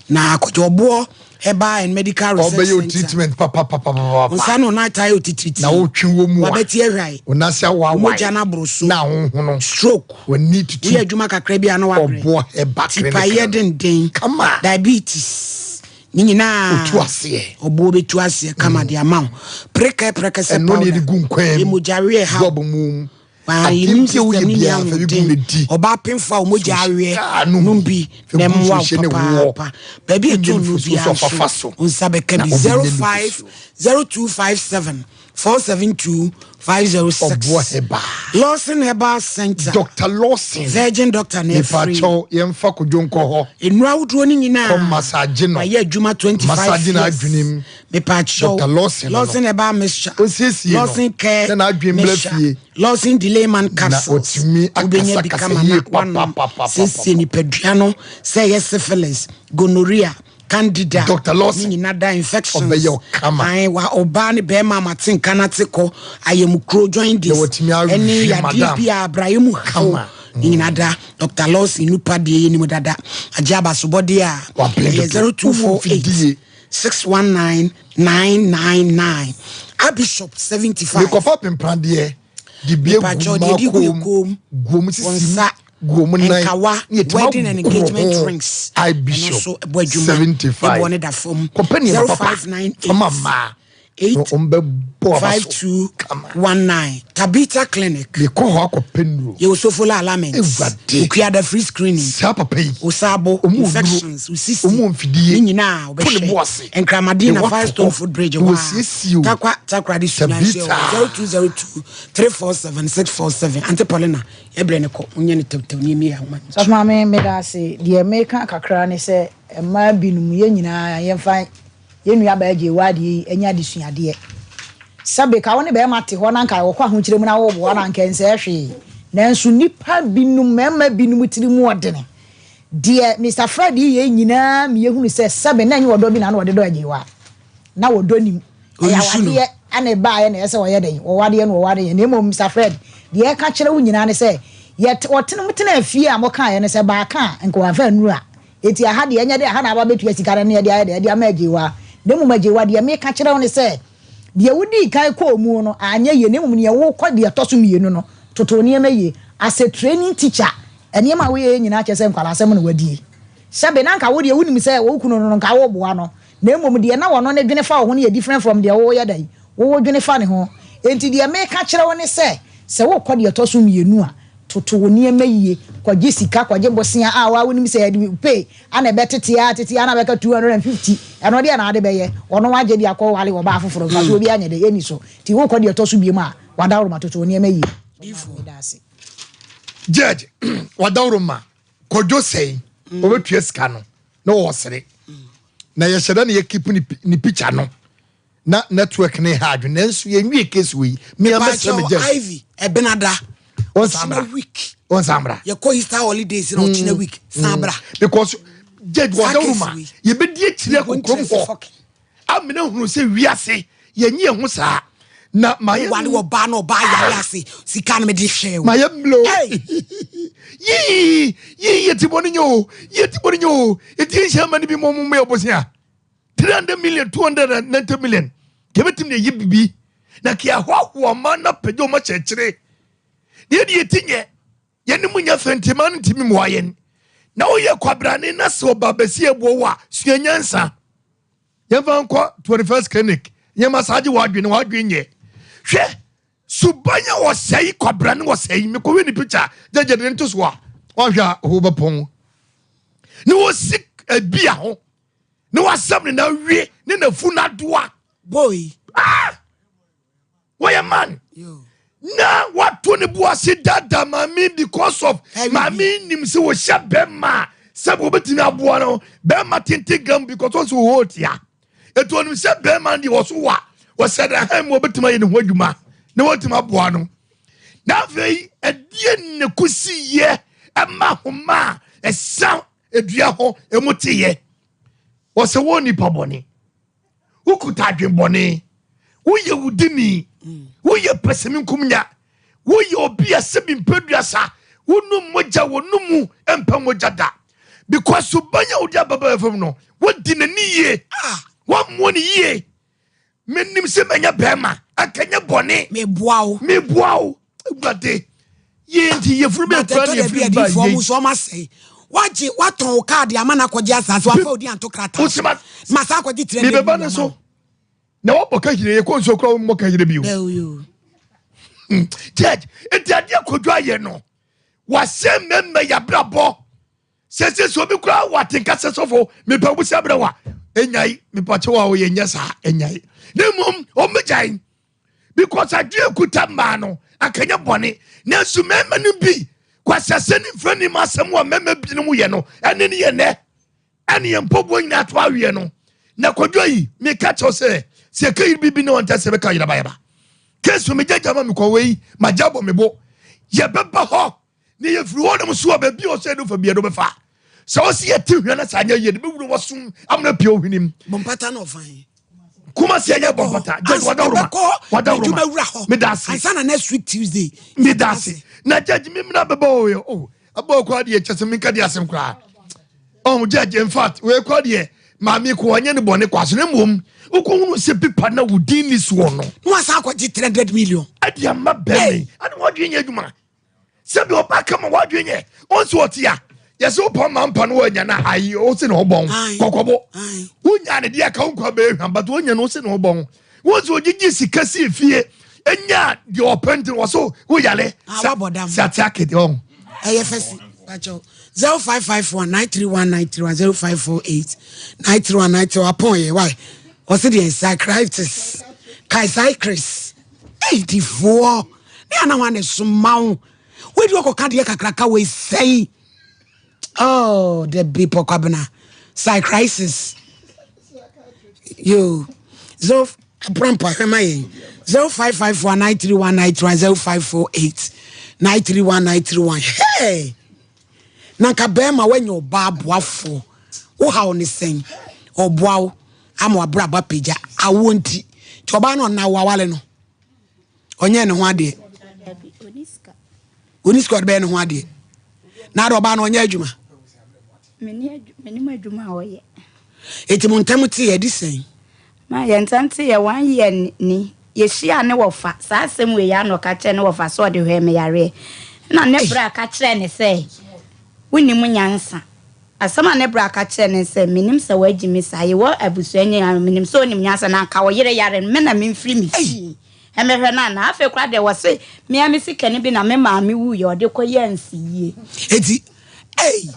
na akɔgye ɔboɔ. Herbal and Medical Research Ɔbɛyɛ o Center. treatment papapapapapa. Nsa no na atae otitiriti. Na wotwe wɔ mu a. Wabɛti ahwae. Wo nan ase awaawae. Mogya no aboro so. Na ahohono. Stroke. W'ani tutu. Woyɛ adwuma kakra bi a na wabrɛ. Ɔboɔ herbal clinic. Tipaeɛ denden. Kama. Diabetes. Ne nyinaa. Otu aseɛ. Ɔboɔ bɛtu aseɛ kama de ama wo. Prekɛ prɛkɛsɛ Ɛno powder. na yɛde gu nkwan mu. Mogyaweɛ haw. Gu abomu mu. Adeɛ Adeɛ bi a woyɛ biara fa bi gu mu di. Ɔbaa pemfo a wɔn aweɛ nom bi na ɛmmoa wo papaapa. Baabi a ɛtɔ nnuro biara nso, wo nsa bɛka bi. 05 0257 472 506. Lawson Herbal Center. Dr. Lawson. Virgin Doctor na ɛfiri. Mepakyɛw yɛmfa kodwo nkɔ hɔ. Nnuro ahodoɔ no nyinaa. Kɔ massage no. Wayɛ adwuma 25 years. Massage no adwenem. Mepakyɛw. Dr. Lawson no. Lawson Herbal Mixture. Osiesie no. Lawson Care Na n'adwene mmra Mixture. fie. Lawson Delayman Na Capsules. otumi Wobɛnya bi akasakasa kama yie na wanom. papapapapa. Siesie nipadua no sɛ ɛyɛ syphilis, gonorrhea, candida. Dr. Lawson. Ne nyinaa da infections. Ɔbɛyɛ wo kama. Ae, wa ɔbaa ne bɛrima amate nka na te kɔ ayamukuro jaundice. Na watumi awe Ɛne yadeɛ madam. bi a abrayɛ mu haw. Kama. Ne nyinaa da Dr. Lawson nupa deɛ yɛnim dada. Agye abasobɔdeɛ a Wabɛn ɛyɛ dodo. 0248 Wowɔ 619 999 Abishop 75. Mekɔfa pempradeɛ de bie gu Mepakyɛw, deɛ ɛde gu m'akɔn yɛ mu, gu wɔn sisi Wɔn mu, nsa, gu wɔn nan, nkawa, ne yɛtumi wedding and agoro engagement ho. rings. I Ɛno Bishop nso ɛbɔ adwuma. 75. Ɛboɔ ne da fam. Kɔpɛ nneɛma papa 0598 fama mmaa. 8 Na wɔn bɛbɔ aba so. 5219 Tabitha Clinic. Mekɔ hɔ akɔpɛ nnuro. Yɛwɔ Sofola Alignment. Awurade. Okuada free screening. Saa papa yi. Osabo Ɔmu nnuro. infections. Osisi. Ɔmu mfidie. Ne nyinaa To ne bo wobɛhwɛ. ase. Nkramadin na Ne wato Firestone hɔ. Footbridge Na hɔ a. wɔsiesie o. Takwa Takoradi Sunyani Tabitha. 0202 347 647. Auntie Paulina yɛbrɛ ne kɔ. Wonyɛ ne tɛwtɛw ne yɛmie ahoma. Sɔfo Maame, meda ase. Deɛ meka kakra ne sɛ mmaa binom yɛn nyinaa yɛmfa yɛn nuabaa Gyewa adeɛ yi nyɛ adesuadeɛ. Sɛbe ka wo ne barima te hɔ na anka wɔkɔ ahokyerɛ mu na woboa no a anka ɛnsɛɛ hwee. Nanso nnipa binom, mmarima binom tiri mu ɔdene. Deɛ Mister Fred yɛ nyinaa ma yɛhunu sɛ sɛbe na ɛnyɛ ɔdɔ bi na na ɔde dɔ Gyewa. Na ɔdɔ nim. Ɛyɛ Ɔresu no. awadeɛ na ɛbaeɛ na ɛyɛ sɛ ɔyɛ dɛn? Wɔwadeɛ no wɔwadeɛ. Na mmom Mister Fred, deɛ ɛka kyerɛ wo nyinaa ne sɛ, yɛt, ɔtene, motenaa fie a mokaeɛ no sɛ baaka a, nka wamfa annuru a. Enti aha deɛ, ɛnyɛ dɛ aha na aba abɛtua sika no na yɛde ayɛ dɛn, yɛde ama Agyewa. Na mmom Agyewa, deɛ meka kyerɛ wo ne sɛ, deɛ wodii kan kɔɔ mu no, anyɛ yie, na mmom deɛ worekɔ deɛ ɛtɔ so mmienu no, toto wo nneɛma yie. As a training teacher, nneɛma a woyɛeɛ nyinaa kyerɛ sɛ nkwadaa-asɛm na woadie. Sɛbe, na anka wo deɛ wonim sɛ wo kunu no no, nka woreboa no, na mmom deɛ na ɔno ne dwene fa wo ho no yɛ different from deɛ woyɛ dɛn, wodwene fa ne ho. Enti deɛ meka kyerɛ wo ne sɛ, sɛ worekɔ deɛ ɛtɔ so mmienu a, Toto wo nneɛma yie, kɔgye sika, kɔgye bosea a wo ara wonim sɛ yɛde pay ana ɛbɛtete ara tete ara na abɛka 250, ɛno deɛ na wode bɛyɛ, ɔno wagye de akɔ ware ɔbaa foforɔ, mfasoɔ biara nyɛ dɛ, ɛnni so. Nti wokɔ deɛ ɛtɔ so biom a, wadaworoma toto wo nneɛma yie. Meda ase. Judge, wadaworoma, Kwadwo sɛe, ɔbɛtua sika no na ɔresere. Na yɛhyɛ da na yɛ keep ne picture no. na network ne ha adwene nanso yɛnwie case wei mea mɛsrɛ me Mepakyɛw judge Ivy ɛbenada ɔnsan mmra ɔkyena week ɔnsan mmra yɛkɔ Easter holidays na ɔkyena week san bra because judge Saa wɔda case roma wei. yɛbɛdi akyire akɔ kurom hɔ amena hunu sɛ wiase yɛnyi yɛn ho saa na mayɛ wale wɔ baa na ɔbaa yare ase sika no mede hwɛ o mayɛ mlo yii yii yɛti bɔ ne nyɛ o yɛti bɔ ne nyɛ o ɛti nhyɛ ama no bi mɔ mo mɛ ɔbɔsia 300 million 290 million kɛbɛtumi de ayi bibi na kɛ ahoahoa ma na pagya ɔma kyerɛkyerɛ na yɛde yɛti nyɛ yɛne mu nyɛ fɛ nti ma no ntumi mmoa yɛn na woyɛ kwabrane na sɛ ɔba bɛsi ɛboɔ wo a sua nyansa yɛmfa nkɔ 21st clinic yɛma saa gye w'adwene w'adwene nyɛ hwɛ suban a wɔsɛe kwabrane wɔsɛe mekɔhwɛ ne picture gyagye de nto so a woahwɛ a ho bɛpɔn ne wɔsi ebia ho ne wasɛm ne na wie ne nafu nadoa boy ah wɔyɛ man na wato ne bo ase dada maame because of maame nim sɛ wɔhyɛ bɛrima a sɛ wɔbɛtumi aboa no bɛrima tente gram because ɔsɛ wɔwɔ tia ɛti ɔnim sɛ bɛrima deɛ wɔso wa wɔsɛ da han mu wɔbɛtumi ayɛ ne ho adwuma na wɔatumi aboa no na afei ɛdeɛ ne kɔsi yɛ ɛma homa a ɛsa edua hɔ emu teyɛ wɔsɛ wɔn nipa bɔne wokuta adwenbɔne woyɛ wudini woyɛ pɛsɛmenkomnya woyɛ obi a sɛbi mpɛduasa wonum mogya wɔnum mu mpɛ mogya da because suban a wode ababa fam no. Wadi n'ani yie. Wammoa ne yie. Menim sɛ manya bɛrima anka nyɛ bɔne. Meboa wo. Meboa wo. Awurade. Yei nti yɛfunu bɛ kura ne yɛfiri ba yei. Wɔn nso wɔn asɛe. Wagye watɔn wo kaadi ama no akɔgye asase wafa odi anto krataa so. Ma saa akɔgye tire Mebɛba no so. Na wabɔ ka hyire yɛkɔ nsuo kora wɔmmɔ ka hyire bio. Judge, nti adeɛ kodwo ayɛ no wasɛ mmɛmma yabrabɔ sɛsɛ sɛ obi koraa wɔ atenka sɛ sɔfo mepɛ wo sɛ berɛ wa ɛnyae mepakyɛ wa ɔyɛ nyɛ saa ɛnyae na mmom ɔmmɛgyae because adwene kuta mmaa no akanyɛ bɔne nanso mmarima no bi kwasiasɛ ne mfrɛ nim asɛm a mmarima binom yɛ no ɛne ne yɛ nɛ ɛne yɛn mpɔboa nyinaa to aweɛ no na kwadwo yi meka kyɛw sɛ sɛ ɛka yere bibi ne ɔntɛ sɛ bɛka yerabayaba kesu megyagya ma mekɔ wei magya bɔ me bo yɛbɛba hɔ na yɛfiri hɔ nom so a baabi a ɔsɛ no fa bia no bɛfa sɛ ɔsi yɛte hwɛ no saa nyɛ yie de bɛwura wasum amena pia ohwenem bɔmpata na ɔfa he kuma se ɛnyɛ bɔmpata judge wadawuruma wadawuruma medase ansa na next week tuesday medase na judge me mena bɛbɛ o yɛ o abɔ kɔ adeɛ kyɛ sɛ menka de asɛm koraa ɔn judge in fact wei kɔ deɛ maame ko ɔnyɛ ne bɔne kɔ aso na mmom wokɔhunu sɛ pipa na wo din ni soɔ no na wasan akɔgye 300 million ɛde ama bɛme ane wɔdwe nyɛ adwuma sɛbi ɔba kama wadwen yɛ ɔnsi ɔte a yɛsɛ wopɔ ma mpa no wanya na ayi ɔsi na ɔbɔn kɔkɔbɔ wonya ne deɛ ka wo nkwa bɛyɛ hwam but wonya no ɔsi na ɔbɔn wɔn sɛ ɔgyegye sika si efie enya deɛ ɔpɛ nti wɔ so woyale sɛ ate akede ɔn. Ɛyɛ fɛsi pakyɛw 0551 931 931 0548 931 931 apɔn yɛ why ɔsi deɛ psychiatrist kai psychiatrist ɛdifoɔ. Ne ana hwan na ɛsoma wo wadi ɔkɔka deɛ kakraka wei sɛn oh the bi pɔkwabena psychrisis yo zero prampa hwɛ ma yɛn 0554 931 931 0548 931 931 hey na nka bɛrima woanya ɔbaa boafoɔ wohaw ne sɛn ɔboa wo ama wabrabɔ apagya awoɔ nti nti ɔbaa no ɔna wawale no ɔnyɛ ne ho adeɛ ɔni sika ɔde bɛyɛ ne ho adeɛ na ade ɔbaa no ɔnyɛ adwuma menim adwuma a ɔyɛ ɛti mo ntam te yɛ de sɛn ma yɛn ntam te yɛ one year ni yɛhyia ne wɔfa saa asɛm wei yɛ ano ka kyerɛ ne wɔfa sɛ ɔde hwɛ me yareɛ na ne berɛ a ka kyerɛ ne sɛ wonim nyansa asɛm a ne berɛ a ka kyerɛ ne sɛ menim sɛ woagyi me saa yɛwɔ abusua nyinaa menim sɛ onim nyansa na anka ɔyere yare no me na memfiri me fie Mehwɛ no a, na afei koraa deɛ wɔse me ara me sika no bi na me maame wuiɛ ɔde kɔyɛɛ nsiyie. Eti ei,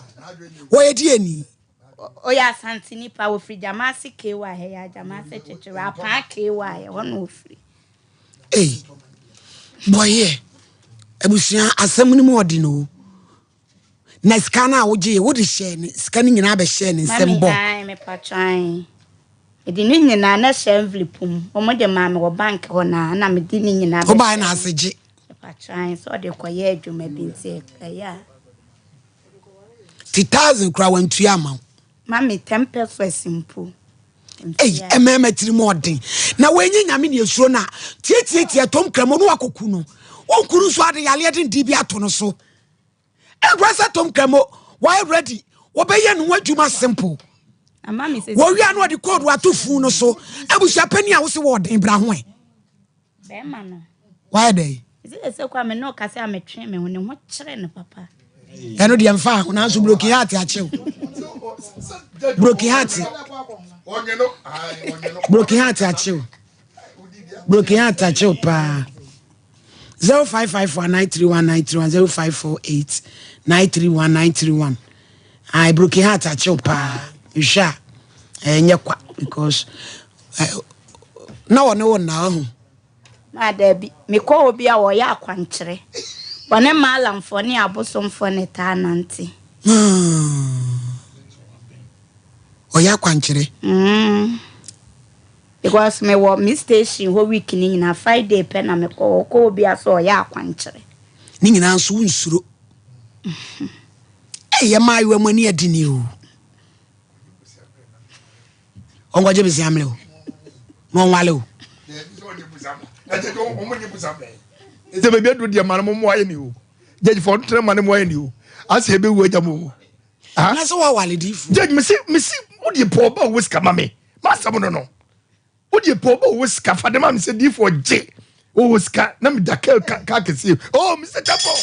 wɔyɛ deɛ ni? Ɔyɛ Asante nipa, ɔfiri Gyamaase KY, ɛyɛ Gyamaase Kyekyere, Apaa KY, ɛhɔ na ɔfiri. Ei, bɔyɛ, abusua asɛm no mu ɔden o. Na sika no a wogye wode hyɛɛ ne sika no nyinaa bɛhyɛɛ ne nsɛm bɔ. Mami ae mepatwɔ ae. Mede ne nyinaa na hyɛ envelope mu. Wɔn de maa me wɔ bank hɔ na na mede ne nyinaa bɛhyɛ. Wobae na ase gye. Mepatwɔ ae sɛ ɔde kɔyɛ adwuma bi nti ɛyɛ a. Ti thousand kura wantua ama wo. Mami ten pesos mpo. Ei mmarima tiri mu ɔden na wɔnyi nyame ne esuro na tietietie tɔm kramo no wakɔku no wonku no nso ade yareɛ denden bi ato no so. Ɛnkora sɛ Tom Kramo wayɛ ready wɔbɛyɛ ne ho adwuma simple. Wɔwia no ɔde code ato fun no so. Abusua panyin a wose wɔ ɔden bra ho ɛ. Bɛrima no. Wayɛ dɛ. Ɛsɛ sɛ kwa me ne ɔkasa a metwe me ho ne ho kyerɛ no papa. Ɛno deɛ mfa ho nanso broken heart akyew. Broken heart. Broken heart akyew. Broken heart akyew paa. 0554 931 931 0548 931 931 I broken heart akyew paa nhwɛ a ɛnyɛ kwa because na wɔne wo nna ho. Maa daabi mekɔ hɔ bi a wɔyɛ akwankyerɛ wɔne maalamfoɔ ne abosomfoɔ ne taa nante. Ɔyɛ akwankyerɛ. Mm. Because me wɔ me station hɔ week ne nyinaa Friday pɛ na me kɔ hɔ kɔ obi a sɛ ɔyɛ akwankyerɛ. Ne nyinaa nso wo nsuro. Ɛyɛ maayewa mu ani adi ni o. Ɔnkɔgye bese amle o. Na ɔnwale o. Sɛ baabi aduro deɛ ma no mo mmoa yɛ ni o. Judge fɔ ntena ma no mmoa yɛ ni o. Asɛ ebe wu agya mo o. Na sɛ wawale diifo. Judge mesi mesi. Wodeɛ pɛ ɔba ɔwɔ sika ma me. Masɛm no no. Wodeɛ pɛ ɔba ɔwɔ sika fa de ma me sɛ diifoɔ gye. Ɔwɔ sika na meda kaa kaa kɛseɛ. Oh, Mr. Jampong.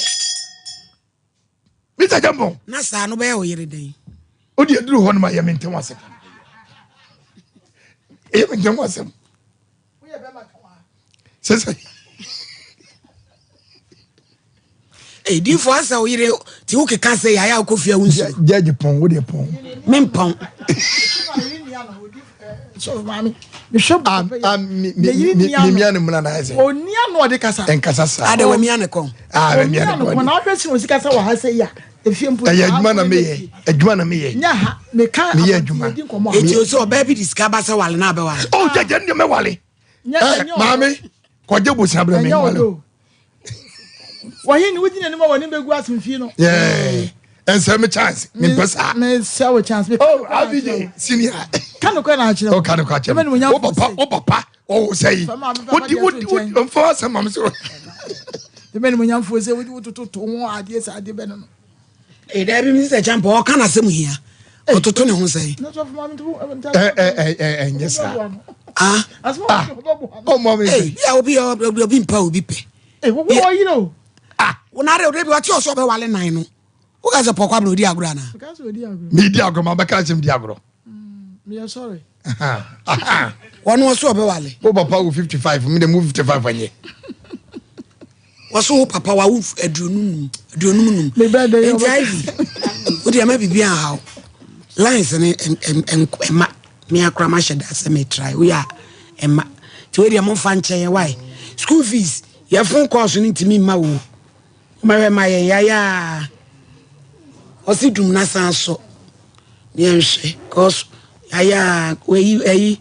Mr. Jampong. Na saa no bɛyɛ wo yere dɛn? Wodeɛ duru hɔ no ma yɛ me ntɛm asɛm. Ɛyɛ me ntɛm asɛm. Sɛ sɛ. Edifo asɛ wo yere ti wo keka sɛ yaya wokɔ fie wo nsu. Judge pɔn wo deɛ pɔn. Me mpɔn. Mimia ne muna na ayɛ sɛ. Onia no ɔde kasa. Nkasa saa. Ada wa mia ne kɔn. Ah, mia ne kɔn. Na ahwɛ si osi kasa wɔ ha sɛ ya. Efie mpo. Ɛyɛ adwuma na meyɛ. Adwuma na meyɛ. Nya ha meka meyɛ adwuma. Eti o sɛ ɔbaa bi di sika ba sɛ wale na abɛwale. Oh, judge ɛndeɛ mɛwale. Eh, maame kɔgye bosia brɛ me nwale. Wɔhe ne wogyina anim a wɔne bɛgu asomfie no. Ɛnsɛ me chance mempɛ saa. Mesɛ wo chance. Oh, Abige senior. Ka no kɔ na akyerɛ. Oh, ka no kɔ akyerɛ. Wo papa, wo papa, ɔwɔ sɛ yi. Wodi wodi wodi mfa asɛm ma me so. Bɛmɛ ni mo nyamfoɔ sɛ wodi wototo ho adeɛ sɛ adeɛ bɛ no no. Ee daabi mi sɛ champa ɔka n'asɛm hia ɔtoto ne ho sɛn. Ɛnyɛ saa. Ah ah ɔmɔ mi. Ee bi a obi obi obi mpa obi pɛ. Ee wo wɔ yiri o. Ah wɔn ara de bi ɔte ɔsɔ ɔbɛ wale nan no o ka sɛ pɔkɔ abena odi agorɔ ana. Mi di agorɔ ma bɛ ka kyɛm di agorɔ. Mi yɛ sɔre. Wɔn ɔsɔ ɔbɛ wale. O papa wo 55 mi de mu 55 anyɛ. Wɔso wo papa wa wo 55 num. Nti Ivy wo deɛ ma biribi anhaw. Lines ne ɛma me akora ma hyɛ da sɛ me try wo yɛ a ɛma. Nti wo deɛ mo mfa nkyɛn yɛ why. School fees yɛ phone calls no ntumi mma wo. Mɛhwɛ ma yɛn yayaa. Ɔsi dum na san so. Ne yɛn hwɛ cause yayaa wɔyi ɛyi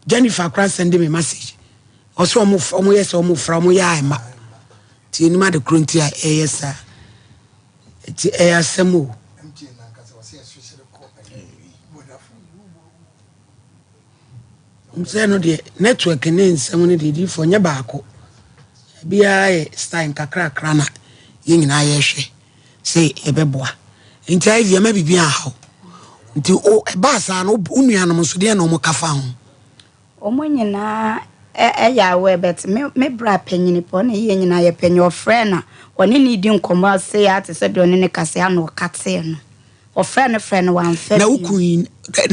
Jennifer kora send me message. Ɔsɛ ɔmo ɔmo yɛ sɛ ɔmo fra ɔmo yɛ a ɛma. Nti enim ade koro nti a ɛyɛ saa. Nti ɛyɛ asɛm o. Sɛ no deɛ network ne nsɛm no deɛ diifoɔ nyɛ baako. Biara yɛ style nkakrakra na yɛn nyinaa yɛhwɛ sɛ yɛbɛboa. Nti ayɛ deɛ ɛma biribi anhaw. Nti o ɛbaa saa no wo nuanom nso deɛ na wɔn ka fa ho. Wɔn nyinaa yɛ aware but me me bra panyini pɛ ɔne yɛn nyinaa yɛ panyin ɔfrɛɛ na ɔne ne redi nkɔmmɔ sei ara te sɛ deɛ ɔne ne kasa yi ara na ɔkatee no. Ɔfrɛɛ no frɛɛ no wamfa Na wo bio. kun yi ne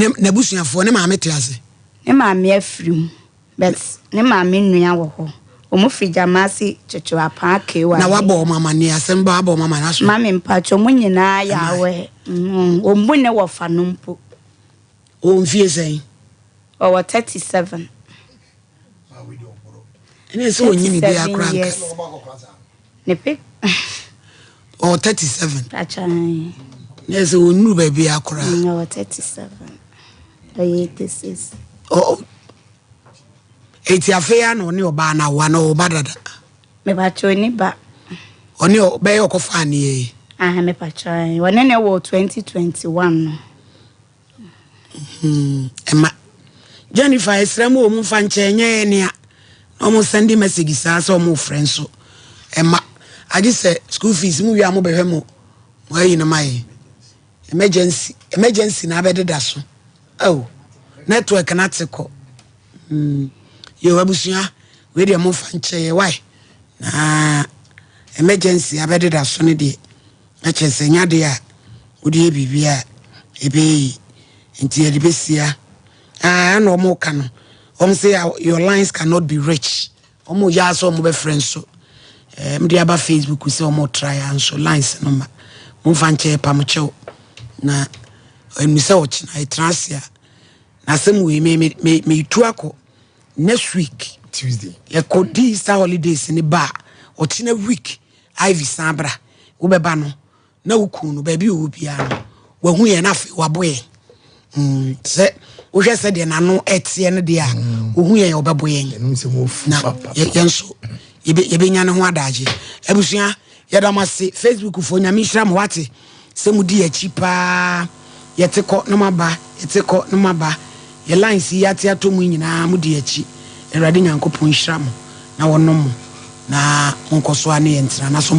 n'abusuafoɔ ne maame te ase? Ne maame afiri mu but ne maame nua wɔ hɔ. Wɔn firi Gyamaase Kyekyew Apaa KY. Na wabɔ wɔn amaneɛ asɛm ba wabɔ wɔn amaneɛ aso? Mame mpakyɛ wɔn nyinaa yɛ aware. Wɔn mu ne wɔfa no mpo. Ɔwɔ mfie sɛn? Ɔwɔ 37. Ɛne sɛ ɔnyini biara koraa nka. Ne pe. Ɔwɔ 37. Atwan. Ne sɛ ɔnnuru baabi koraa. Ɔwɔ 37. Ɔyɛ 86. Ɔ eti afei a na ɔne ɔbaa no awoa na ɔwɔ ba dada. Mepakyɛ ɔni ba. Ɔne ɔbɛyɛ ɔkɔfa aneɛ yi. Ah mepakyɛ ɔne ne wɔ 2021 no. Hmm, ɛma Jennifer ɛsrɛ mu wɔn mfa nkyɛn nyɛ yɛ nea na wɔn sɛnde message saa sɛ wɔn frɛ nso ɛma agye sɛ school fees mu wie a mo bɛhwɛ mo mo ayi no ma yɛ emergency emergency na abɛdeda so oh network na te kɔ hmm yɛ abusua wei deɛ mo mfa nkyɛn yɛ why na emergency abɛdeda so ne deɛ. Na kyerɛ sɛ ɛnyɛ adeɛ a wode yɛ biribi a ɛbɛyɛ yie nti yɛde bɛsia ah, ɛna wɔn ka no wɔn sɛ your lines cannot be rich wɔn yɛ asɛ wɔn bɛfrɛ nso ɛɛ mde aba facebook sɛ wɔn try a nso lines no ma wɔn fa nkyɛn pam kyɛw na ɛnu sɛ ɔkyena ɛtena ase a na asɛm wei me me me metu akɔ next week tuesday yɛkɔ di easter holidays ne ba a ɔkyena week Ivy san bra, wobɛba no na wo kun no baabi ɔwɔ biara no wahu yɛn na afei wabo yɛn. Mm, sɛ wohwɛ sɛ deɛ n'ano ɛteɛ no deɛ a mm. ohu yɛn ɔbɛbo yɛn na yɛn nso yɛbɛnya ne ho adagye. Abusua yɛda mo ase Facebook foɔ nyame nhyira mo wate sɛ modi akyi paa yɛte kɔ na moaba yɛte kɔ na moaba yɛ lines yi yɛate atɔ mu nyinaa modi akyi Awurade Nyankopɔn nhyira mo na wɔnom mo na monkɔ so a ne yɛn ntena na so.